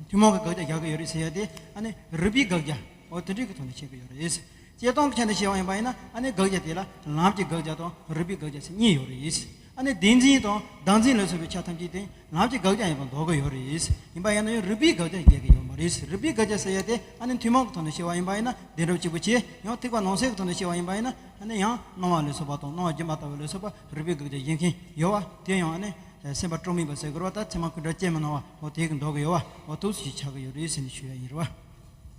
ཐུན་མོང་གི་དགག་བྱ་བཞག་གི་ཡོད་རེད་ཟེར་ཡ་དེ་ཨ་ནི་རིགས་པའི་དགག་བྱ་འོ་དེ་འདྲའི་གི་ཐོག་ནས་བཤད་གི་ཡོད་རེད། སྤྱིར་བཏང་གི་ཆ་ནས་བཤད་པ་ཡིན་པ་ཡིན་ན། ཨ་ནི་དགག་བྱ་དེ་ལ་ལམ་གྱི་དགག་བྱ་དང་རིགས་པའི་དགག་བྱ་ཟེར་གཉིས་ཡོད་རེད། ཨ་ནི་བདེན་འཛིན་དང་བདག་འཛིན་ལ་སོགས་པའི་ཆ་ཐམས་ཅད་དེ་ལམ་གྱི་དགག་བྱ་ཡིན་པར་འདོགས་ཀྱི་ཡོད་རེད། ཡིན་པ་ཡིན་ན་ཡང་རིགས་པའི་དགག་བྱ་འགལ་གྱི་ཡོད་མ་རེད། རིགས་པའི་དགག་བྱ་ཟེར་ཡ་དེ་ཨ་ནི་ཐུན་མོང་གི་ཐོག་ནས་བཤད་པ་ཡིན་པ་ཡིན་ན་བདེན་གྲུབ་གཅིག་པུ་བྱས། ཡང་ཐེག་པ་ནང་གསེས་ཀྱི་ཐོག་ནས་བཤད་པ་ཡིན་པ་ཡིན་ན་ཨ་ནི་ཡང་སྣང་བ་ལ་སོགས་པ་དང་སྣང་བ་བརྒྱུད་པ་ལྟ་བུ་ལ་སོགས་པ་རིགས་པའི་དགག་བྱ་བཞེས་མཁན་ཡོད་པ་དེ་ཡང་ཨ་ནི་སེམས་པ་སྤྲོ་མིན་པ་ཟེར་དགོས་རེད་བ། ད་ཚད་མ་ཀུན་བྲལ་ཅན་མི་སྣང་བ་འོ་དེ་གི་འདོགས་ཀྱི་ཡོད་པ་འོ་འདུག་སེ་ཞིག་ཆགས་ཀྱི་ཡོད་རེད་ཟེར་ནས་ཞུ་ཡ་ཡིན་རེད་བ།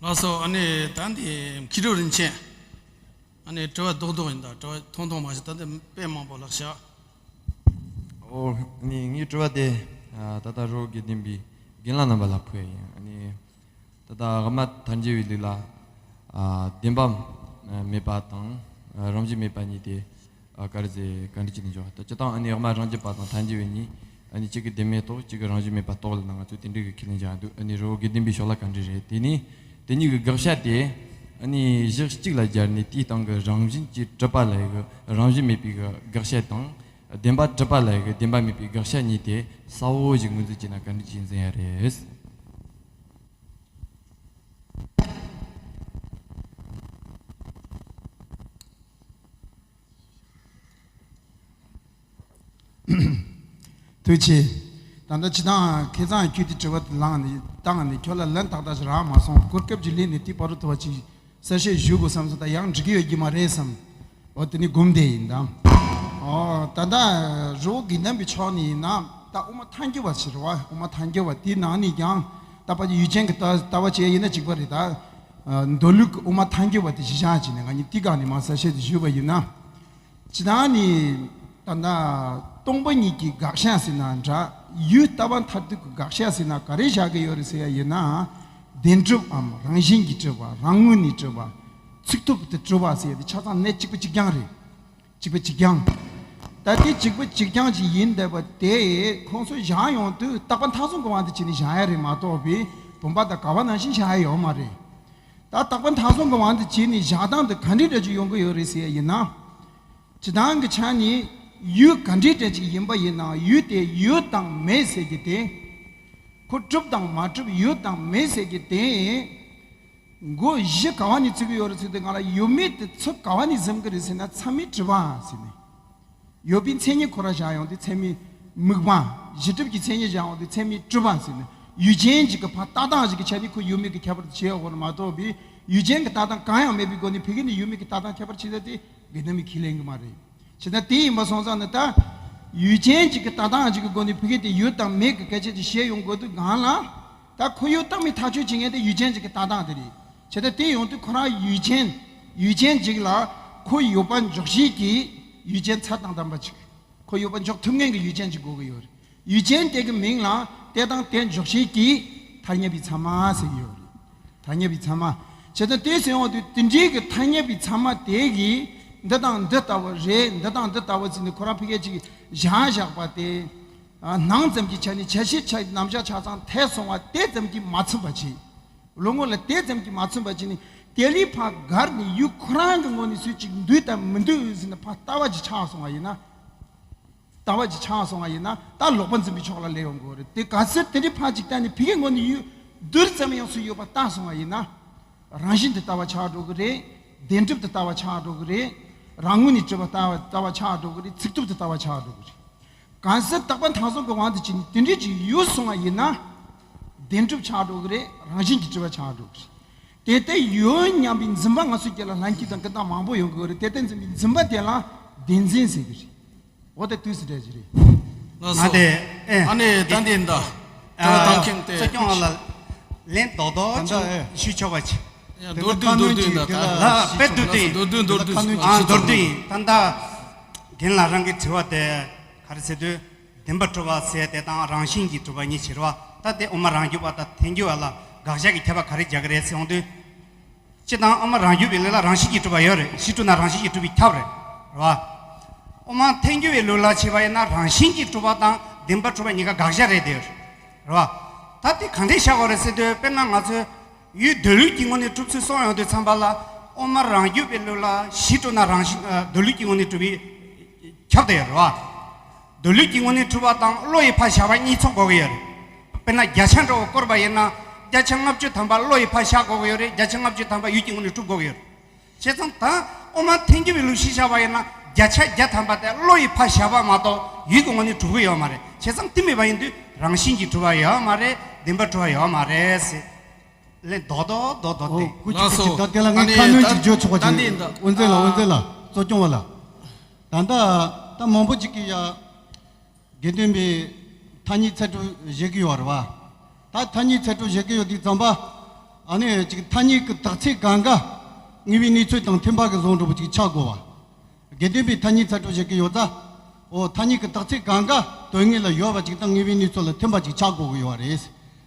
ལགས་སོ། ཨ་ནི་ད་འདི་མཁས་གྲུབ་རིན་ཆེན། ཨ་ནི་དྲི་བ་རྡོག་རྡོག་ཡིན་ད། དྲི་བ་ཐུང་ཐུང་མ་བྱེད། ད་ལྟ་དཔེ་མང་པོ་ལྷག་ཤག་ཨོ། ཨ་ནི་ངའི་དྲི་བ་དེ་ཨ་ད་ལྟ་རི་བོ་དགེ་ལྡན་པའི་རྒན་ལགས་རྣམ་པ་ལ་ཕུལ་ཡ་ཡིན། ཨ་ནི་ད་ལྟ་དབུ་མ་ཐལ་འགྱུར་བའི་ལུགས་ལ་ཨ་བདེན་པ་མེད་པ་དང་ཨ་རང་བཞིན་མེད་པ་གཉིས་དེ་ཨ་ག་རེ་ཟེར། ག་འདྲ་བྱས་ནས་འཇོག་ད་སྤྱིར་བཏང་ཨ་ནི་དབུ་མ་རང་རྒྱུད་པ་དང་ཐལ་འགྱུར་བའི་གཉིས། ཨ་ནི་གཅིག་གི་བདེན་མེད་རྟོགས། གཅིག་གི་རང་བཞིན་མེད་པ་རྟོགས་ལབ་ན། ང་ཚོས་དེ་འདྲའི་གི་ཁས་ལེན་བྱ་འདུག་ཨ་ནི་རི་བོ་དགེ་ལྡན་པའི་ཕྱོགས་ལ་ག་འདྲ་རེད། དེ་ནས་དེ་གཉིས་ཀྱི་དགག་བྱ་དེ་ཨ་ནི་གཞི་གཅིག་ལ་སྦྱར་ནས་དེའི་སྟེང་གི་རང་བཞིན་གྱིས་གྲུབ་པ་ལབ་ཡག་གི་རང་བཞིན་མེད་པའི་གི་དགག་བྱ་དང་། བདེན་པ་གྲུབ་པ་ལབ་ཡག་གི་བདེན་པ་མེད་པའི་དགག་བྱ་གཉིས་དེ་གསལ་བོ་ཞིག་ངོས་འཛིན་བྱས་ན་ག་འདྲ་ཞིག་འཛིན་ཡ་རེད། ཐུགས་རྗེ་ཆེ། ད་ལྟ་སྤྱིར་བཏང་ཁྱེད་ཚང་ཁྱོད་ཀྱི་དྲི་བ་དེ་ལངས་ནས་བཏང་ནས་ཁྱོད་ལ་ལན་ཏག་ཏག་ཞིག་རག་མ་སོང་། གོ་སྐབས་ཅིག་ལེན་ནས་དེ་བར་དུ་ཐུབ་པ་ཅིག་གསལ་བཤད་ཞུ་དགོས་བསམ་སོང་། ད་ཡང་འགྲིག་གི་ཡོད་ཀྱི་མ་རེད་བསམ། འོ་དེ་ནི་སྒོམ་བསྡད་ཡིན་ད། འོ་ད་ལྟ་རི་བོ་དགེ་ལྡན་པའི་ཕྱོགས་ནས་ཡིན་ན་ད་དབུ་མ་ཐལ་འགྱུར་བ་ཞིག་རེད་བ། དབུ་མ་ཐལ་འགྱུར་བ་དེའི་ནང་ནས་ཀྱང་ད་ཕལ་ཆེར་ཡུལ་ཅན་གྱི་ལྟ་ལྟ་བ་བྱས་ཡིན་ན་གཅིག་པ་རེད་ད། མདོ་ལུགས་ཀྱི་དབུ་མ་ཐལ་འགྱུར་བ་དེ་གཞི་བཞག་བྱས་ནས་ང་གཉིས་དེ་སྒང་ནས་མར་གསལ་བཤད་དེ་ཞུས་པ་ཡིན་ན། སྤྱིར་བཏང་ནི་ད་ལྟ་སྟོང་པ་ཉིད་ཀྱི་དགག་བྱ་ཟེར་ན་འདྲ། ཡུལ་ལྟ་བ་མཐར་ཐུག་གི་དགག་བྱ་ཟེར་ན་ག་རེ་བཞག་གི་ཡོད་རེད་ཟེར་ཡ་ཡིན་ན། བདེན་གྲུབ་བམ་རང་བཞིན་གྱིས་གྲུབ་པ། རང་ངོས་ནས་གྲུབ་པ། ཚིག་ཐོབ་ཏུ་གྲུབ་པ་ཟེར་ཡ་དེ་ཆ་ཚང་གནད་གཅིག་པ་གཅིག་རྐྱང་རེད། གཅིག་པ་གཅིག་རྐྱང་། ད་དེ་གཅིག་པ་གཅིག་རྐྱང་ཅིག་ཡིན་བསྡད་པ་དེ་ཁོང་ཚོས་བཞག་ཡོང་དུས་རྟག་པ་མཐའ་བཟུང་གི་དབང་དུ་བྱས་ནས་བཞག་ཡ་རེད་མ་གཏོགས་པའི་བུམ་པ་དང་ག་བ་ནང་བཞིན་བཞག་ཡ་ཡོད་མ་རེད། ད་རྟག་པ་མཐའ་བཟུང་གི་དབང་དུ་བྱས་ནས་བཞག་སྟངས་དེ་ག་འདྲའི་འདྲ་ཅིག་ཡོང་གི་ཡོད་རེད་ཟེར་ཡ་ཡིན་ན། སྤྱིར་བཏང་གི་ཆ་ནས་ཡུལ་ག་འདྲའི་འདྲ་ཅིག་ཡིན་པ་ཡིན་ནའང་ཡུལ་དེ་ཡོད་དང་མེད་ཟེར་གྱི་དེ། ཁོ་གྲུབ་དང་མ་གྲུབ་ཡོད་དང་མེད་ཟེར་གྱི་དེ། མགོ་བཞི་ག་བ་ནས་ཚུགས་ཀྱི་ཡོད་རེད་ཟེར་དུས་སྒང་ལ་ཡོད་མེད་དེ་ཚུར་ག་བ་ནས་འཛིན་གྱི་རེད་ཟེར་ན་ཚད་མས་གྲུབ་པ་ཟེར་ནས། ཡོད་པའི་མཚན་ཉིད་ཁོ་ར་བཞག་ཡོང་དུས་ཚད་མས་དམིགས་པ། གཞི་གྲུབ་ཀྱི་མཚན་ཉིད་བཞག་ཡོང་དུས་ཚད་མས་གྲུབ་པ་ཟེར་ནས། ཡུལ་ཅན་ཅིག་གི་ཕར་ལྟ་སྟངས་ཤིག་གི་ཆ་ནས་ཁོ་ཡོད་མེད་ཀྱི་ཁྱད་པར་དེ་ཕྱེ་ཡོད་དགོས་རེད་མ་གཏོགས་པའི་ཡུལ་ཅན་གྱི་ལྟ་སྟངས་གང་ཡང་མེད་པའི་སྒོ་ནས་ཕ་གི་ནས་ཡོད་མེད་ཀྱི་ལྟ་སྟངས་ཁྱད་པར་ཕྱེ་ས་དེ་དགེ་འདུན་པས་ཁས་ལེན་གྱི་མ་རེད། བྱས་ཙང་དེ་ཡིན་པ་སོང་ཙང་ནི་ད་ཡུལ་ཅན་ཅིག་གི་ལྟ་སྟངས་ཅིག་གི་སྒོ་ནས་ཕ་གི་དེ་ཡོད་དང་མེད་ཀྱི་སྐད་ཆ་ཅིག་བཤད་ཡོང་དགོས་དུས་སྒང་ལ། ད་ཁོར་ཡུག་རྟག་མའི་ཐག་གཅོད་བྱེད་མཁན་དེ་ཡུལ་ཅན་ཅིག་གི་ལྟ་སྟངས་དེ་རེད། བྱས་ཙང་དེ་ཡོང་དུས་ཁོ་རང་ཡུལ་ཅན། ཡུལ་ཅན་ཅིག་ལ་ཁོ་ཡོད་པ་འཇོག་བྱེད་ཀྱི་ཡུལ་ཅན་ཚད་དང་ལྡན་པ་ཅིག་ཁོ་ཡོད་པ་འཇོག་ཐུབ་མཁན་གྱི་ཡུལ་ཅན་ཅིག་དགོས་ཀྱི་ཡོད་རེད། ཡུལ་ཅན་དེ་གི་མིང་ལ་དེ་དང་དེ་འཇོག་བྱེད་ཀྱི་ཐ་སྙད་པའི་ཚད་མ་ཟེར་གྱི་ཡོད་རེད། ཐ་སྙད་པའི་ཚད་མ། བྱས་ཙང་དེ་ཟེར་ཡོང་དུས་དེ་འདྲའི་གི་ཐ་སྙད་པའི་ཚད་མ་དེ་གིས་འདི་དང་འདི་ལྟ་བུ་རེད། འདི་དང་འདི་ལྟ་བུ་ཟེར་ནས་ཁོ་རང་ཕ་གི་ཅིག་བཞག་བཞག་པ་དེ། ཨ། སྣང་ཙམ་གྱི་ཆ་ནས་བྱ་བྱེད་ཆ་རྣམ་གཞག་ཆ་ཚང་འཐད་སོང་བ་དེ་ཙམ་གྱིས་མ་ཚིམ་པ་བྱས། བློ་ངོ་ལ་དེ་ཙམ་གྱིས་མ་ཚིམ་པ་བྱས་ནས་དེ་ལས་ཕར་བརྒལ་ནས་ཡུལ་ཁོ་རང་གི་ངོས་ནས་སུ་གཅིག་འདུས་དང་མི་འདུས་ཟེར་ནས་ཕར་ལྟ་བ་ཅིག་ཆགས་སོང་བ་ཡིན་ན། ལྟ་བ་ཅིག་ཆགས་སོང་བ་ཡིན་ན་ད་ལོག་པ་འཛིན་པའི་ཕྱོགས་ལ་སླེབས་ཡོང་དགོས་རེད། དེ་ག་ཚོད་དེ་འདྲའི་ཕར་ཅིག་བལྟས་ནས་ཕ་གིའི་ངོས་ནས་ཡུལ་རྡུལ་ཙམ་ཡང་སུ་ཡོད་པ་ལྟ་སོང་བ་ཡིན་ན། རང་བཞིན་དུ་ལྟ་བ་ཆགས་འགྲོ་གི་རེད། བདེན་གྲུབ་ཏུ་ལྟ་བ་ཆགས་འགྲོ་གི་རེད། རང་ངོས་ནས་གྲུབ་པ་ལྟ་བ་ལྟ་བ་ཆགས་འགྲོ་གི་རེད། ཚིག་ཐོབ་ཏུ་ལྟ་བ་ཆགས་འགྲོ་གི་རེད། གལ་སྲིད་རྟག་པ་མཐའ་བཟུང་གི་དབང་དུ་བྱས་ནས་དེ་འདྲའི་ཅིག་ཡོད་སོང་བ་ཡིན་ན། བདེན་གྲུབ་ཆགས་འགྲོ་གི་རེད། རང་བཞིན་གྱིས་གྲུབ་པ་ཆགས་འགྲོ་གི་རེད། དེ་ལྟར་ཡོད་སྙམ་པའི་འཛིན་པ་ང་ཚོའི་རྒྱུད་ལ་ལྷན་སྐྱེས་དང་ཀུན་བརྟགས་མང་པོ་ཡོང་གི་ཡོད་རེད། དེ་ལྟར་འཛིན་པའི་འཛིན་པ་དེ་ལ་བདེན་འཛིན་ཟེར་གི་རེད། འོ་དེ་དུས་སུ་འདྲ་ཞིག་རེད། ལགས་སོ། ང་དེ་ཨེ། ཨ་ནི་ད་འདི་འདྲ། ཨ། དྲི་བ་བཏང་མཁན་དེ། གཙོ་སྐྱོང་བ་ལ་ལན་རྡོག་རྡོག་ད་ལྟ་ཅིག་ཨེ། ཞུས་ཆོག་པ་ཅིག་ཡ། མདོར་བསྡུས་མདོར་བསྡུས་འདྲ་ད། ལ་དཔེ་བསྡུས་ཏེ། མདོར་བསྡུས་མདོར་བསྡུས། ཨ། མདོར་བསྡུས་ཡིན། ད་ལྟ་རྒན་ལགས་རང་གི་དྲི་བ་དེ་ག་རེ་ཟེར་དུས། བདེན་པར་གྲུབ་པ་ཟེར་དེ་དང་རང་བཞིན་གྱིས་གྲུབ་པ་གཉིས་ཕྱེ་བ། ད་དེ་དབུ་མ་རང་རྒྱུད་པ་དང་ཐལ་འགྱུར་བ་ལ་དགག་བྱ་གི་ཁྱད་པར་ག་རེ་རྒྱག་གི་རེད་ཟེར་ཡོང་དུས། སྤྱིར་བཏང་དབུ་མ་རང་རྒྱུད་པའི་ལུགས་ལ་རང་བཞིན་གྱིས་གྲུབ་པ་ཡོད་རེད། གཞི་གྲུབ་ན་རང་བཞིན་གྱིས་གྲུབ་པས་ཁྱབ་རེད། རེད་བ། དབུ་མ་ཐལ་འགྱུར་བའི་ལུགས་ལ་བྱས་པ་ཡིན་ན་རང་བཞིན་གྱིས་གྲུབ་པ་དང་བདེན་པར་གྲུབ་པ་གཉིས་ཀ་དགག་བྱ་རེད་དེ། རེད་བ། ད་དེ་གང་འདྲས་བཞག་དགོས་རེད་ཟེར་དུས་དཔེར་ན་ང་ཚོས་ཡུལ་མདོ་ལུགས་ཀྱི་ངོས་ནས་གྲུབ་ཚུལ་གསུངས་ཡོང་དུས་ཙམ་པ་ལ་དབུ་མ་རང་རྒྱུད་པའི་ལུགས་ལ་གཞི་གྲུབ་ན་རང་བཞིན་མདོ་ལུགས་ཀྱི་ངོས་ནས་གྲུབ་པས་ཁྱབ་བསྡད་ཡོད་རེད་བ། མདོ་ལུགས་ཀྱི་ངོས་ནས་གྲུབ་པ་དང་བློ་ཡིས་ཕར་བཞག་པ་གཉིས་ཚོགས་དགོས་ཀྱི་ཡོད་རེད། དཔེར་ན་བརྒྱ་ཆ་འདྲ་བོ་བསྐོར་བ་ཡིན་ན་བརྒྱ་ཆ་ལྔ་བཅུ་ཐམ་པ་བློ་ཡིས་ཕར་བཞག་དགོས་ཀྱི་ཡོད་རེད། བརྒྱ་ཆ་ལྔ་བཅུ་ཐམ་པ་ཡུལ་གྱི་ངོས་ནས་གྲུབ་དགོས་ཀྱི་ཡོད་རེད། བྱས་ཙང་ད་དབུ་མ་ཐལ་འགྱུར་བའི་ལུགས་ཤིག་བཞག་པ་ཡིན་ན་བརྒྱ་ཆ་བརྒྱ་ཐམ་པ་དེ་བློ་ཡིས་ཕར་བཞག་པ་མ་གཏོགས་ཡུལ་གྱི་ངོས་ནས་གྲུབ་ཀྱི་ཡོད་མ་རེད། བྱས་ཙང་དེ་མེད་པ་ཡིན་དུས་རང་བཞིན་གྱིས་གྲུབ་པ་ཡོད་མ་རེད། བདེན་པར་གྲུབ་པ་ཡོད་མ་རེད་ཟེར། ལན་རྡོག་རྡོག་རྡོག་རྡོག་ཨོ། དེ། སྐུ་མཁྱེན། ལགས་སོ། ད་དེ་ལ་ངས་ཨ་ནི་ཁ་སྣོན་ད་ཅིག་བརྗོད་ཆོག་པ་ད་ཅིག་འདི་ད་དབུ་མཛད་ལ། ཨ། དབུ་མཛད་ལ། གཙོ་སྐྱོང་བ་ལ། ད་ལྟ་ད་མང་པོ་ཅིག་གིས་ཡ། དགེ་འདུན་པའི་ཐ་སྙད་ཚད་གྲུབ་བཞེས་ཀྱི་ཡོད་རེད་བ། ད་ཐ་སྙད་ཚད་གྲུབ་བཞེས་ཀྱི་ཡོད་དུས་ཙམ་པ། ཨ་ནི་ཅིག་ཐ་སྙད་ཀྱི་དག་ཚིག་གང་ག་དངོས་པོའི་གནས་ཚུལ་དང་མཐུན་པ་གི་བཟོ་འདྲ་པོ་ཅིག་ཆགས་དགོས་པ། དགེ་ལྡན་པའི་ཐ་སྙད་ཚད་གྲུབ་བྱེད་ཀྱི་ཡོད་ཙང་། འོ་ཐ་སྙད་ཀྱི་དག་ཚིག་གང་ག་དོན་དངོས་ལ་ཡོད་པ་ཅིག་དང་དངོས་པོའི་གནས་ཚུལ་ལ་མཐུན་པ་ཅིག་ཆགས་དགོས་ཀྱི་ཡོད་རེད།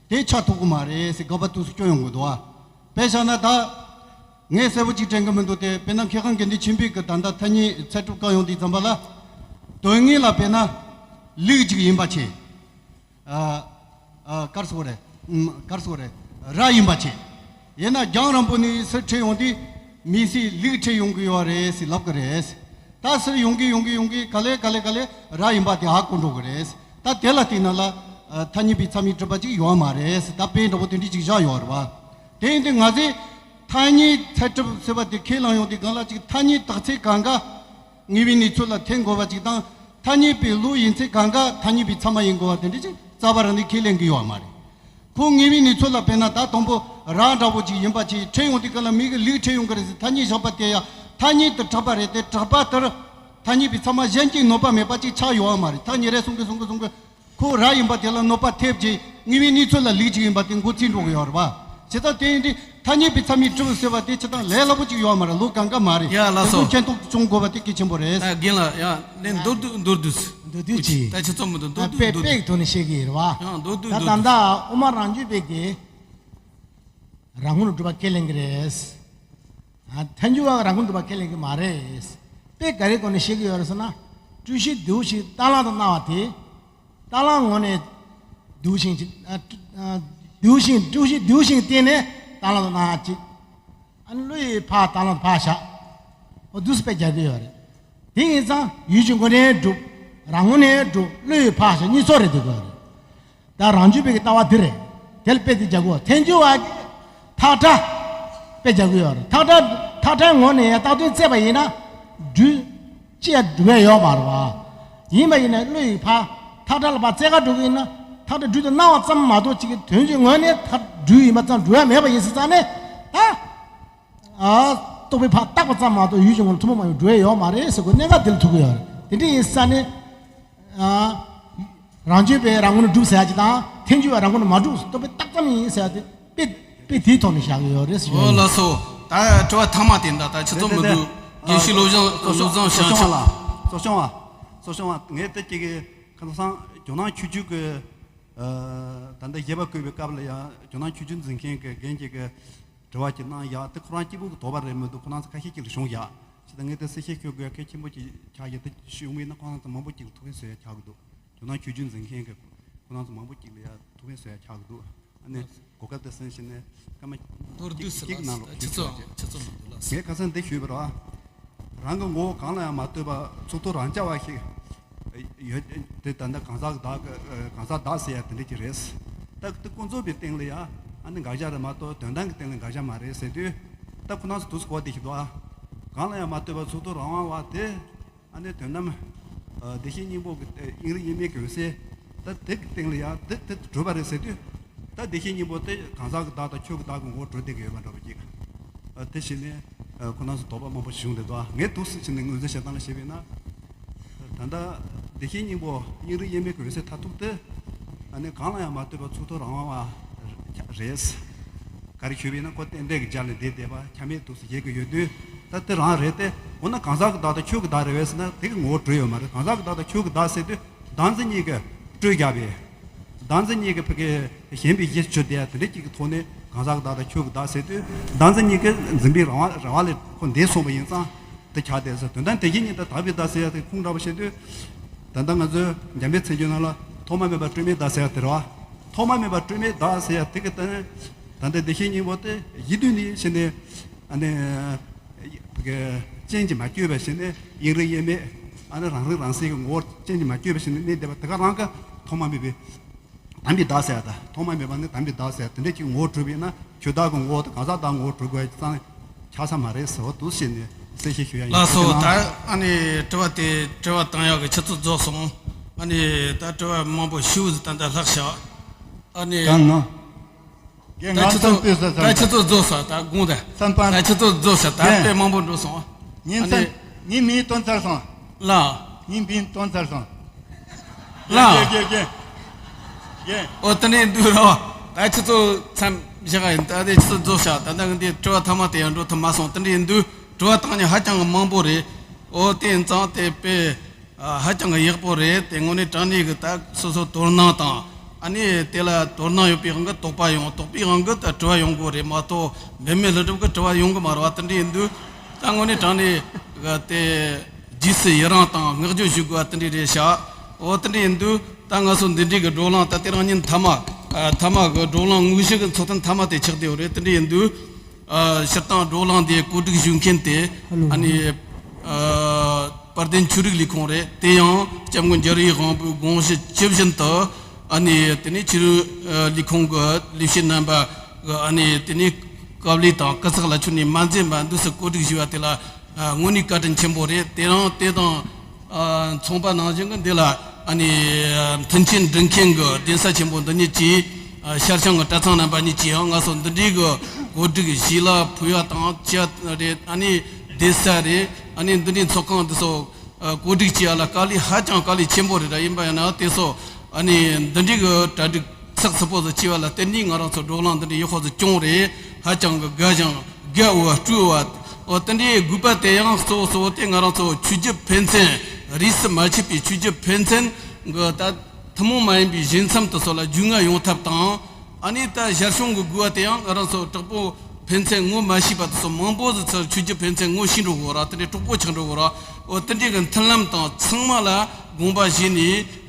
དེ་ཆགས་ཐུབ་ཀྱི་མ་རེད་ཟེར་དགག་པ་དུས་སུ་སྐྱོན་ཡོང་གི་འདུག་བ། དཔེ་བཞག་ན་ད། ངས་གསལ་པོ་ཅིག་དྲན་གྱི་མི་འདུག་སྟེ། དཔེར་ན་མཁས་དབང་དགེ་འདུན་ཆོས་འཕེལ་གྱིས་ད་ལྟ་ཐ་སྙད་ཚད་གྲུབ་བཀར་ཡོང་དུས་ཙམ་པ་ལ། དོན་དངོས་ལ་དཔེར་ན། ལུག་ཅིག་ཡིན་པ་བྱས། ཨ། ཨ། གར་སོགས་རེད། ཨམ། གར་སོགས་རེད། ར་ཡིན་པ་བྱས། ཡིན་ན་རྒྱང་རིང་པོ་ནས་ཚུར་ཁྲིད་ཡོང་དུས་མི་སྲིད་ལུག་ཁྲིད་ཡོང་གི་ཡོད་རེད་ཟེར་ལབ་ཀྱི་རེད། ད་ཚུར་ཡོང་གི་ཡོང་གི་ཡོང་གི་ག་ལེ་ག་ལེ་ག་ལེ་ར་ཡིན་པ་དེ་ཧ་གོ་འགྲོ་གི་རེད། ད་དེ་ལ་བལྟས་ན་ལ། ཨ། ཐ་སྙད་པའི་ཚད་མས་གྲུབ་པ་ཅིག་ཡོད་མ་རེད་ཟེར། ད་དཔེ་འདྲ་པོ་དེ་འདྲ་ཅིག་བཞག་ཡོད་རེད་བ། དེ་ཡིན་དུས་ང་ཚོས་ཐ་སྙད་ཚད་གྲུབ་ཟེར་བ་དེ་ཁས་བླངས་ཡོང་དུས་སྒང་ལ་ཅིག་ཐ་སྙད་དག་ཚིག་གང་ག་དངོས་པོའི་གནས་ཚུལ་ལ་མཐུན་དགོས་པ་ཅིག་དང་། ཐ་སྙད་པའི་ལུགས་ཡིན་ཚེ་གང་ག་ཐ་སྙད་པའི་ཚད་མ་ཡིན་དགོས་པ་དེ་འདྲ་ཅིག་རྩ་བ་རང་ནས་ཁས་ལེན་གྱི་ཡོད་མ་རེད། ཁོ་དངོས་པོའི་གནས་ཚུལ་ལ་དཔེར་ན་ད་དང་པོ་ར་འདྲ་པོ་ཅིག་ཡིན་པ་ཅིག་ཁྲིད་ཡོང་དུས་སྒང་ལ་མི་གིས་ལུག་ཁྲིད་ཡོང་གི་རེད་ཟེར་ཐ་སྙད་བཞག་པ་དེ་ཡང་ཐ་སྙད་དུ་གྲགས་པ་རེད་དེ། གྲགས་པ་དེར་ཐ་སྙད་པའི་ཚད་མ་གཞན་གྱིས་གནོད་པ་མེད་པ་ཅིག་ཆགས་ཡོད་མ་རེད། ཐག་ཉེ་རེ་གསུང་གི་གསུང་གི་གསུང་གི། ཁོ་ར་ཡིན་པ་དེ་ལ་གནོད་པ་ཐེབས་རྗེས་དངོས་པོའི་གནས་ཚུལ་ལ་ལུག་ཅིག་ཡིན་པ་དེ་མགོ་ཚོས་འགྲོ་གི་ཡོད་རེད་པ། བྱས་ཙང་དེ་ཡིན་དུས་ཐ་སྙད་པའི་ཚད་མས་གྲུབ་ཟེར་བ་དེ་ཇི་ལྟར་ལས་སླ་པོ་ཅིག་ཡོད་མ་རེད། ལོ་གང་ག་མ་རེད། ཡ་ལགས་སོ། དེ་ཚོ་མཁྱེན་རྟོགས་བྱུང་དགོས་པ་དེ་གལ་ཆེན་པོ་རེད། ད་རྒན་ལགས་ཡ་ནས་མདོར་བསྡུས་མདོར་བསྡུས། མདོར་བསྡུས་ཅིག་ད་ཆུ་ཚོད་མི་འདུག་མདོར་བསྡུས་དཔེ་མདོར་དཔེ་གི་ཐོག་ནས་བཤད་ཀྱི་ཡིན་རེད་བ། ཡང་མདོར་བསྡུས་ད་མདོར་ད་བསྡུས། ལྟ་དབུ་མ་རང་རྒྱུད་པའི་གི་རང་ངོ་ནས་གྲུབ་པ་ཁས་ལེན་གྱི་རེད། ཨ། ཐལ་འགྱུར་བ་རང་ངོ་ནས་གྲུབ་པ་ཁས་ལེན་གྱི་མ་རེད། དཔེ་ག་རེ་སྒོ་ནས་བཤད་ཀྱི་ཡོད་རེད་ཟེར་ན། སྤྲོས་གཞི་འདུ་ཤེས་རྟ་གླང་དུ་སྣང་བ་དེ། རྟ་གླང་ངོ་ནས་འདུ་ཤེས་ཅིག་ཨ། ཨ། འདུ་ཤེས་སྤྲོས་གཞི་འདུ་ཤེས་བརྟེན་ནས་རྟ་གླང་དུ་སྣང་བ་ཅིག་ཨ་ནི་བློ་ཡིས་ཕར་རྟ་གླང་དུ་ཕར་བཞག་འོ་འདུག་སེ་དཔེ་རྒྱག་གི་ཡོད་རེད། དེ་ཡིན་ཙང་ཡུལ་གྱི་ངོ་ནས་གྲུབ། རང་ངོ་ནས་གྲུབ། བློ་ཡིས་ཕར་བཞག་གཉིས་ཚོགས་རེད་འདུག་གི་ཡོད་རེད། ད་རང་རྒྱུད་པའི་གི་ལྟ་བ་འདི་རེད། དེ་ལ་དཔེ་དེ་རྒྱག་དགོས། ཐལ་འགྱུར་བ་གི་ཐག་ཁྲ་དཔེ་རྒྱག་གི་ཡོད་རེད། ཐག་ཁྲ་ཐག་ཁྲའི་ངོ་ནས་ཡང་བཏགས་དོན་བཙལ་བ་ཡིན་ན་སྦྲུལ་ཅི་ཡང་སྦྲུལ་བས་ཡོད་མ་རེད་བ། ཡིན་པ་ཡིན་ན་བློ་ཡིས་ཕར་ཐག་ཁྲ་ལ་ཕར་བཙལ་ག་འགྲོ་གི་ཡིན་ན་ཐག་ཁྲ་སྦྲུལ་དུ་སྣང་བ་ཙམ་མ་གཏོགས་ཅིག་གི་དོན་གྱི་ངོས་ནས་ཐག་སྦྲུལ་ཡིན་པ་ཙམ་སྦྲུལ་བ་མེད་པ་ཡིན་ཟེར་ཙང་ནས་ད། ཨ། རྟོག་པས་ཕར་བཏགས་པ་ཙམ་མ་གཏོགས་ཡུལ་གྱི་ངོ་ནས་ཐུན་མོང་མ་ཡིན་པའི་སྦྲུལ་བས་ཡོད་མ་རེད་ཟེར་དགོས་གནད་འགག་འདི་ལ་ཐུག་གི་ཡོད་རེད། དེ་འདྲ་ཡིན་ཙང་ནས། ཨ། རང་རྒྱུད་པས་རང་ངོ་ནས་གྲུབ་ཟེར་ཡ་ཅིག་དང་ཐལ་འགྱུར་བས་རང་ངོ་ནས་མ་གྲུབ་རྟོག་པས་བཏགས་ཙམ་ཡིན་ཟེར་ཡ་དེ་དཔེ་དཔེ་དེའི་ཐོག་ནས་བཞག་གི་ཡོད་རེད་ཟེར་ཡོད། འོ་ལགས་སོ། ད་དྲི་བ་མཐའ་མ་དེ་འདྲ་ད་ཆུ་ཚོད་མི་འདུག་དགེ་བཤེས་བློ་བཟང་བློ་བཟང་ཞང་ཆང་། གསོ་སྐྱོང་བ། གསོ་སྐྱོང་བ། ངས་ད་ཅིག་གི་ཁ་སང་ཇོ་ནང་ཆོས་བརྒྱུད་ཀྱི་ད་ལྟ་བཞེད་པ་བཀོད་པའི་སྐབས་ལ་ཡང་ཇོ་ནང་ཆོས་བརྒྱུད་འཛིན་མཁན་གྱི་རྒན་གྱིས་ཀྱི་དྲི་བ་ཅིག་གནང་ཡག་དེ་ཁོ་རང་གཅིག་པུ་གི་དོགས་པ་རེད་མི་འདུག་ཁོ་རང་ཚོ་ཁ་ཤས་ཅིག་ལ་བྱུང་ཡག་ཅི་ད་ངས་དེ་གསལ་བཤད་ཞུ་དགོས་གལ་ཆེན་པོ་ཅིག་ཆགས་ཡོད། དེ་ཞུ་མེད་ན་ཁོ་རང་ཚོ་མང་པོ་ཅིག་ལ་ཐུགས་ཕན་གསོས་ཡག་ཆགས་ཀྱི་འདུག་ཇོ་ནང་ཆོས་བརྒྱུད་འཛིན་མཁན་གྱི་ཁོ་རང་ཚོ་མང་པོ་ཅིག་ལ་ཡང་ཐུགས་ཕན་གསོས་ཡག་ཆགས་ཀྱི་འདུག་ཨ་ནི་གོ་སྐབས་དེ་ཟིན་བྱས་ནས་སྐར་མ་མདོར་བསྡུས་སུ་གཅིག་ལ་ནང་ལོགས་ཆུ་ཞུས་ཚོད་ཆོག་ཆུ་ཚོད་མི་འདུག་ལགས། ངས་ཁ་སང་འདི་ཞུས་པ་རེད། རང་གི་ངོ་བོ་གང་ལ་ཡང་མ་ལྟོས་པ་ཚུར་མཐོང་རང་རྐྱ་བ་ཞིག་ཡོད་དེ། ད་ལྟ་གང་ཟག་གི་བདག་གི་གང་ཟག་བདག་ཟེར་ཡ་དེ་འདྲ་ཅིག་རེད། ད་དེ་ཀུན་རྫོབ་པའི་སྟེང་ལ་ཡང་ཨ་ནི་དགག་བྱ་རེད་མ་གཏོགས་དོན་དམ་གྱི་སྟེང་ལ་དགག་བྱ་མ་རེད་ཟེར་དུས། ད་ཁོ་རང་ཚོ་དུས་སུ་གོ་བདེ་ཞིག་འདུག་ཨ། གང་ལ་ཡང་མ་ལྟོས་པ་ཚུར་མཐོང་རང་དབང་བ་དེ་ཨ་ནི་དོན་དམ་བདེ་གཤེགས་སྙིང་པོ་གི་དབྱིངས་རིག་དབྱེར་མེད་ཀྱི་འོད་གསལ། ད་དེ་གི་སྟེང་ལ་ཡང་དེ་དེ་གྲུབ་པ་རེད་ཟེར་དུས། ད་བདེ་གཤེགས་སྙིང་པོ་དེ་གང་ཟག་གི་བདག་དང་ཆོས་ཀྱི་བདག་གི་ངོ་བོར་གྲུབ་བསྡད་ཀྱི་ཡོད་པ་འདྲ་པོ་ཅིག་ཨ། དེ་བྱས་ནས་ཨ་ཁོ་རང་ཚོ་དོགས་པ་མང་པོ་བྱུང་བསྡད་འདུག་ཨ། ངས་འདུག་སེ་བྱས་ནས་ངོས་འཛིན་བྱེད་སྟངས་ལ་བྱས་པ་ཡིན་ན། ད་ལྟ་བདེ་གཤེགས་སྙིང་པོ་དབྱིངས་རིག་དབྱེར་མེད་ཀྱི་འོད་གསལ་མཐར་ཐུག་དེ་ཨ་ནི་གང་ལ་ཡང་མ་ལྟོས་པ་ཚུར་མཐོང་རང་དབང་བ་རེད། ག་རེ་ཞུས་པ་ཡིན་ན་ཁོ་རྟེན་འབྲེལ་གྱི་རྒྱ་ལས་འདས་བསྡད་པ་ཆ་མེད་འདུག་སེ་བཞེད་ཀྱི་ཡོད་དུས། ད་དེ་རང་རེད་དེ། འོ་ན་གང་ཟག་གི་བདག་དང་ཆོས་ཀྱི་བདག་རེད་པས་ཟེར་ན་དེ་གི་ངོ་བོ་གྲུབ་ཡོད་མ་རེད། གང་ཟག་གི་བདག་དང་ཆོས་ཀྱི་བདག་ཟེར་དུས་བདག་འཛིན་གཉིས་ཀྱིས་སྤྲོས་བརྒྱབ་པས། བདག་འཛིན་གཉིས་ཀྱི་ཕ་གི་ཞེན་པའི་གཞི་བཅུ་དེ་དེ་འདྲ་གཅིག་གི་ཐོག་ནས་གང་ཟག་གི་བདག་དང་ཆོས་ཀྱི་བདག་ཟེར་དུས་བདག་འཛིན་གཉིས་ཀྱི་འཛིན་པའི་རང་དབང་རང་དབང་ལས་ཁོ་འདས་སོང་བ་ཡིན་ཙང་དེ་ཆགས་བསྡད་ཟེར། དོན་དམ་དེ་བཞིན་ཉིད་དུ་དག་པའི་བདག་ཟེར་ཡ་དེ་ཁུངས་དྲངས་པ་བྱེད་དུས། ད་ལྟ་ང་ཚོའི་འཇམ་དཔལ་མཚན་བརྗོད་ནང་ལ་ཐོག་མ་མེད་པ་སྤྲོས་མེད་བདག་ཟེར་ཡ་དེ་རེད་བ། ཐོག་མ་མེད་པ་སྤྲོས་མེད་བདག་ཟེར་ཡ་དེ་གི་སྟེང་ད་ལྟ་བདེ་གཤེགས་སྙིང་པོ་དེ་གཞི་དུས་ནས་བྱས་ནས་ཨ་ནི་ཅན་གྱིས་མ་བསྐྱོད་པ་བྱས་ནས་དབྱིངས་རིག་དབྱེར་མེད་ཨ་ནི་རང་རིག་རང་གསལ་གྱི་ངོ་བོར་ཅན་གྱིས་མ་བསྐྱོད་པ་བྱས་ནས་གནས་བསྡད་པ་དེ་ག་རང་གི་ཐོག་མ་མེད་པའི་དམ་པའི་བདག་ཟེར་ཡ་དང་ཐོག་མ་མེད་པ་ནི་དམ་པའི་བདག་ཟེར་ཡ་དེ་འདྲ་ཅིག་ངོ་བོར་གྲུབ་པ་ཡིན་ན་ཆོས་བདག་གི་ངོ་བོ་དང་གང་ཟག་བདག་ངོ་བོར་གྲུབ་དགོས་ཀྱི་རྩ་ནས་ཆགས་ས་མ་རེད་ཟེར་བ་འདུག་སེ་བྱས་ནས་གསལ་བཤད་ཞུ་ཡ་ཡིན། ལགས་སོ། ད་ཨ་ནི་དྲི་བ་དེ་དྲི་བ་བཏང་ཡག་གི་ཆུ་ཚོད་རྫོགས་སོང་། ཨ་ནི་ད་དྲི་བ་མང་པོ་ཞེ་པོ་ཞིག་ད་ལྟ་ལྷག་བཞག་ཨ་ནི་གང་ང་། རྒན་ད་ང་ཆུ་ཚོད་མཚམས་སྤོས་ས་ད་ཆུ་ཚོད་རྫོགས་ས་ད་དགོངས་ད། མཚམས་པ། ད་ཆུ་ཚོད་རྫོགས་ས་ད་རྒན། དཔེ་མང་པོ་འགྲོ་སོང་། ངའི་ཨ་ནི་མཚམས་ངའི་མིང་བཏོན་ཚར་སོང་། ལགས། ངའི་མིང་བཏོན་ཚར་སོང་། ལགས། རྒན་རྒན་རྒན། རྒན། ཨོ་དེ་ནས་འདུག་རོགས། ད་ཆུ་ཚོད་མཚམས། བཞག་ཡིན། ད་དེ་ཆུ་ཚོད་རྫོགས་ཤག་ད་ལྟ་ངས་འདི་དྲི་བ་ཐ་མ་དེ་ཡང་འགྲོ་ཐུབ་མ་སོང་། དེ་འདྲ་ཡིན་དུས་དྲི་བ་བཏང་མཁན་ཧ་ཅང་གི་མང་པོ་རེད། ཨོ་དེ་ཡིན་ཙང་དེ་དཔེ་ཧ་ཅང་གི་ཡག་པོ་རེད། དེ་དངོས་གནས་དྲང་གནས་གི་ད་སོ་སོ་དོ་སྣང་དང་། ཨ་ནི་དེ་ལ་དོ་སྣང་ཡོད་པའི་དབང་གིས་དོགས་པ་ཡོང་། དོགས་པའི་དབང་གིས་ད་དྲི་བ་ཡོང་དགོས་རེད་མ་གཏོགས། འབད་མེད་ལྷུན་གྲུབ་ཀྱི་དྲི་བ་ཡོང་གི་མ་རེད་བ། དེ་འདྲ་ཡིན་དུས་ད་དངོས་གནས་དྲང་གནས་གི་དེ་རྗེས་སུ་ཡི་རང་དང་བསྔགས་བརྗོད་ཞུ་དགོས་པ་དེ་འདྲ་རེད་ཤག་ཨོ་དེ་འདྲ་ཡིན་དུས་ད་ང་ཚོ་འདི་འདྲའི་གི་བགྲོ་གླེང་། ད་དེ་རིང་ཉིན་ཐ་མ་ཨ་ཐ་མ་གི་བགྲོ་གླེང་དངོས་གཞི་གི་ཚོགས་ཐེངས་ཐ་མ་དེ་ཆགས་བསྡད་ཡོད་རེད། དེ་འདྲ་ཡིན་དུས། ཨ་སྤྱིར་བཏང་བགྲོ་གླེང་འདི་གོ་སྒྲིག་ཞུ་མཁན་དེ། ཨ་ནི་ཨ་དཔལ་ལྡན་ཆོས་རིག་ལས་ཁུངས་རེད། དེ་ཡང་སྐྱབས་མགོན་རྒྱལ་བའི་དབང་པོའི་དགོངས་གཞི་ཇི་བཞིན་དུ། ཨ་ནི་དེ་ནས་ཆོས་རིག་ཨ་ལས་ཁུངས་ཀྱི་ལས་བྱེད་རྣམ་པ་གི་ཨ་ནི་དེ་ནས་དཀའ་ལས་དང་སྐུ་ཚེགས་ལ་ཁྱོན་ནས་མ་འཛེམས་པ་འདུག་སེ་གོ་སྒྲིག་ཞུས་པ་དེ་ལ་ཨ་དངོས་གནས་བཀའ་དྲིན་ཆེན་པོ་རེད། དེ་རང་དེ་དང་། ཨ་མཚུངས་པ་ནང་བཞིན་གྱི་འདི་ལ་ཨ་ནི་མཐུན་རྐྱེན་སྒྲིག་མཁན་གྱི་གདན་ས་ཆེན་པོ་འདི་གཉིས་ཀྱིས། ཨ་ཤར་བྱང་གི་གྲྭ་ཚང་རྣམ་པ་གཉིས་ཀྱིས་ཡང་ང་ཚོ་འདི་འདྲའི་གི་གོ་སྒྲིག་ཞུས་ལ་ཕུལ་བ་དང་། ཅི་རེད། ཨ་ནི་གདན་ས་རེད། ཨ་ནི་འདི་འདྲའི་ཚོགས་ཁང་འདི་ཚོ་ཨ་གོ་སྒྲིག་བྱས་པ་ལ་དཀའ་ལས་ཧ་ཅང་དཀའ་ལས་ཆེན་པོ་རེད། ད་ཡིན་པ་ཡིན་ན་དེ་ཚོ་ཨ་ནི་འདི་འདྲའི་གི་གྲ་སྒྲིག་ཚགས་ཚུད་པོ་ཟིག་བྱས་པ་ལ་བརྟེན་ནས་ང་རང་ཚོ་བགྲོ་གླེང་འདི་འདྲའི་ཡག་པོ་ཟིག་བྱུང་རེད། ཧ་ཅང་གི་དགའ་ཞིང་དགའ་བ་སྤྲོ་བ། འོ་དེ་འདྲའི་དགོས་པ་དེ་ཡང་གཙོ་བོ་གཙོ་བོ་དེ་ང་རང་ཚོ་ཆོས་བརྒྱུད་ཕན་ཚུན། རིས་སུ་མ་ཆད་པའི་ཆོས་བརྒྱུད་ཕན་ཚུན་གྱི་ད་ཐུན་མོང་མ་ཡིན་པའི་ཞན་མཚམས་དེ་ཚོ་ལ་རྒྱུས་མངའ་ཡོང་ཐབས་དང་། ཨ་ནི་ད་ཞར་བྱུང་གི་དགོས་པ་དེ་ཡང་ང་རང་ཚོ་དྲག་པོ་ཕན་ཚུན་ངོ་མ་ཤེས་པ་དེ་ཚོ་མང་པོ་ཟིག་ཚུར་ཆོས་བརྒྱུད་ཕན་ཚུན་ངོ་ཤེས་འགྲོ་དགོས་ར། དེ་འདྲའི་གྲོགས་པོ་ཆགས་འགྲོ་དགོས་ར། འོ་དེ་འདྲའི་གི་མཐུན་ལམ་དང་ཚང་མ་ལ་དགོངས་པ་བཞེས་ནས།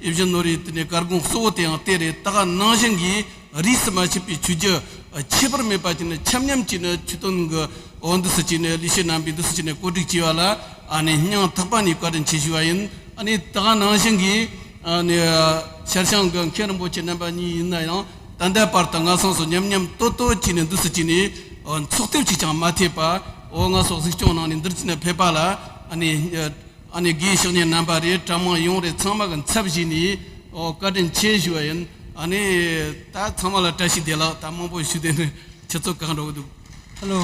ཨེ་བཞིན་ནོར་བུའི་དེ་ནས་བཀའ་དགོངས་གཙོ་བོ་དེ་ཡང་དེ་རེད། ད་ག་ནང་བཞིན་གྱི་རིས་སུ་མ་ཆད་པའི་ཆོས་བརྒྱུད་ཁྱད་པར་མེད་པ་བྱས་ནས་ཆ་མཉམ་བྱས་ནས་ཆོས་དོན་གྱི་འོ་འདུག་སེ་བྱས་ནས་ལས་བྱེད་རྣམ་པས་འདུག་སེ་བྱས་ནས་གོ་སྒྲིག་བྱས་པ་ལ་ཨ་ནི་སྙིང་ཐག་པ་ནས་བཀའ་དྲིན་ཆེ་ཞུ་བ་ཡིན། ཨ་ནི་ད་ག་ནང་བཞིན་གྱི་ཨ་ནི་ཤར་བྱང་གི་མཁན་རིན་པོ་ཆེ་རྣམ་པ་གཉིས་ཡིན་ན་ཡང་ད་ལྟ་བར་དུ་ང་ཚོ་ཚོ་མཉམ་མཉམ་ཏོག་ཏོག་བྱས་ནས་འདུག་སེ་བྱས་ནས་འོ་ཚོགས་ཐེངས་གཅིག་ཀྱང་མ་ཐེག་པ། འོ་ང་ཚོ་གཟིགས་སྐྱོང་གནང་ནས་འདིར་བྱས་ནས་ཕེབས་པ་ལ་ཨ་ནི། ཨ་ནི་དགེ་བཤེས་གཉེན་རྣམ་པ་རེད། གྲྭ་མང་ཡོངས་རེད། ཚང་མ་གི་ཚབ་བྱས་ནས་ཨོ་བཀའ་དྲིན་ཆེ་ཞུ་བ་ཡིན། ཨ་ནི་ད་ཚང་མ་ལ་བཀྲ་ཤིས་བདེ་ལེགས། ད་མང་པོ་ཞུས་བསྡད་ནས་ཆུ་ཚོད་བཀག་འགྲོ་གི་འདུག་ཧ་ལོ།